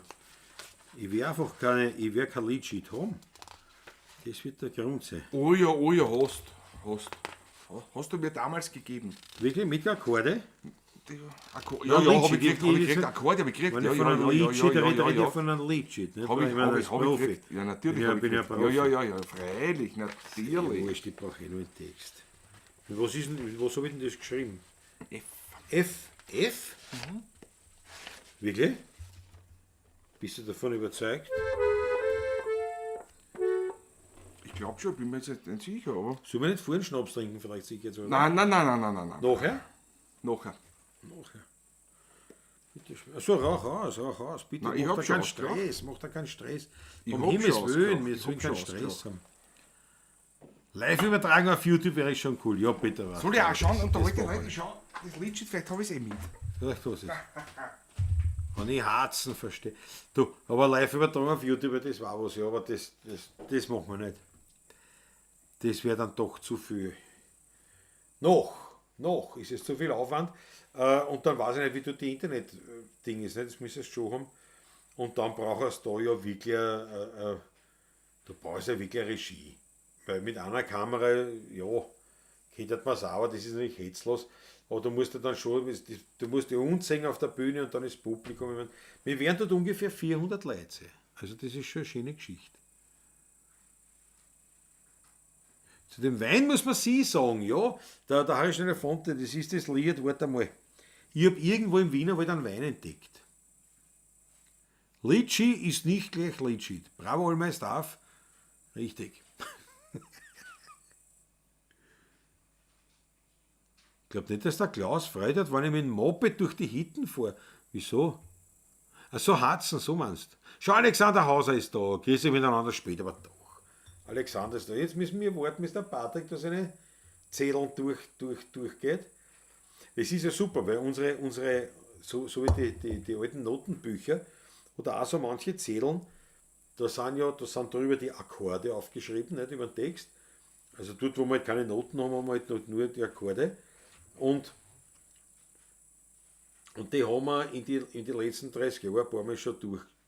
Ich werde einfach keine, ich werde kein Lead Sheet haben. Das wird der Grund sein. Oh ja, hast. Hast. Hast du mir damals gegeben. Wirklich mit Akkorde? Die ja, ja, habe ich gekriegt, hab ich gekriegt, Akkorde habe ich gekriegt. Wenn Ja, ich ja, von einem ja, ja, Lead Sheet ja, rede, ja, rede ja. ich von einem Lead Sheet. Nicht? Habe ich, Ich meine, hab ich, als hab ich Profi. gekriegt. Ja, natürlich. Ja, hab ich bin ja gekriegt. Profi. Ja, ja, ja, ja, freilich, natürlich. Wurscht, ich brauche eh nur einen Text. Was ist denn, was habe ich denn das geschrieben? F. F? F? Wirklich? Bist du davon überzeugt? Ich glaube schon, bin mir jetzt nicht sicher, aber. Sollen wir nicht vorhin Schnaps trinken, vielleicht sicher jetzt, oder? Nein, nein, nein, nein, nein, nein, nein. Nachher? Nachher. Nachher. Bitte schön. Achso, rauch aus, rauch aus. Bitte, Nein, ich mach hab da schon keinen ausgeraucht. Stress, mach da keinen Stress. Ich Um hab Himmels schon Willen, wir ausgeraucht. Ich sollen hab keinen schon Stress ausgeraucht. haben. Live-Übertragung auf YouTube wäre schon cool. Ja, bitte. Was. Soll ich auch schauen? Und da Das heute, machen wir Leute, schau, das Lead Sheet, vielleicht habe ich es eh mit. Vielleicht was ist. Wenn ich Harzen verstehe. Du, aber Live-Übertragung auf YouTube, das war was, ja, aber das machen wir nicht. Das wäre dann doch zu viel. Noch ist es zu viel Aufwand. Und dann weiß ich nicht, wie du die Internet-Ding ist, nicht? Das müsstest du schon haben. Und dann brauchst du da ja wirklich, du brauchst ja wirklich eine Regie. Weil mit einer Kamera, ja, könnte man es auch, aber das ist natürlich hetzlos. Aber du musst ja dann schon, du musst ja uns sehen auf der Bühne und dann ist Publikum. Ich meine, wir werden dort ungefähr 400 Leute sein. Also das ist schon eine schöne Geschichte. Zu dem Wein muss man sie sagen, ja. Der Harry Schneider Fonte, das ist das Lied, warte mal. Ich habe irgendwo im Wienerwald einen Wein entdeckt. Litschi ist nicht gleich Litschi. Bravo, all my staff. Richtig. Ich glaube nicht, dass der Klaus Freude hat, wenn ich mit dem Moped durch die Hitten fahre. Wieso? Ach so, Harzen, so meinst. Schau, Alexander Hauser ist da. Grüß dich miteinander später, aber doch. Alexander ist da. Jetzt müssen wir warten, bis der Patrick da seine Zetteln durchgeht. Es ist ja super, weil unsere so wie die alten Notenbücher oder auch so manche Zetteln, da sind drüber die Akkorde aufgeschrieben, nicht über den Text. Also dort, wo wir halt keine Noten haben, haben wir halt nur die Akkorde. Und die haben wir in die letzten 30 Jahre ein paar Mal schon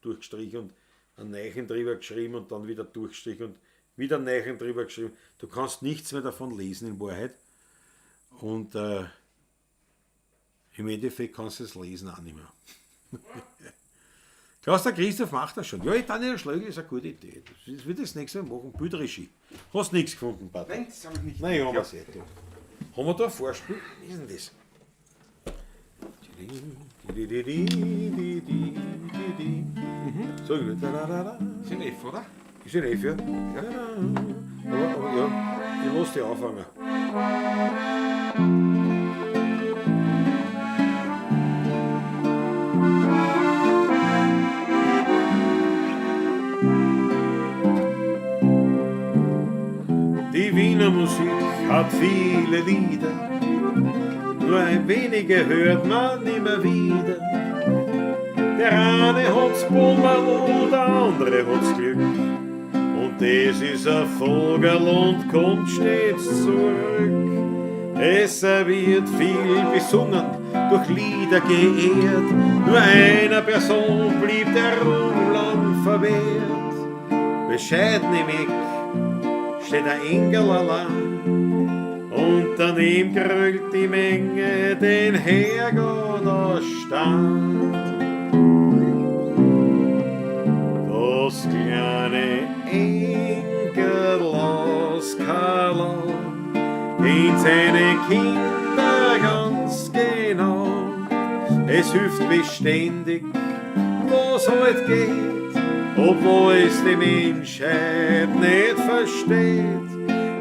durchgestrichen und einen Neichen drüber geschrieben und dann wieder durchgestrichen und wieder einen Neichen drüber geschrieben. Du kannst nichts mehr davon lesen in Wahrheit. Und im Endeffekt kannst du es lesen auch nicht mehr. Klaus, der Christoph macht das schon. Ja, Daniel Schlögl ist eine gute Idee. Das wird das nächste Mal machen. Bildregie. Hast nichts gefunden, Patrick? Nein, das habe ich nicht. Nein, haben wir es eh da. Haben wir da ein Vorspiel? Wie ist denn das? So, Ist ein F, oder? Ist ein F, ja? Ja. Aber ja, ich lass dich anfangen. Die Wiener Musik hat viele Lieder, nur ein wenige hört man immer wieder. Der eine hat's Bummerl, der andere hat's Glück. Und das ist ein Vogel und kommt stets zurück. Es wird viel besungen, durch Lieder geehrt, nur einer Person blieb der Ruhm lang verwehrt. Bescheiden im Eck steht ein Engel allein, und daneben grölt die Menge den Herrgott aus Stein. Das kleine Engerl aus Karlau kennt seine Kinder ganz genau. Es hilft beständig, was halt geht, obwohl es die Menschheit nicht versteht.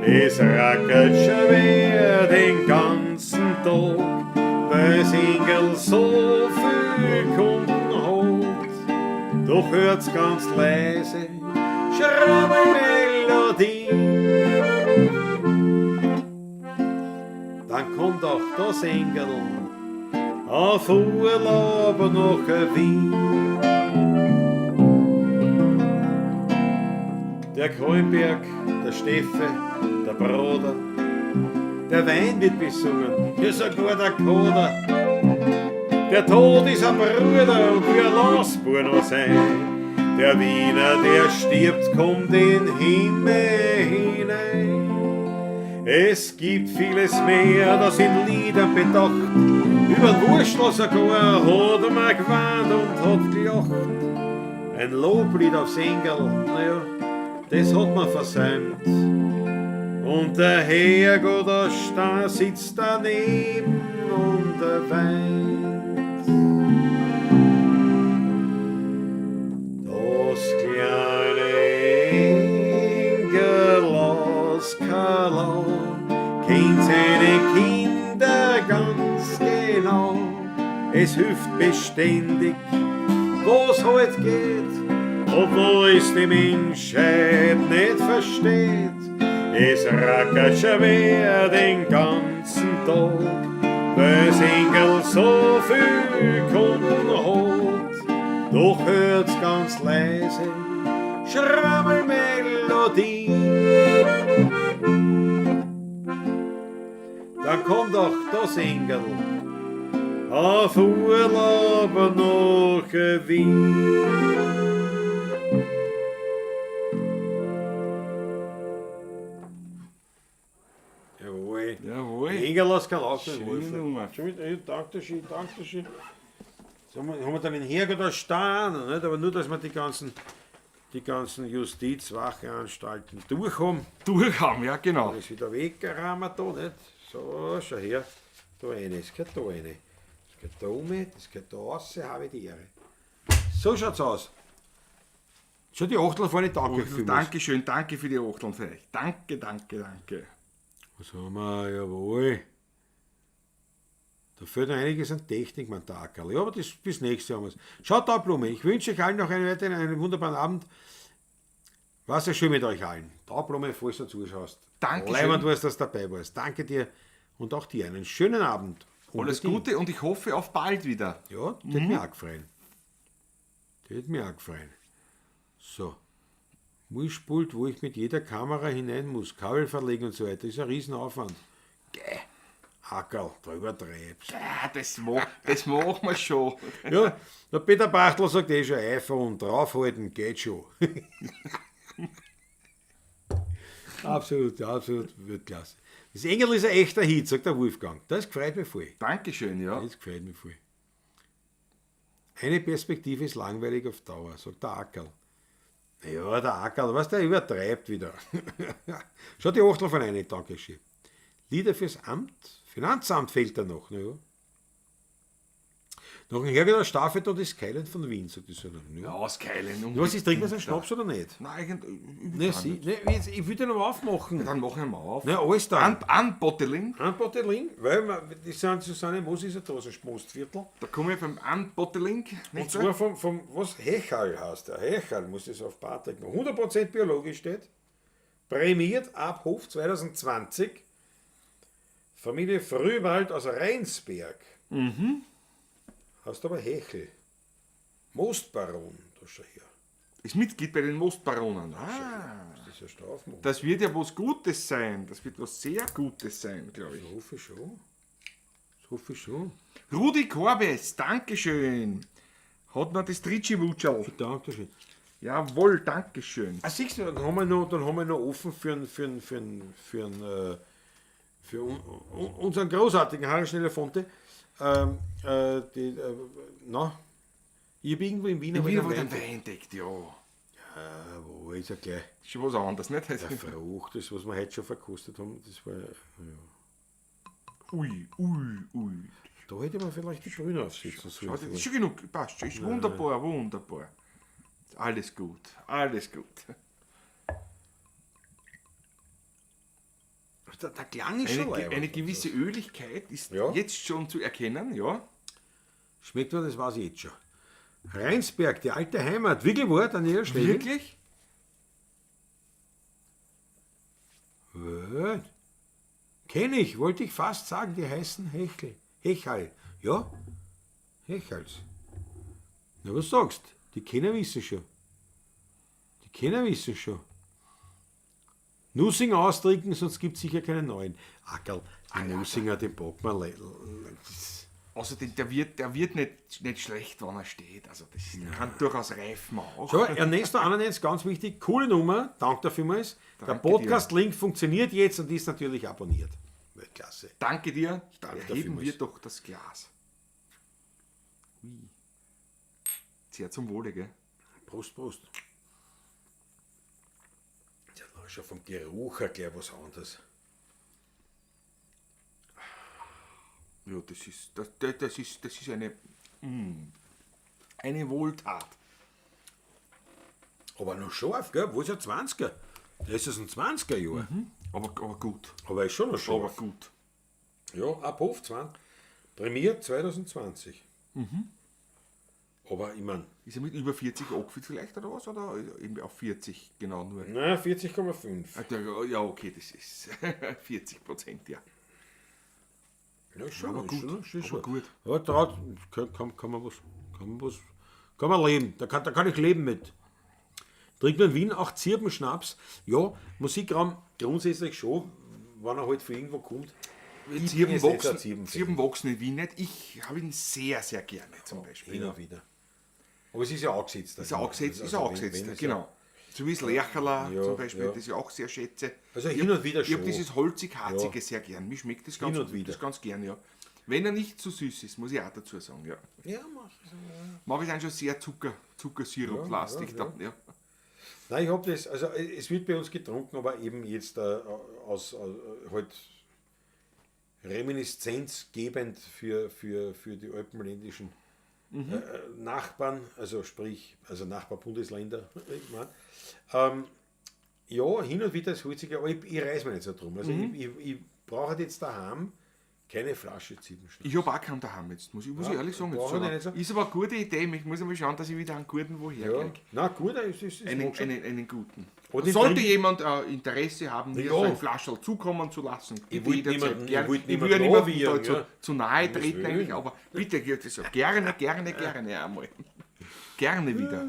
Es rackert schwer den ganzen Tag, weil Engel so viel Kunden hat. Doch hört's ganz leise Schrammelmelodie. Dann kommt auch das Engel auf Urlaub nach Wien. Der Kronberg, der Steffe, der Bruder, der Wein wird besungen, ja sogar der Koder. Der Tod ist ein Bruder und wir lass noch sein. Der Wiener, der stirbt, kommt in Himmel hinein. Es gibt vieles mehr, das in Liedern bedacht. Über den Wurstel sogar hat man geweint und hat gelacht. Ein Loblied aufs Engel, naja, das hat man versäumt. Und der Herrgott, der Star sitzt daneben und er weint. Das kleine Engel aus Kalau kennt seine Kinder ganz genau. Es hilft beständig, wo's halt geht, obwohl es die Menschheit nicht versteht. Es rackert schwer den ganzen Tag, weil's Engel so viel Kunden hat. Doch hört's ganz leise Schrammelmelodie. Dann kommt auch das Engel auf Urlaub nach Wien. Jawohl. Jawohl. Engel aus Kalaufen. Schöne Nummer. Danke schön, danke schön. So haben wir dann den Herrgott da stehen, nicht? Aber nur, dass wir die ganzen Justizwacheanstalten durchhaben. Durchhaben, ja genau. Dann ist wieder weggerammt da, nicht? So, schau her. Da rein, es gehört da rein. Es gehört da um, das gehört da raus, habe ich die Ehre. So schaut's aus. Schon die Achtel vorne, danke vielmals. Dankeschön, danke für die Achteln vielleicht. Danke, danke, danke. Was haben wir? Jawohl. Da fehlt noch einiges an Technik, mein Tag. Ja, aber das bis nächstes Jahr. Schaut da, Blume. Ich wünsche euch allen noch einen weiteren, einen wunderbaren Abend. War sehr schön mit euch allen. Da, Blume, falls du zuschaust. Dankeschön. Leibend warst, dass du dabei warst. Danke dir und auch dir einen schönen Abend. Alles Gute und ich hoffe auf bald wieder. Ja, das hätte mich auch gefreut. Das hätte mich auch gefreut. So. Mischpult, wo ich mit jeder Kamera hinein muss, Kabel verlegen und so weiter, ist ein Riesenaufwand. Geh, Ackerl, da übertreibst. Ja, das machen wir schon. Ja, der Peter Bachtl sagt eh schon, iPhone draufhalten, geht schon. Absolut, absolut, Weltklasse. Das Engel ist ein echter Hit, sagt der Wolfgang. Das gefreut mich voll. Dankeschön, ja. Das gefreut mich voll. Eine Perspektive ist langweilig auf Dauer, sagt der Ackerl. Ja, der Ackerl, was der übertreibt wieder. Schau die Achtel von einer, danke schön. Lieder fürs Amt, Finanzamt fehlt da noch. Na ja. Noch ein Herr Staffel und das Skyline von Wien, sagt die Söhne. Ja, ja, Skyline. Was ist, trinken wir einen Schnaps oder nicht? Nein, nein, sie, nein, ich will den noch aufmachen. Ja, dann machen wir mal auf. Nein, alles dann. Unbottling. Unbottling, weil man, das sind Susanne Moos ist ja da, so ein Mostviertel. Da komme ich vom Unbottling. Und zwar vom was? Hechal heißt der. Hechal muss das auf Patrick machen. 100% biologisch steht. Prämiert ab Hof 2020. Familie Frühwald aus Rheinsberg. Mhm. Heißt aber Hechel. Mostbaron, da schau her. Ist Mitglied bei den Mostbaronen. Ah. Das ist ja Strafmord. Das wird ja was Gutes sein. Das wird was sehr Gutes sein, glaube ich. Das hoffe ich schon. Das hoffe ich schon. Rudi Korbes, Dankeschön. Hat man das Tritschi-Wutscherl. Dankeschön. Jawohl, Dankeschön. Ah, siehst du, dann haben wir noch offen für unseren großartigen Harry Schneller Fonte. Ich habe irgendwo in Wien einen Wein entdeckt, ja. Ja, wo ist ja gleich. Ist schon was anderes, nicht? Der Frucht, das, was wir heute schon verkostet haben, das war. Ja. Ui, ui, ui. Da hätte man vielleicht die Brüne aufsitzen sollen. Das ist schon genug, passt schon. Ist wunderbar, wunderbar. Alles gut, alles gut. Der Klang ist schon Eine, eine gewisse Öligkeit ist Ja. jetzt schon zu erkennen, ja. Schmeckt mir, das weiß ich jetzt schon. Rheinsberg, die alte Heimat. Wirklich wahr, Daniel Schlegel? Wirklich? Welt. Kenn ich, wollte ich fast sagen, die heißen Hechel. Hechal. Ja, Hechals. Na, was sagst? Die Kenner wissen schon. Die Kenner wissen schon. Nussinger austrinken, sonst gibt es sicher keinen neuen. Ackerl, die Nussinger, den packen wir. Außerdem, der wird nicht schlecht, wenn er steht. Also das der kann durchaus reifen auch. So, Ernesto 91, ganz wichtig, coole Nummer, danke dafür vielmals. Der Danke Podcast-Link funktioniert jetzt und ist natürlich abonniert. Weltklasse. Danke dir. Danke Erheben vielmals. wir doch das Glas. Ui. Sehr zum Wohle, gell? Prost, Prost. Ja, da ist schon vom Geruch her gleich was anderes. Ja, das ist, das, das, das ist, das ist eine, eine Wohltat. Aber noch scharf, gell? Wo ist ja 20er? Das ist ein 20er Jahr. Aber gut. Aber ist schon noch scharf. Aber gut. Ja, ab Hof 20. Prämiert 2020. Aber ich mein, Ist er mit über 40 angefüllt vielleicht oder was? Oder eben auf 40 genau nur? na 40,5. Ja, okay, das ist 40%, ja. Ja, schon, Aber ist gut, schon, ist aber schon. gut. Ja, da kann man was, kann man leben. Da kann ich leben mit. Trinkt man in Wien auch Zirbenschnaps? Ja, Musikraum grundsätzlich schon, wenn er halt von irgendwo kommt. Zirben jetzt nicht wachsen, ein Zirben-Fan. Zirben wachsen in Wien nicht. Ich habe ihn sehr, sehr gerne zum Beispiel. Hin und wieder. Aber es ist ja angesetzt. Ist er angesetzt, Also ist er angesetzt, genau. So wie das Lercherler Ja, zum Beispiel, ja. das ich auch sehr schätze. Also hin und wieder Ich habe schon. dieses holzig-harzige Ja. sehr gern. Mir schmeckt das ganz, Hin und wieder. das ganz gern, ja. Wenn er nicht zu süß ist, muss ich auch dazu sagen, ja. Ja, mach. Mag ich dann schon sehr Zuckersirup-lastig Ja, ja, dann, ja. Nein, ich habe das, also es wird bei uns getrunken, aber eben jetzt aus halt reminiszenzgebend für die alpenländischen Nachbarn, also sprich, also Nachbarbundesländer, ich mein. Ja, hin und wieder ist holziger, aber ich reiß mir nicht so drum. Also ich brauche jetzt daheim keine Flasche Zirbenschnaps. Ich habe auch keinen daheim jetzt, muss ich ehrlich sagen. Jetzt brauche ich sogar. nicht so. Ist aber eine gute Idee, ich muss einmal schauen, dass ich wieder einen guten woher Ja. kriege. Na gut, es ist, es mag schon. Einen guten. Und den Sollte trink- jemand Interesse haben, mir Ja. so ein Flascherl zukommen zu lassen, bitte wollte jederzeit niemanden- ich wollte Ich will ja niemanden niemandem da anwirren, ja. zu nahe treten Willen. eigentlich, aber bitte, das gerne, gerne, gerne einmal. Gerne wieder.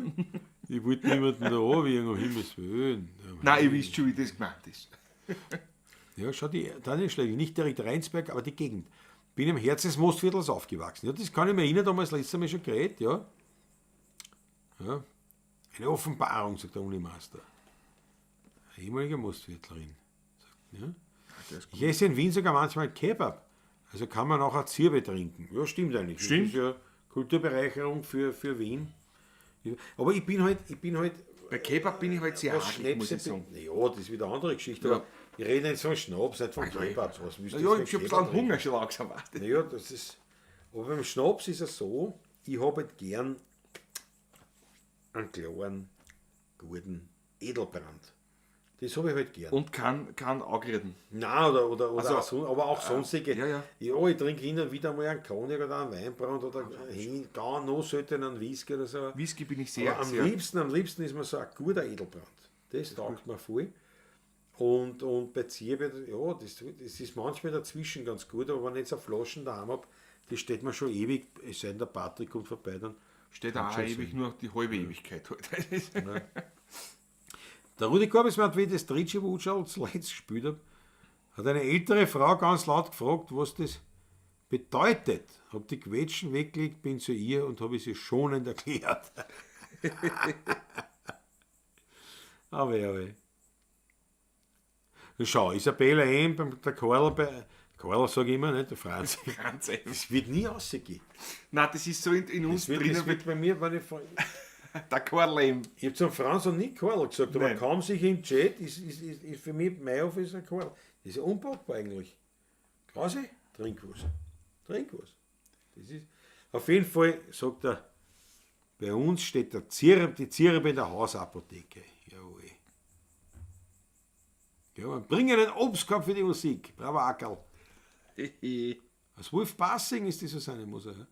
Ich wollte niemanden da anwirren, um Himmels Willen. Nein, ihr wisst schon, wie das gemeint ist. Ja, schau, die Daniel Schlegel, nicht direkt Rheinsberg, aber die Gegend. Bin im Herzen des Mostviertels aufgewachsen. Ja, das kann ich mir erinnern, damals letztes Mal schon geredet, ja. Ja. Eine Offenbarung, sagt der Unimeister. Eine ehemalige Mostviertlerin. Sagt, ja. Ich esse in Wien sogar manchmal Kebab. Also kann man auch eine Zirbe trinken. Ja, stimmt eigentlich. Stimmt. Das ist ja Kulturbereicherung für Wien. Aber ich bin halt Bei Kebab bin ich halt sehr was hakelig, muss Schnäpse ich sagen. Ja, das ist wieder eine andere Geschichte. Ja. Aber ich rede nicht von Schnaps, nicht von Kebabs. Was willst du Ja, ich jetzt habe mit schon ein Kebab bisschen Hunger schon langsam. trinken? Naja, das ist. Aber beim Schnaps ist es so, ich habe halt gern einen klaren, guten Edelbrand. Das habe ich halt gern. Und kann auch reden. Nein, oder Also, auch so, aber auch sonstige. ja, ja. Ja, ich trinke hin und wieder mal einen Cognac oder einen Weinbrand oder hin, gar noch selten einen Whisky oder so. Whisky bin ich sehr, Aber am sehr. liebsten ist mir so ein guter Edelbrand. Das taugt mir voll. Und bei Zirbe, ja, das ist manchmal dazwischen ganz gut, aber wenn ich jetzt eine Flaschen daheim habe, die steht mir schon ewig, es sei denn, der Patrick kommt vorbei, dann. Steht auch schon ewig nur die halbe Ewigkeit. Halt. Der Rudi Korbismann, wie ich das Tritschi Wutschal zuletzt gespielt habe, hat eine ältere Frau ganz laut gefragt, was das bedeutet. Hab die Quetschen weggelegt, bin zu ihr und habe sie schonend erklärt. Aber ja. Schau, Isabella M., beim, der Karl, bei, Karl sage ich immer, nicht der Franz. Franz M. Das wird nie rausgehen. Nein, das ist so in uns Das wird, drinnen. das wird bei mir, wenn ich, der Karl M. ich habe zum Franz noch nie Karl gesagt, aber Nein. kaum sich im Chat, ist für mich, mein Office ein Karl. Das ist ja unpackbar eigentlich. Klausi, trink was. Trink was. Das ist, auf jeden Fall, sagt er, bei uns steht der Zirp, die Zirbe in der Hausapotheke. Jawohl. Ja, bring einen Obstkorb für die Musik. Bravo, Ackerl. Als Wolf Passing ist die Susanne Moser. Ja.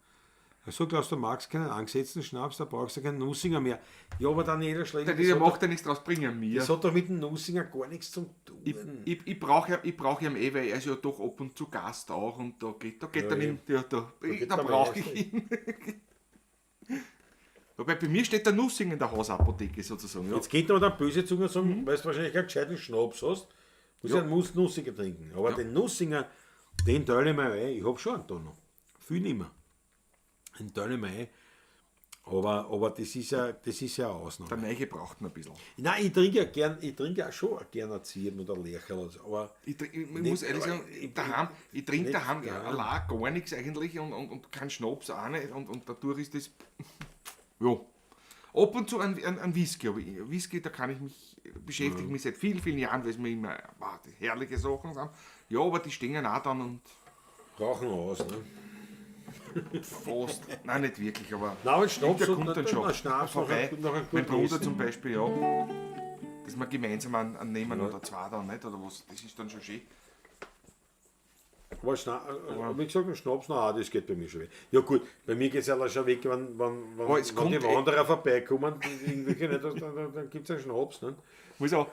Also glaubst du, magst keinen angesetzten Schnaps, da brauchst du keinen Nussinger mehr. Ja, aber Daniela Schlegel, Der das, hat macht ja nichts draus, bringen mir. das hat doch mit dem Nussinger gar nichts zu tun. Ich brauche ich brauch ihn eh, weil er ist ja doch ab und zu Gast auch und da geht dann Ja, ihm, ja, da, geht da der brauche Meister. ich ihn. Wobei bei mir steht der Nussing in der Hausapotheke sozusagen. Ja. Jetzt geht aber dann böse Zunge sagen, weil du wahrscheinlich keinen gescheiten Schnaps hast, muss ich einen Nussinger trinken. Aber den Nussinger, den teile ich mir ein. Ich hab schon einen da noch. Viel nicht mehr. Den teile ich mir ein. Aber das ist ja eine Ausnahme. Der Neiche braucht man ein bisschen. Nein, ich trinke ja gern, ich trinke ja schon gern ein Zirben oder ein Lercherl. oder so, Aber Ich muss ehrlich aber sagen, daheim, ich trinke nicht daheim daheim. allein gar nichts eigentlich und keinen Schnaps auch nicht und dadurch ist das. Ja. Ab und zu ein Whisky, aber Whisky, da kann ich mich, beschäftige mich seit vielen, vielen Jahren, weil es mir immer wow, die herrliche Sachen sind. Ja, aber die stehen auch dann und rauchen aus, ne? fast. Nein, nicht wirklich, aber. Nein, aber Schnaps Der und kommt dann schon na, Schnaps vorbei. nach einem Mein guten Bruder Essen. zum Beispiel, ja. Dass wir gemeinsam einen nehmen oder zwei dann, nicht? Oder was, das ist dann schon schön. Aber wie gesagt, ein Schnaps, na, das geht bei mir schon weg. Ja gut, bei mir geht es ja schon weg, wenn Aber es die kommt eh- Wanderer vorbeikommen, die irgendwelche nicht, dann gibt es einen Schnaps. Ne? Muss auch,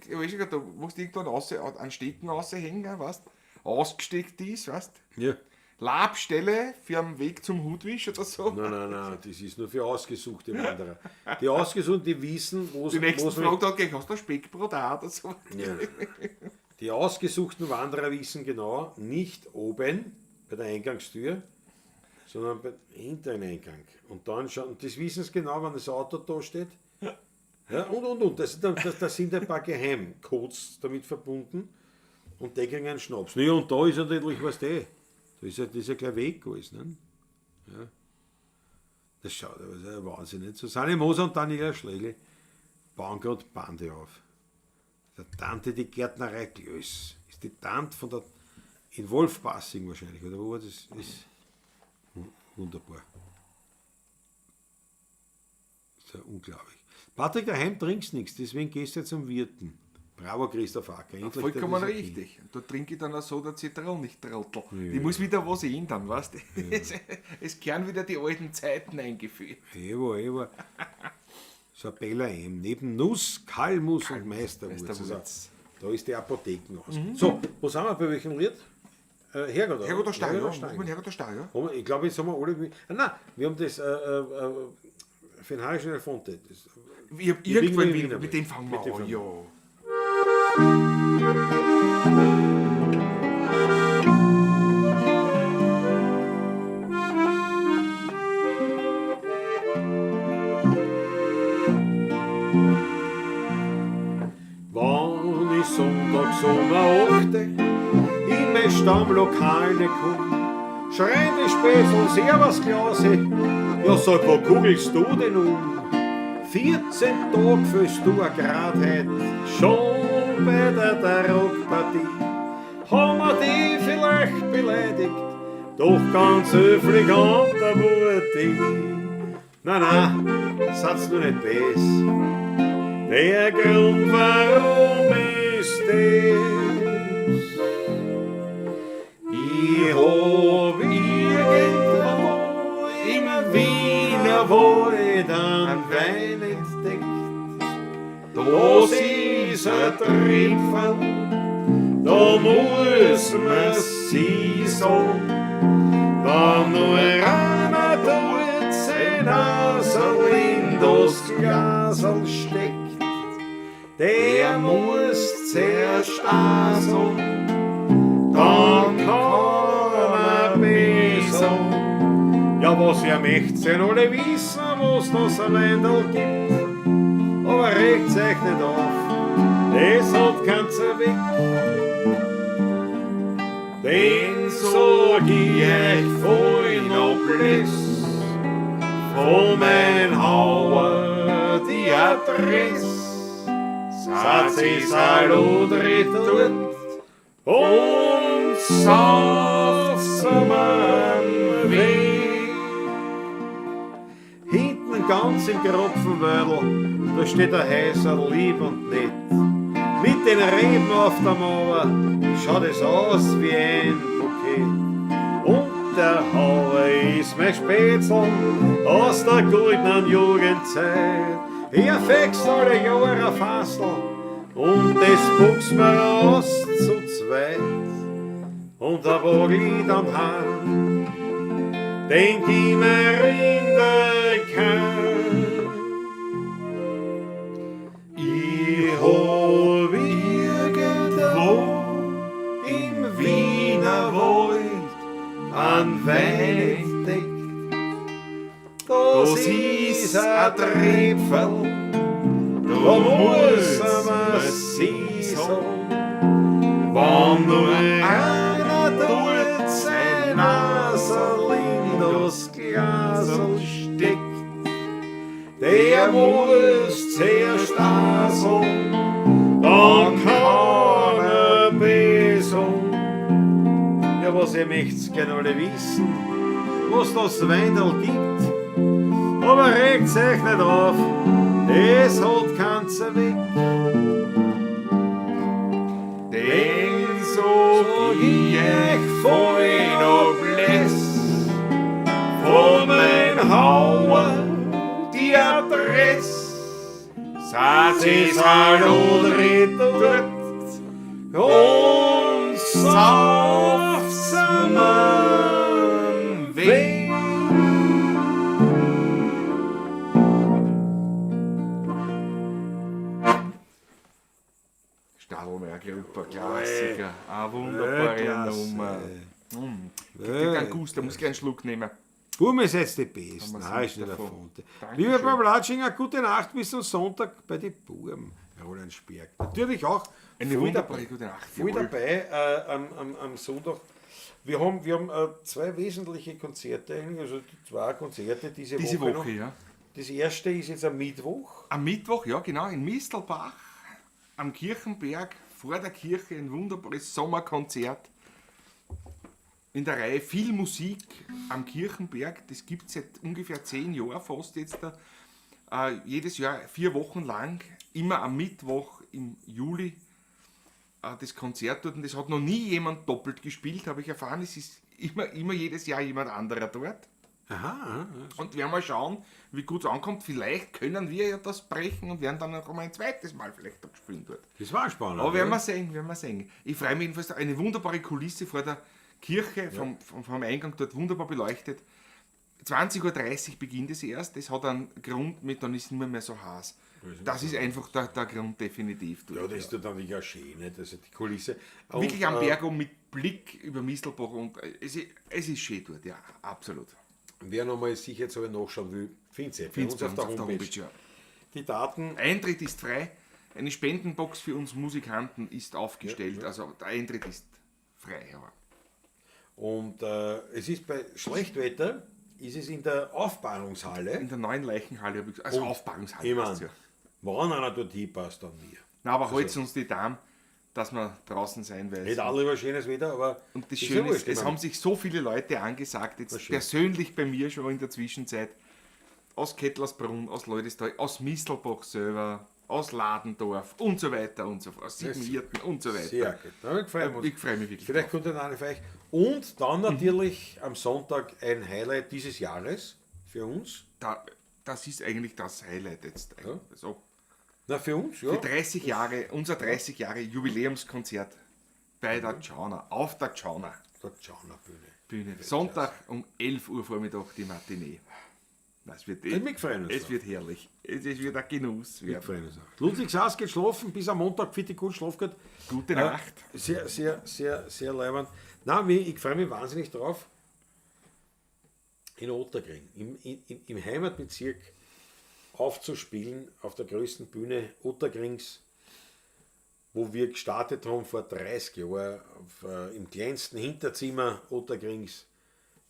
ich weiß nicht, da musst du irgendwann an Stecken raushängen, weißt ausgesteckt ist, weißt Ja. Labstelle für am Weg zum Hutwisch oder so. Nein, das ist nur für ausgesuchte Wanderer. Die Ausgesuchten, die wissen, wo Die sie... nächsten Frage dann gleich, hast du ein Speckbrot auch oder so? Ja. Die ausgesuchten Wanderer wissen genau, nicht oben bei der Eingangstür, sondern beim hinteren Eingang. Und dann schauen, und das wissen sie genau, wenn das Auto da steht. Ja, und. Das sind ein paar Geheimcodes damit verbunden. Und die kriegen einen Schnaps. Naja, und da ist natürlich, was du, da ist ja, das ist ja gleich weg alles. Ne? Ja. Das schaut aber, das ist ja Wahnsinn. Nicht? Susanne Moser und Daniela Schlegel bauen gerade Bande auf. Der Tante die Gärtnerei Glöss. Ist die Tante von der. In Wolfpassing wahrscheinlich, oder wo war das? Ist wunderbar. Ist ja unglaublich. Patrick, daheim trinkst nichts, deswegen gehst du jetzt zum Wirten. Bravo, Christoph Acker. Endlich Vollkommen das okay. richtig. Und da trinke ich dann auch so der Zitronen, nicht Trottel. Ich muss wieder was ändern, weißt du? Es kehren wieder die alten Zeiten eingeführt. Ewa. Sabella M. Neben Nuss, Kalmus und Meisterwurz. Meisterwurz. Also, da ist die Apotheken aus. So, wo sind wir? Bei welchem Lied? Herrgott, oder? Herrgott der Stein, ja. Herrgott der Stein. Herrgott der Stein, ja. Haben wir- Ich glaube, jetzt haben wir alle. Ah, nein, wir haben das für den Harry Fonte. Das, Ich hab irgendwann Wiener wieder, Wiener. mit dem fangen wir Mit dem an, fangen ja. Wann ich sonntags um 8 in mein Stammlokal nicht komm, schreien die Späßel Servus Klause, ja sag, wo kugelst du denn um? 14 Tag fühlst du a Grad heut, schon bei der Tarokpartie. Haben wir die vielleicht beleidigt, doch ganz höflich an der Mutti. Na na, seid's nur nicht bes. Der Grund, warum ist das? Ich hab irgendwo im Wienerwald einen Wein entdeckt. Das ist ein Tripferl, da muss man sie sagen. Wenn nur einer dort sein Naserl in das Glaserl steckt, der muss zuerst auch sagen, dann kann er besser. Ja, was ihr möcht, sind alle wissen, was das ein Wendel gibt. Aber regt's euch nicht auf, das hat kein Zweck. Den sag ich euch voll noch bliss, von mein Hauer die Adresse. Satz is Salut dort und sauft's am Weg. Hinten ganz im Kropfenwödel, da steht der Häuser lieb und nett. Mit den Reben auf der Mauer schaut es aus wie ein Bouquet. Und der Hauer ist mein Spätzl aus der goldenen Jugendzeit. Er fext alle Jahre ein Fassl und das buchs mir raus zu zweit. Und der Vogel am Hahn, denk ich mir in der kann. Ich hab irgendwo im Wienerwald einen Wein entdeckt. Das ist ein Tripfel, da muss man sie sagen. Wenn nur einer dort sein Naserl in das Glasl steckt, der muss zuerst aseln, dann kann er beseln. Ja, was ihr möcht's gern alle wissen, was das Weindl gibt, aber regt's euch nicht auf, es hat kein Zweck. Denn so ich euch voll Noblesse von mein Hauer die Adresse. Seid Sie ihr Salon dort und sauft's am Weg. Stadelmeier Gruppe, Klassiker. Eine wunderbare Weltklasse. Nummer. Kriegt einen Guster, muss gleich einen Schluck nehmen. Burm ist jetzt die Besten. Haben wir Nein, ist sonst nicht davon. erfunden. Dankeschön. Lieber Bablatschinger, gute Nacht bis zum Sonntag bei den Burm. Roland Sperg. Natürlich auch Eine voll wunderbare dabei, gute Nacht. voll jawohl. dabei am Sonntag. Wir haben zwei wesentliche Konzerte, eigentlich, also die zwei Konzerte diese, Diese Woche. Woche, noch. ja. Das erste ist jetzt am Mittwoch. Am Mittwoch, ja genau, in Mistelbach, am Kirchenberg, vor der Kirche, ein wunderbares Sommerkonzert. In der Reihe viel Musik am Kirchenberg, das gibt es seit ungefähr 10 Jahren fast jetzt da. Jedes Jahr 4 Wochen lang, immer am Mittwoch im Juli das Konzert dort. Und das hat noch nie jemand doppelt gespielt, habe ich erfahren. Es ist immer jedes Jahr jemand anderer dort. Aha, aha. Und werden mal schauen, wie gut es ankommt. Vielleicht können wir ja das brechen und werden dann noch einmal ein zweites Mal vielleicht dort spielen dort. Das war spannend. Aber werden ja. wir sehen, werden wir sehen. Ich freue mich jedenfalls, eine wunderbare Kulisse vor der Kirche, vom Eingang dort wunderbar beleuchtet. 20:30 Uhr beginnt es erst. Das hat einen Grund mit, dann ist es nicht mehr so heiß. Das ist einfach der Grund definitiv. Dort. Ja, das ist dann wirklich auch schön, nicht? Also die Kulisse. Und, Wirklich am Berg oben mit Blick über Mistelbach und es ist schön dort, ja, absolut. Wer nochmal sicher jetzt aber nachschauen will, findet es Find's bei uns auf der Homepage. ja. Die Daten. Eintritt ist frei, eine Spendenbox für uns Musikanten ist aufgestellt, Ja, ja. Also der Eintritt ist frei. Ja. Und es ist bei Schlechtwetter, ist es in der Aufbahrungshalle. In der neuen Leichenhalle, hab ich gesagt, also Und Aufbahrungshalle. Ich mein, heißt's ja. wenn einer dort hinpasst, dann wir. Na, aber also, uns die Daumen, dass wir draußen sein werden. Nicht alle über schönes Wetter, aber Und das ist Schöne ja ist, wurscht, ich es mein, haben sich so viele Leute angesagt, jetzt schön. persönlich bei mir schon in der Zwischenzeit, aus Kettlersbrunn, aus Leudestal, aus Mistelbach selber, aus Ladendorf und so weiter und so fort, aus Siebenhirten und so weiter. Sehr gut. Da ich freue mich. Ich freue mich wirklich. Vielleicht kommt dann einer für euch. Und dann natürlich am Sonntag ein Highlight dieses Jahres für uns. Das ist eigentlich das Highlight jetzt. Ja. Also, Na, für uns, ja. Für 30 Jahre, unser 30 Jahre Jubiläumskonzert bei der Tschauner, auf der Tschauner Der Tschauner Bühne. Bühne. Sonntag um 11 Uhr Vormittag die Matinee. Das wird, Ich mich freuen uns es drauf. wird herrlich. Es wird ein Genuss Wir werden. freuen uns auch. Ludwig Sass geht schlafen, bis am Montag, fitte gut, schlaf gut. Gute Nacht. Sehr, sehr, sehr, sehr leibend. Nein, ich freue mich wahnsinnig drauf. In Ottakring, im Heimatbezirk aufzuspielen, auf der größten Bühne Ottakrings, wo wir gestartet haben vor 30 Jahren, im kleinsten Hinterzimmer Ottakrings,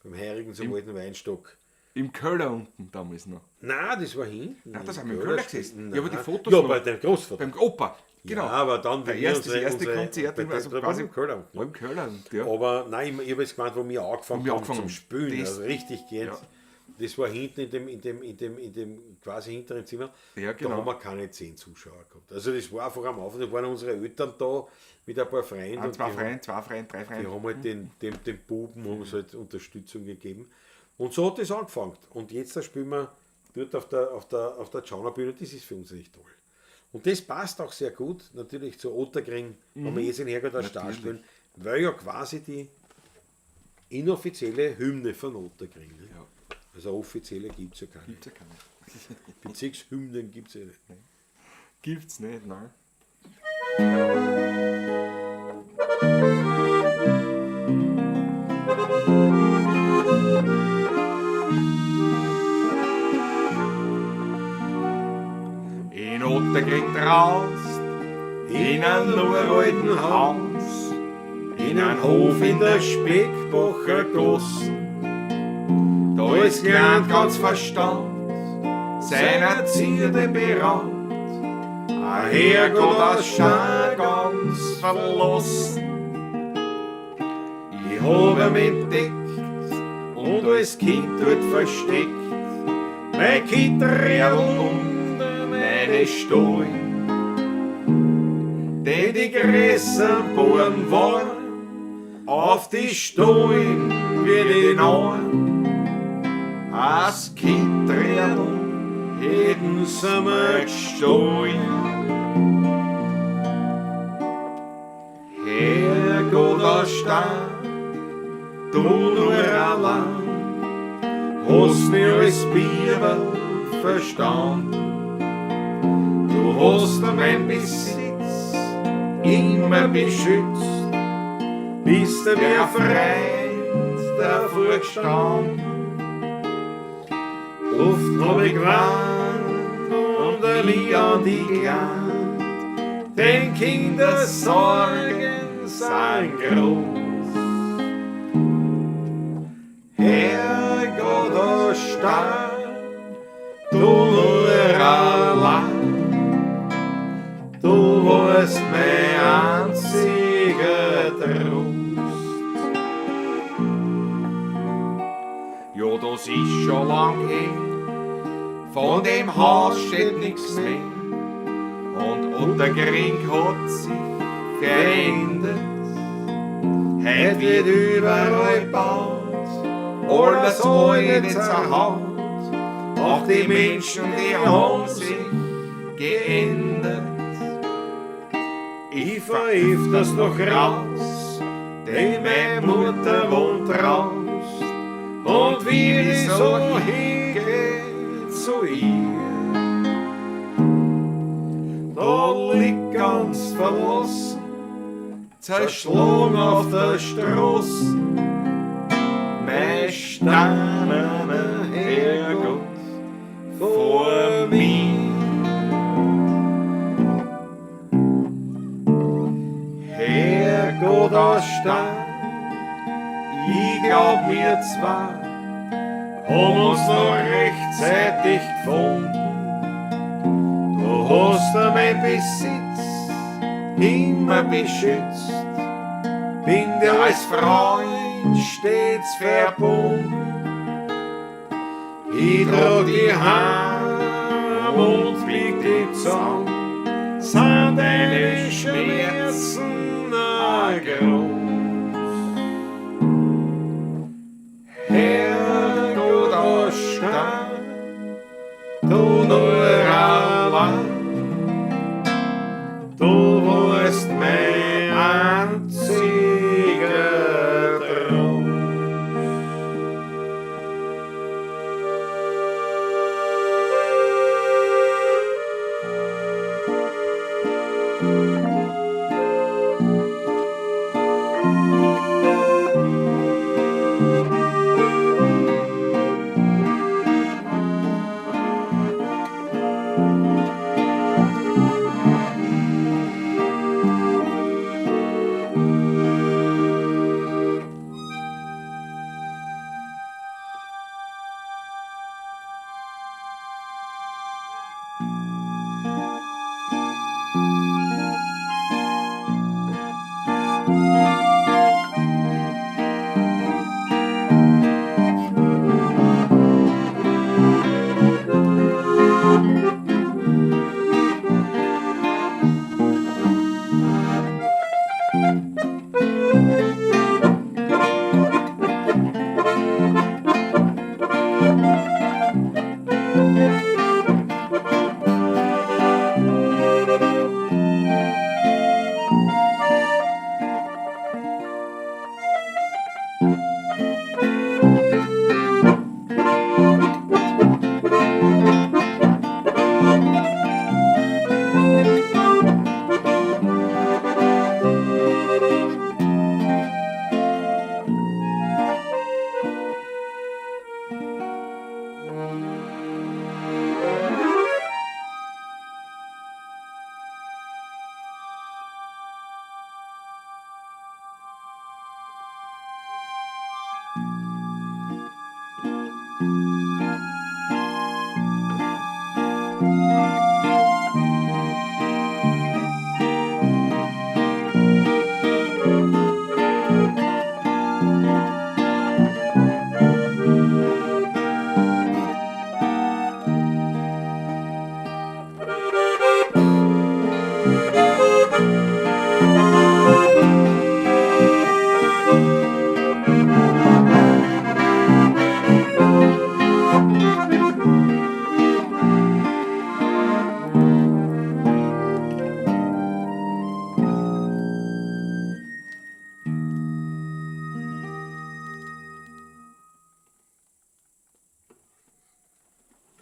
beim Heirigen zum alten Weinstock. Im Köller unten damals noch. Nein, das war hinten. Nein, das haben wir im Köller gesessen. Nein. Ja, aber die Fotos Ja, noch. bei dem Großvater. Beim Opa. Genau. Ja, aber dann, Der wenn wir erste, das erste unsere- Konzert, bei, also bei, quasi im Köller unten. War im Köller unten, ja. Aber nein, ich habe jetzt gemeint, wo wir angefangen Wo wir haben angefangen zum haben. Spülen, Das- also richtig geht. Ja. Das war hinten in dem quasi hinteren Zimmer. Ja, genau. Da haben wir keine 10 Zuschauer gehabt. Also das war einfach am Anfang, da waren unsere Eltern da mit ein paar Freunden. Ein, und zwei die Freunde, zwei Freunde, drei Die Freunde. haben halt den Buben haben sie halt Unterstützung gegeben. Und so hat das angefangen. Und jetzt da spielen wir dort auf der Tschaunerbühne. Das ist für uns echt toll. Und das passt auch sehr gut natürlich zu Ottakring, wenn wir jetzt in Herrgott als Star spielen, weil ja quasi die inoffizielle Hymne von Ottakring. Ne? Ja. Also offizielle gibt es ja keine. Gibt's ja keine. Bezirkshymnen gibt es ja nicht. Gibt's nicht, nein. In Ottakring draußen, in einem uralten Haus, in einem Hof in der Speckbacher Gasse. Da ist klein ganz Verstand, seiner Zierde beraubt. Ein Herrgott aus Stein ganz verlassen. Ich hab ihn entdeckt und als Kind dort versteckt. Mein Kitterl und meine Stollen, denn die größeren Buben waren auf die Stollen wie die Nahen. Als Kitterl hätten sie mir gestohlen. Herrgott aus Stein, du nur allein, hast mich als Bibel verstanden. Du hast mein Besitz immer beschützt, bist du mir Freund davor gestanden. Oft hab ich geweint und der an die geglaubt, denn Kindersorgen sind groß. Herrgott aus Stein, du nur allein, du warst mein einziger Trost. Ja, das ist schon lang her, von dem Haus steht nix mehr. Und Ottakring hat sich verändert. Heut wird überall gebaut, alles Alte zerhaut. Auch die Menschen, die haben sich geändert. Ich verhilf das noch raus, denn meine Mutter wohnt raus. Und wie ich so hingeht zu ihr, da liegt ganz verlassen, zerschlagen auf der Straße, mein steinerner Herrgott vor mir. Herrgott aus Stein, ich glaub mir zwar, haben uns noch rechtzeitig gefunden. Du hast mein Besitz immer beschützt, bin dir als Freund stets verbunden. Ich trag dich heim und blick dich zusammen, sind deine Schmerzen auch groß. Herrgott aus Stein, du nur allein, du warst mein einziger Trost.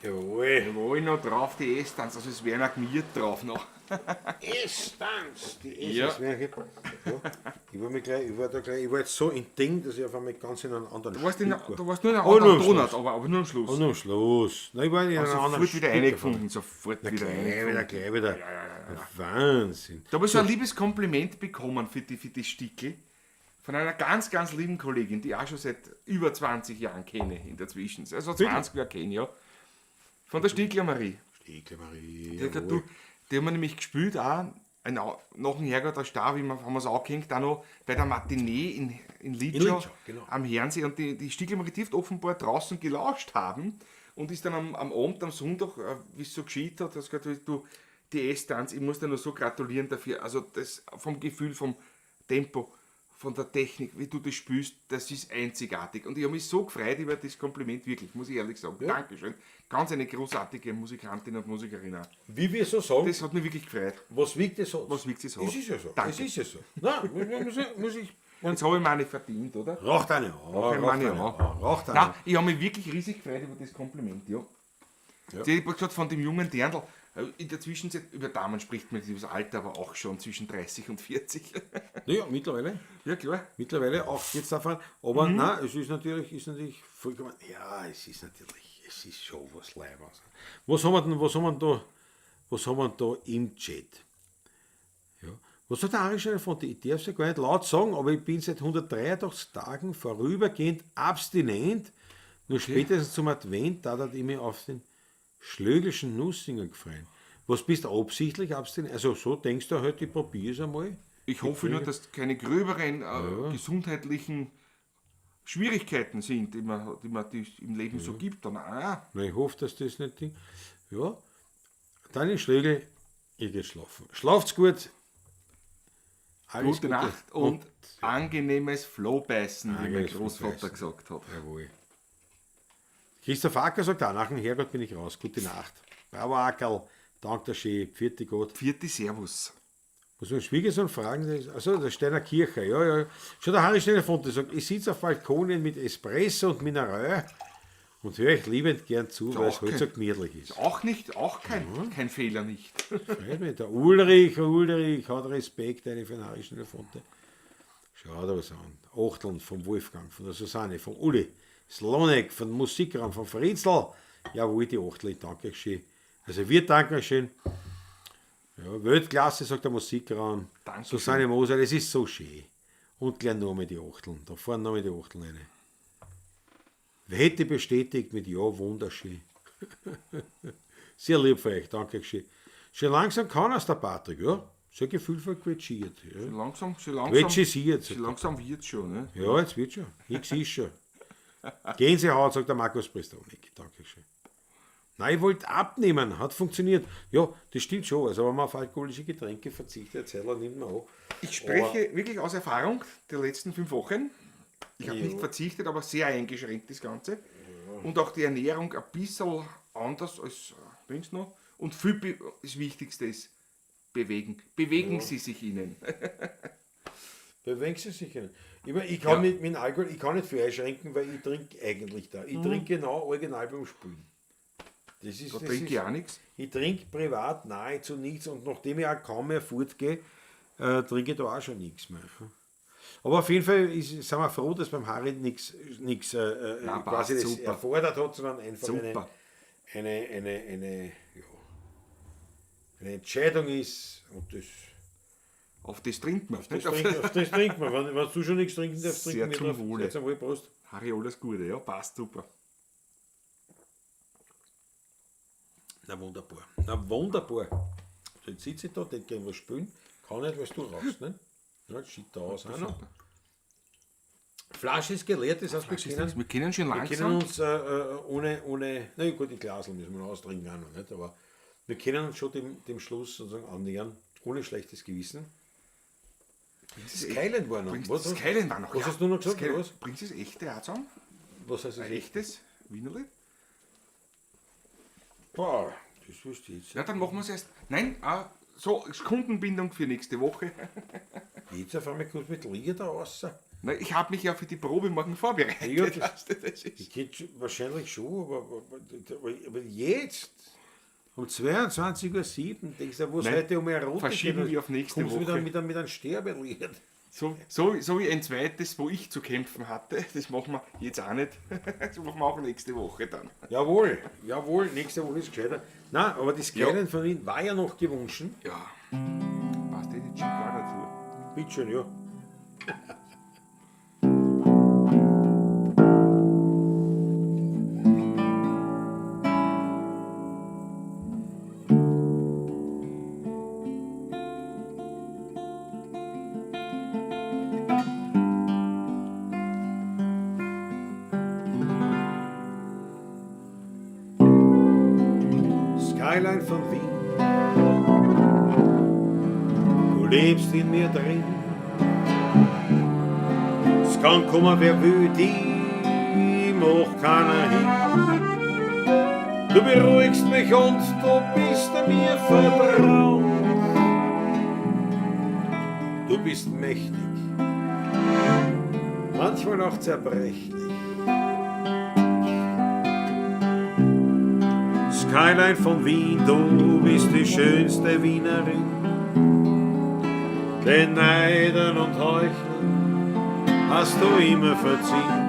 Jawohl. Jawohl, noch drauf die S-Tanz, also es wäre noch gemiert drauf noch. S-Tanz, die Ja. S-Tanz. Ja. Ich war, mich gleich, ich war da gleich, ich war jetzt so in Ding, dass ich auf einmal ganz in einen anderen Du warst, in, Stück war. du warst nur in einem Oh, nur anderen am Donut, Schluss. aber nur am Schluss. Und am Schluss. Nein, ich war in einem anderen Sofort wieder Stück reingefunden, sofort Na, wieder gleich wieder, reingefunden. gleich wieder. Wahnsinn. Da habe ich so ein liebes Kompliment bekommen für die Stickel von einer ganz, ganz lieben Kollegin, die ich auch schon seit über 20 Jahren kenne in der Zwischenzeit. Also 20 Jahre kenne ich, ja. Von der Stickler Marie. Stickler Marie. Die, hat gesagt, jawohl. du, die haben wir nämlich gespielt auch, nach dem Herrgott der Star, wie wir, haben wir es angehängt, auch noch bei der Matinee in Litschau, In Litschau, genau. am Herrensee. Und die Stickler Marie dürfte offenbar draußen gelauscht haben und ist dann am Abend, am Sonntag, wie es so geschieht hat, hat sie gesagt, du, die S-Tanz, ich muss dir nur so gratulieren dafür. Also das vom Gefühl, vom Tempo, von der Technik, wie du das spielst, das ist einzigartig. Und ich habe mich so gefreut über das Kompliment, wirklich, muss ich ehrlich sagen. Dankeschön. Ganz eine großartige Musikantin und Musikerin auch. Wie wir so sagen, Das hat mich wirklich gefreut. was wiegt es hat? Was wiegt es hat? Es ist ja so. Danke. Es ist ja so. Nein, muss ich. Jetzt habe ich mir eine verdient, oder? Raucht eine an. Rauch Raucht eine eine an. an. Raucht eine Nein, an. ich habe mich wirklich riesig gefreut über das Kompliment, ja. Ja. Die hat gesagt, von dem jungen Dirndl, in der Zwischenzeit, über Damen spricht man über das Alter, aber auch schon zwischen 30 und 40. Naja, mittlerweile. Ja, klar. Mittlerweile auch jetzt davon. Aber nein, es ist natürlich vollkommen. Ja, es ist natürlich, es ist schon was Leibendes. Was haben wir denn, was haben wir da im Chat? Ja. Was hat der Ari schon erfunden? Ich darf es ja gar nicht laut sagen, aber ich bin seit 183 Tagen vorübergehend abstinent. Nur spätestens zum Advent, da hat ich mich auf den Schlögelschen Nussinger gefreut. Was bist du absichtlich abstinent? Also so denkst du halt, ich probier's einmal. Ich hoffe nur, dass keine gröberen gesundheitlichen Schwierigkeiten sind, die man die im Leben so gibt. Dann, Na, ich hoffe, dass das nicht... Ding. Ja. Daniel Schlögl, ihr geht schlafen. Schlaft's gut. Alles Gute Gute. Nacht und angenehmes Flohbeißen, wie mein Angenehmes Großvater Flohbeißen. gesagt hat. Jawohl. Christoph Acker sagt auch, nach dem Herrgott bin ich raus. Gute Nacht. Bravo, Ackerl. Dank der Schee. Pfiat Gott. Vierte Servus. Muss man Schwiegersohn fragen, also der Steiner Kircher, ja, ja. Schon der Harry Schneider-Fonte sagt, ich sitze auf Balkonien mit Espresso und Mineral und höre euch liebend gern zu, weil es auch halt so gemütlich ist. Auch nicht, auch kein Fehler nicht. Freut mich. Der Ulrich hat Respekt, eine für den Harry Schneider-Fonte. Schau da was an. Achteln vom Wolfgang, von der Susanne, vom Uli, Slonek, von Musikraum, von Fritzl. Jawohl, die Achtel, ich danke euch schön. Also wir danken euch schön. Ja, Weltklasse, sagt der Musikraum. Dankeschön. Susanne Moser, das ist so schön. Und gleich noch mal die Achteln. Da fahren noch mal die Achteln rein. Hätte bestätigt mit Ja, wunderschön. Sehr lieb für euch, danke schön. Schon langsam kann er's der Patrick, ja. Sehr gefühlvoll quetschiert. Ja. Langsam, Quetschisiert. so langsam wird's schon. Ne? Ja, jetzt wird schon. Nix ist schon. Gänsehaut, sagt der Markus Prestonik. Dankeschön. Nein, ich wollte abnehmen, hat funktioniert. Ja, das stimmt schon. Also, wenn man auf alkoholische Getränke verzichtet, Zeller nimmt man auch. Ich spreche wirklich aus Erfahrung der letzten 5 Wochen. Ich habe nicht verzichtet, aber sehr eingeschränkt das Ganze. Und auch die Ernährung ein bisschen anders als links noch. Und viel das Wichtigste ist bewegen. Bewegen Sie sich ihnen. Bewegen Sie sich ihnen. Ich, meine, ich kann nicht mit Alkohol, ich kann nicht viel einschränken, weil ich trinke eigentlich da. Ich trinke genau original beim Spülen. Das ist, Da das trinke ist, ich auch nichts. Ich trinke privat nahezu nichts und nachdem ich auch kaum mehr fortgehe, trinke ich da auch schon nichts mehr. Aber auf jeden Fall sind wir froh, dass beim Harry nichts quasi das super. erfordert hat, sondern einfach Super. eine Entscheidung ist. Und das, Auf das trinkt man. auf das trinkt man. Wenn du schon nichts trinken darfst, Sehr trinken wir zum drauf. Wohle. Sehr zum Wohle, Prost. Harry, alles Gute, ja, passt super. Na wunderbar. Na wunderbar. So, jetzt sitze ich da, den gehen wir spülen. Kann nicht, weil du rauchst, ne? Ja, jetzt schiebt da aus auch noch. Flasche ist geleert, das heißt, wir Wir kennen schon können langsam. uns ohne, na gut, die Glasl müssen wir noch austrinken auch noch, nicht? Aber wir können uns schon dem Schluss sozusagen annähern, ohne schlechtes Gewissen. Das Skyline war noch. Bringst das Skyline war noch. Was ja. hast du noch gesagt? Skyline- Was? Bringst du das echte auch zusammen? Was heißt das? Ein echtes Wienerli? Boah, das wusste ich jetzt. Ja, dann machen wir es erst. Nein, so, Kundenbindung für nächste Woche. Jetzt auf einmal kommt mit Lieder da raus. Na, ich habe mich ja für die Probe morgen vorbereitet. Ja, das- weißt du, das ist. Ich hätte wahrscheinlich schon, aber jetzt um 22:07 Uhr denkst du, was Nein, heute um Erotik verschieben geht, wir auf nächste kommst du Woche. Mit einem Sterbelied. So wie ein zweites, wo ich zu kämpfen hatte, das machen wir jetzt auch nicht. Das machen wir auch nächste Woche dann. Jawohl, jawohl, nächste Woche ist gescheiter. Nein, aber das Kleine von Wien war ja noch gewünscht. Ja. Passt eh die Chick auch dazu. Bitte schön, ja. Skyline von Wien. Du lebst in mir drin. Es kann kommen, wer will, die macht keiner hin. Du beruhigst mich und du bist mir vertraut. Du bist mächtig, manchmal auch zerbrechlich. Skyline von Wien, du bist die schönste Wienerin. Den Neidern und Heuchlern hast du immer verziehen.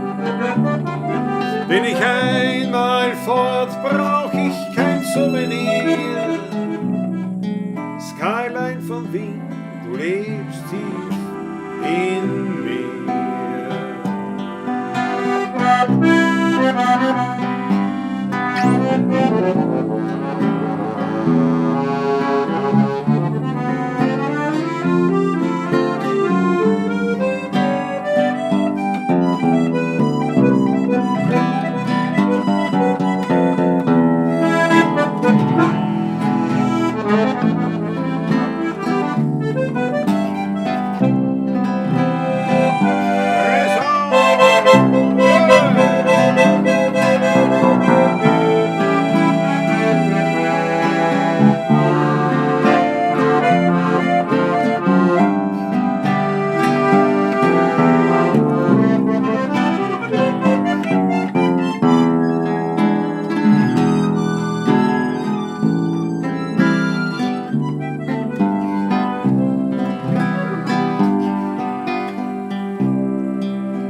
Bin ich einmal fort, brauch ich kein Souvenir. Skyline von Wien, du lebst tief in mir.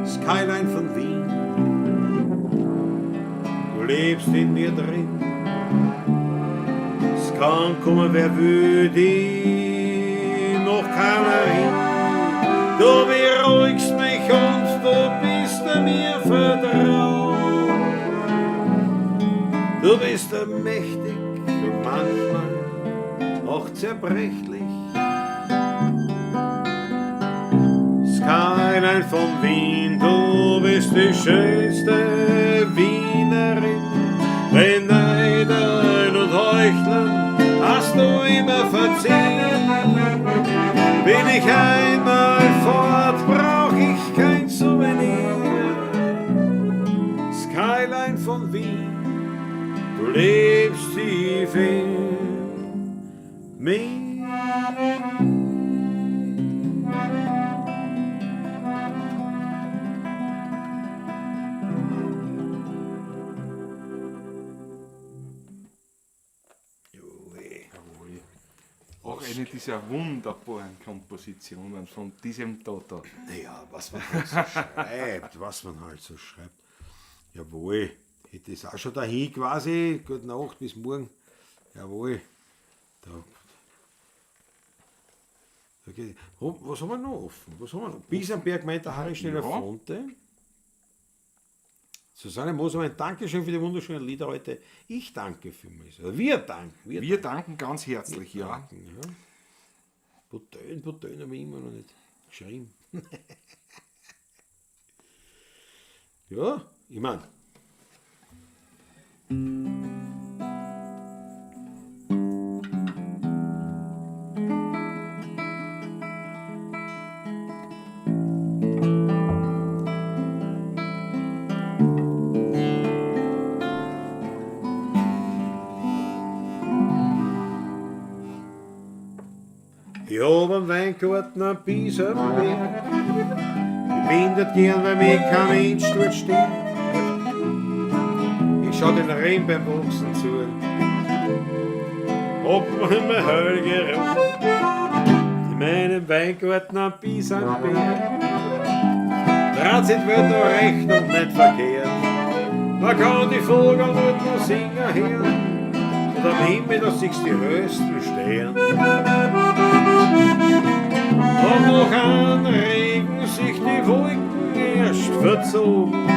Skyline von Wien, du lebst in mir drin. Es kann kommen, wer will, die noch keiner hin. Du beruhigst mich und du bist mir vertraut. Du bist mächtig und manchmal auch zerbrechlich. Skyline von Wien, du bist die schönste Wienerin. Den Neidern und Heuchlern hast du immer verziehen. Bin ich einmal fort, brauch ich kein Souvenir. Skyline von Wien, du lebst tief in mir. Auch eine dieser wunderbaren Kompositionen von diesem Toto. Naja, was man halt so schreibt, was man halt so schreibt. Jawohl, hätte es auch schon dahin quasi. Gute Nacht, bis morgen. Jawohl. Da geht, was haben wir noch offen? Was haben wir noch? Bisamberg meint der Harry Schneller Ja. Fronte. Susanne Moser, ein Dankeschön für die wunderschönen Lieder heute. Ich danke vielmals. Oder wir danken. Wir danken ganz herzlich, ja. Danken, ja. Butön habe ich immer noch nicht geschrieben. Ja, ich mein. Ich hab am Weingarten ein Bisamberg. Ich bin dort gern, weil mich kein Mensch dort stört. Ich schau den Reben beim Wachsen zu. Hab mir meine heilige Ruhe in meinem Weingarten am Bisamberg. Dreht sich die Welt da recht und nicht verkehrt. Man kann die Vögel dort noch singen hören. Und am Himmel, da siehst du die höchsten Sterne. Und noch an Regen sich die Wolken erst verzogen.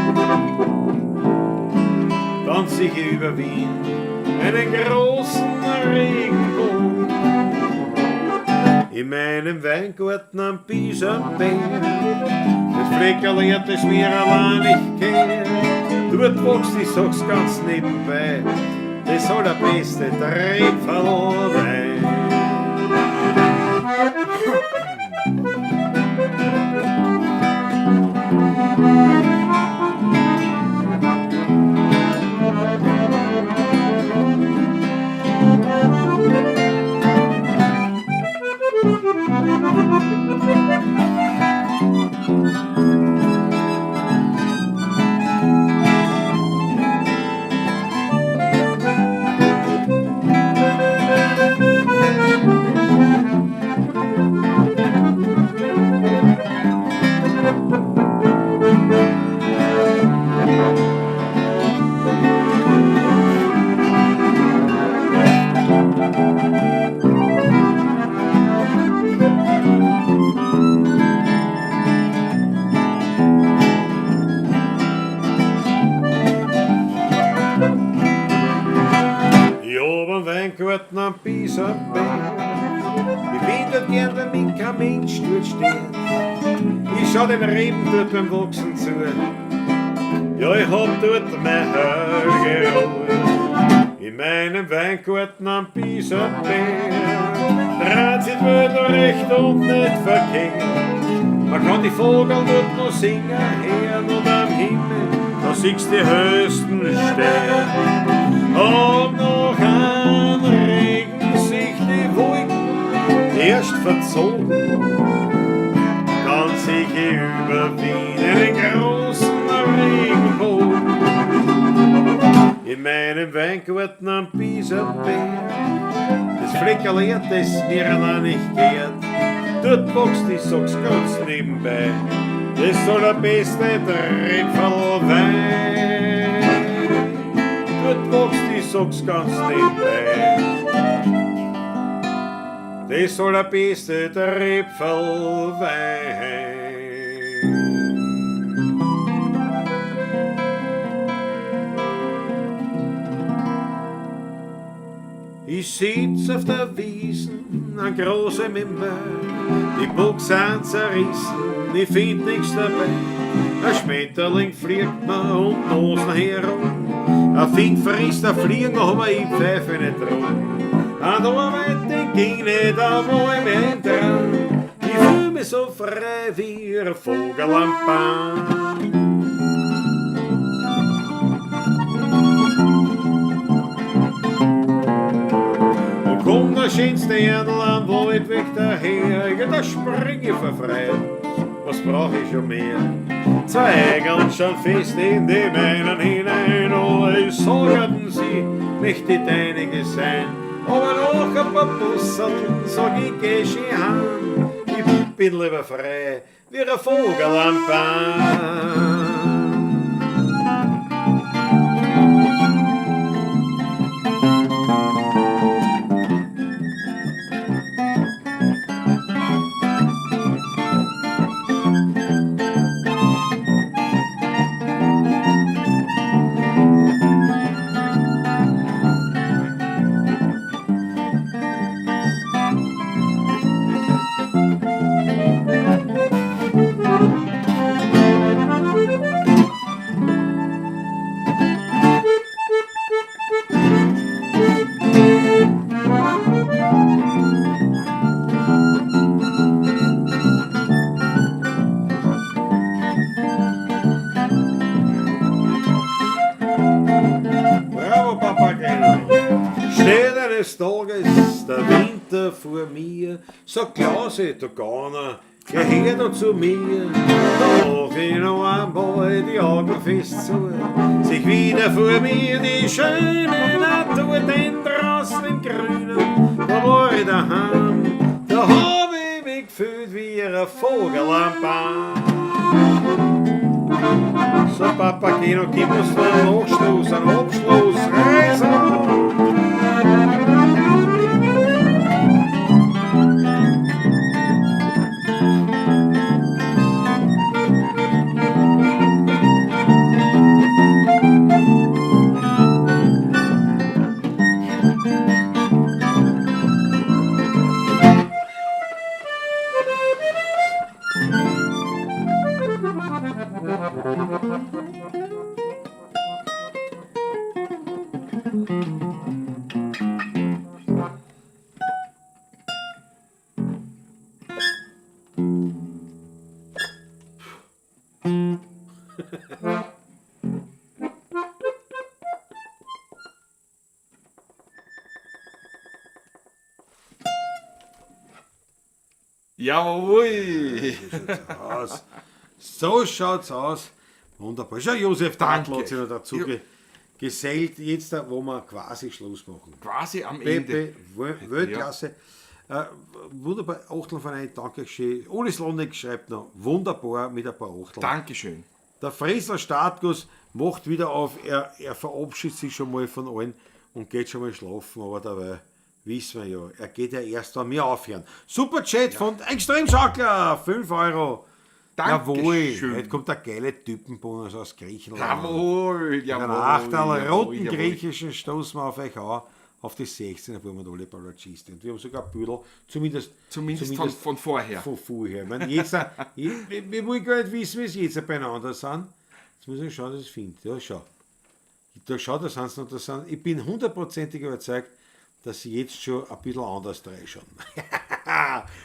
Dann sieh ich über Wien einen großen Regenbogen. In meinem Weingarten am Bisamberg, das Fleckerl, das mir allein nicht gehört. Dort wächst, ich sag's ganz nebenbei, das allerbeste Tröpferl Wein. Ich hab einen Weingarten am Bisamberg. Ich bin dort gern, weil mich kein Mensch dort stört. Ich schau den Reben dort beim Wachsen zu. Ja, ich hab dort meine heilige Ruhe. In meinem Weingarten am Bisamberg. Dreht sich die Welt recht und nicht verkehrt. Man kann die Vögel dort noch singen hören und am Himmel, da siehst du die höchsten Sterne. Und noch an Regen sich die Wolken erst verzogen, dann sieh ich über Wien einen großen Regenbogen. In meinem Weingarten am Bisamberg, das Fleckerl, das mir allein nicht gehört. Dort wächst, ich sag's ganz nebenbei, das allerbeste Tröpferl Wein. Dort wächst, ich sag's ganz nebenbei, das allerbeste Tröpferl Wein. Ich sitz auf der Wiesen, an großem Himmel, die Buchsen sind zerrissen, ich find nix dabei. Ein Schmetterling fliegt mir um die Nosen herum, ein Fink frisst ein Fliegen, aber ich pfeife nicht drum. An der Arbeit, die ging nicht einmal mehr dran, ich fühl mich so frei wie ein Vogel am Baum. Und kommt der schönste Erdl am Waldweg daher, ja, da spring ich vor Freude, was brauch ich schon mehr? Zwei Eigeln schon fest in die meinen hinein, oh, ich sorgen sie, möchte die deinige sein. Aber noch ein paar Busseln, sag ich, geh schön heim, ich bin lieber frei, wie ein Vogel am Baum. Bravo, Papageno. Steht eines Tages der Winter vor mir, sagt Klausi, da kann er, Geh her da zu mir, da mach ich noch einmal die Augen fest zu. Sich wieder vor mir die schöne Natur, denn draußen im Grünen, da war ich daheim, da hab ich mich gefühlt wie ein Vogel am Baum. So, Papageno, gib uns noch einen Nachschluss, einen Abschluss, reiß an! Jawohl! Aus. So schaut's aus. Wunderbar. Schau, Josef Tantl hat sich noch dazu gesellt, jetzt, wo wir quasi Schluss machen. Quasi am Ende. Pepe, Weltklasse. Ja. Wunderbar, Achteln von einem, danke schön. Uli Slonik schreibt noch, wunderbar mit ein paar Achteln. Dankeschön. Der Fresser Startguss macht wieder auf, er verabschiedet sich schon mal von allen und geht schon mal schlafen, aber dabei wissen wir ja, er geht ja erst, wenn wir aufhören. Super Chat von Extremschackler, 5 Euro. Dankeschön. Jawohl, heute kommt der geile Typenbonus aus Griechenland. Jawohl, jawohl. Einen Achterl roten jawohl. griechischen stoßen wir auf euch an, auf die 16er Buben und alle Ballatschisten. Und wir haben sogar Büdel, zumindest Zumindest von vorher. Von vorher. Ich meine, jetzt, wir wollen gar nicht wissen, wie sie jetzt beieinander sind. Jetzt muss ich schauen, dass ich es finde. Ja, schau. Da schau, da sind sie noch, da sind, ich bin hundertprozentig überzeugt, dass sie jetzt schon ein bisschen anders reinschauen.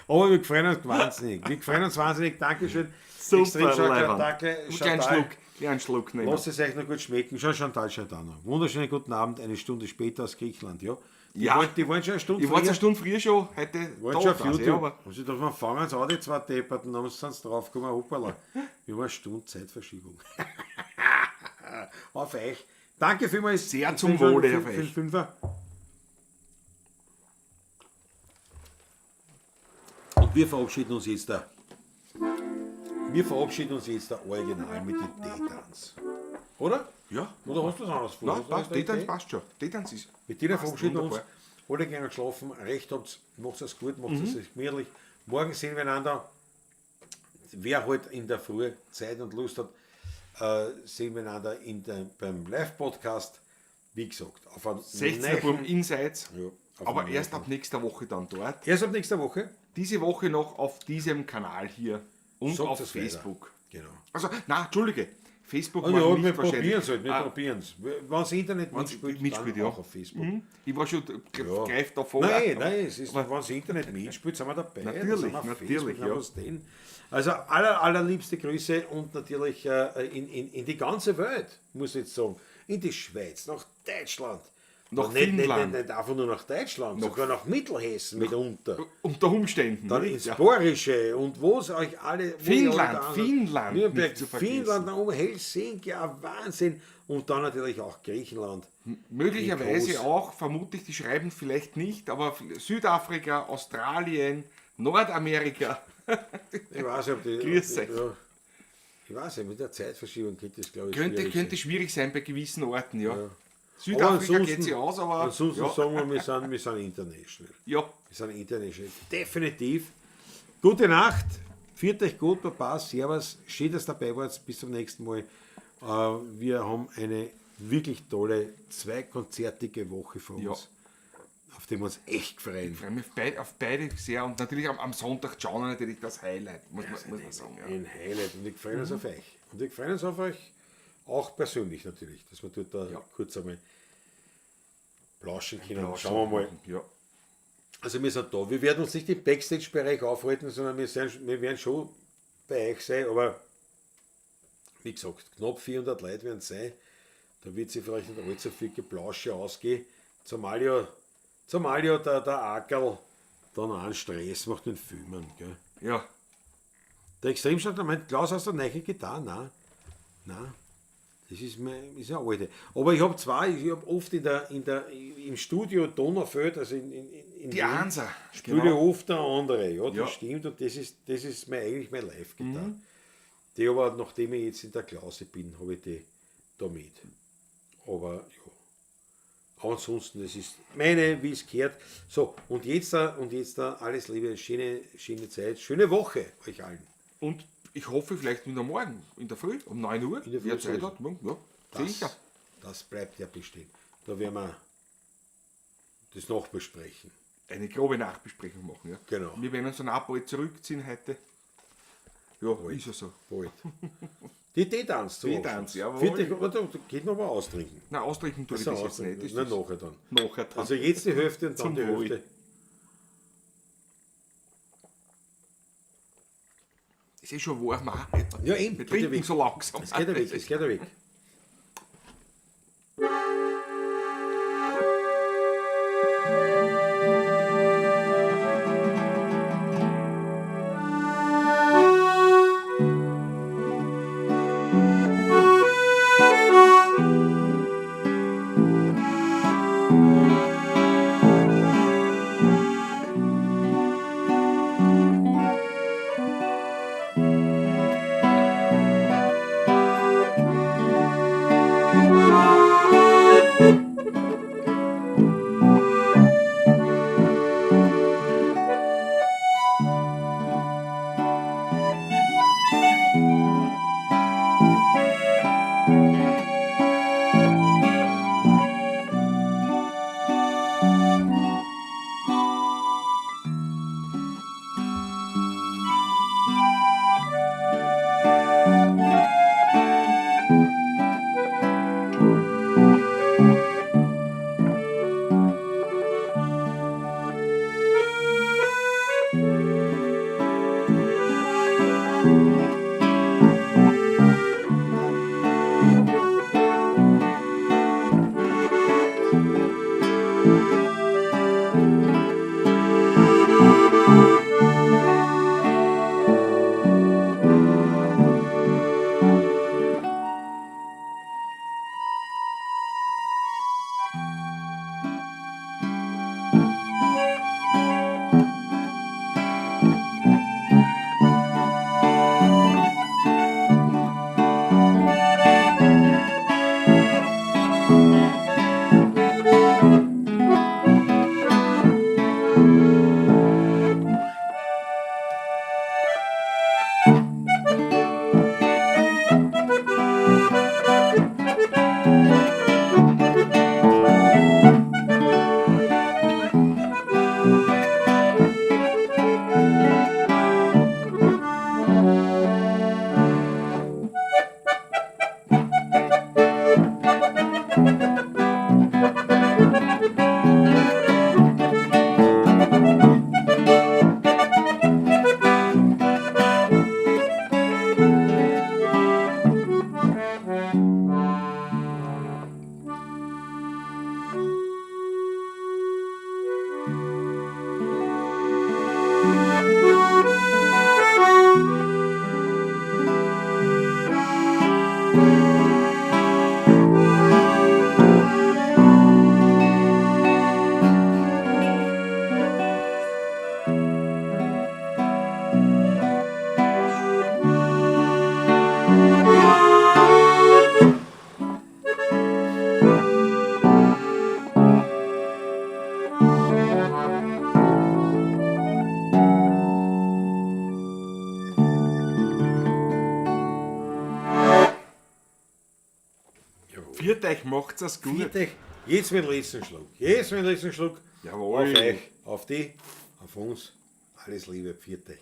Aber wir freuen uns wahnsinnig. Wir freuen uns wahnsinnig. Dankeschön. Super, Extrem stark, Leiwand. Danke, Einen kleinen Chantal. Schluck nehmen. Lasst es euch noch gut schmecken. Schau, Chantal, Chantal noch. Wunderschönen guten Abend, eine Stunde später aus Griechenland, ja? Die Ja. die wollen schon eine Stunde Ich war früher. eine Stunde früher schon, heute Wollen da schon auf quasi, YouTube. aber Haben sie gedacht, wir fangen uns an, die zwei Depperten, dann sind sie draufgekommen, hoppala. Wir haben eine Stunde Zeitverschiebung. Auf euch. Danke vielmals. Sehr zum Wohle, auf euch. Fünfer. Und wir verabschieden uns jetzt da. Wir verabschieden uns jetzt da original mit den Teetanz. Oder? Ja. Oder hast du was anderes vor? Nein, Hast du passt. eine Teetanz Idee? passt schon. Teetanz ist. Mit denen passt verabschieden wir uns. wunderbar. Alle gerne geschlafen. Recht habt, macht es gut, macht es euch gemütlich. Morgen sehen wir einander. Wer heute in der Früh Zeit und Lust hat, sehen wir einander beim Live-Podcast. Wie gesagt, auf einen 16 Uhr Insights. Ja, auf aber einen erst ab nächster Woche dann dort. Erst ab nächster Woche. Diese Woche noch auf diesem Kanal hier und Sagt auf es weiter. Facebook. Genau. Also, na, Entschuldige. Facebook Ah, war ja, nicht wir wahrscheinlich. probieren es halt, wir Ah, probieren's. Wenn das Internet Wenn's mitspielt, mitspielt, dann ja. auch auf Facebook. Ich war schon Ja. greift davor. Nein, nein, es ist, wenn das Internet mitspielt, sind wir dabei. Natürlich, da sind wir auf natürlich, Facebook, ja. was denn. Also allerliebste Grüße und natürlich in die ganze Welt, muss ich jetzt sagen. In die Schweiz, nach Deutschland. Nach Und nicht, Finnland. Nicht einfach nur nach Deutschland, sogar nach Mittelhessen mitunter. Unter Umständen. Dann nicht? ins Ja. Bayerische und wo es euch alle... wo ihr Finnland, alle da seid. Finnland, Nürnberg, nicht zu vergessen. Finnland, nach oben, Helsinki, ein Wahnsinn. Und dann natürlich auch Griechenland. Möglicherweise Wie groß. auch, vermutlich, die schreiben vielleicht nicht, aber Südafrika, Australien, Nordamerika. Ich weiß nicht, ob die... Grüß ob die- euch. ja. Ich weiß nicht, mit der Zeitverschiebung könnte das, glaube ich, Könnte, schwierig könnte sein. schwierig sein bei gewissen Orten, ja. Aber Südafrika ansonsten- geht sich aus, aber Ansonsten ja, sagen wir, wir sind international. ja. Wir sind international. Definitiv. Gute Nacht. Führt euch gut, Baba. Servus. Schön, dass ihr dabei wart. Bis zum nächsten Mal. Wir haben eine wirklich tolle, zweikonzertige Woche vor Ja. uns, auf die wir uns echt freuen. Ich freue mich auf beide sehr und natürlich am Sonntag schauen wir natürlich das Highlight, muss man sagen. Ja. Ein Highlight. Und wir freuen uns auf euch. Und wir freuen uns auf euch auch persönlich natürlich, dass wir dort da Ja. kurz einmal plauschen können. Schauen wir mal. Ja. Also wir sind da. Wir werden uns nicht im Backstage-Bereich aufhalten, sondern wir werden schon bei euch sein, aber wie gesagt, knapp 400 Leute werden es sein. Da wird sich vielleicht nicht allzu viel Geplausche ausgehen. Zumal ja der Ackerl dann auch einen Stress macht mit Filmen. Gell? Ja. Der extrem stark, mein Klaus, hast du eine neue Gitarre? Nein. Nein. Das ist, mein, ist eine alte. Aber ich habe zwei, ich habe oft im Studio Donaufeld, also in Die Wien, Einser. spiele ich Genau. oft eine andere. Ja, das Ja. stimmt. Und das ist eigentlich meine Live-Gitarre. Die aber, nachdem ich jetzt in der Klause bin, habe ich die da mit. Aber ja. Ansonsten, das ist meine, wie es gehört. So, und jetzt alles Liebe, schöne, schöne Zeit, schöne Woche euch allen. Und ich hoffe vielleicht wieder morgen, in der Früh, um 9 Uhr. In der Früh Wer Zeit sowieso. hat, morgen, ja, sicher. Das bleibt ja bestehen. Da werden wir das noch besprechen. Eine grobe Nachbesprechung machen. Ja. Genau. Wir werden uns dann auch bald zurückziehen heute. Ja, ist ja so. Bald. Die Teetanz. zum Teetanz, Abschluss. jawohl. Vierte, warte, geht noch mal austrinken. Nein, austrinken tue ich So, das jetzt austrinken. nicht. Na, Das ist nachher dann. nachher dann. Also jetzt die Hälfte und dann Zum die Wohl. Hälfte. Ist eh schon warm. Auch. Ja, eben. Wir Geht ja trinken weg. so langsam. Es geht ja weg, es geht ja weg. Viert euch, macht's es gut. Viert euch. Jetzt mit dem letzten Schluck. Jetzt mit dem letzten Schluck. Jawohl. Auf euch, auf die, auf uns. Alles Liebe, pfiat euch.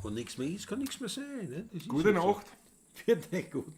Wo nichts mehr ist, kann nichts mehr sein. Ne? Das ist Gute halt so. Nacht. Pfiat euch gut.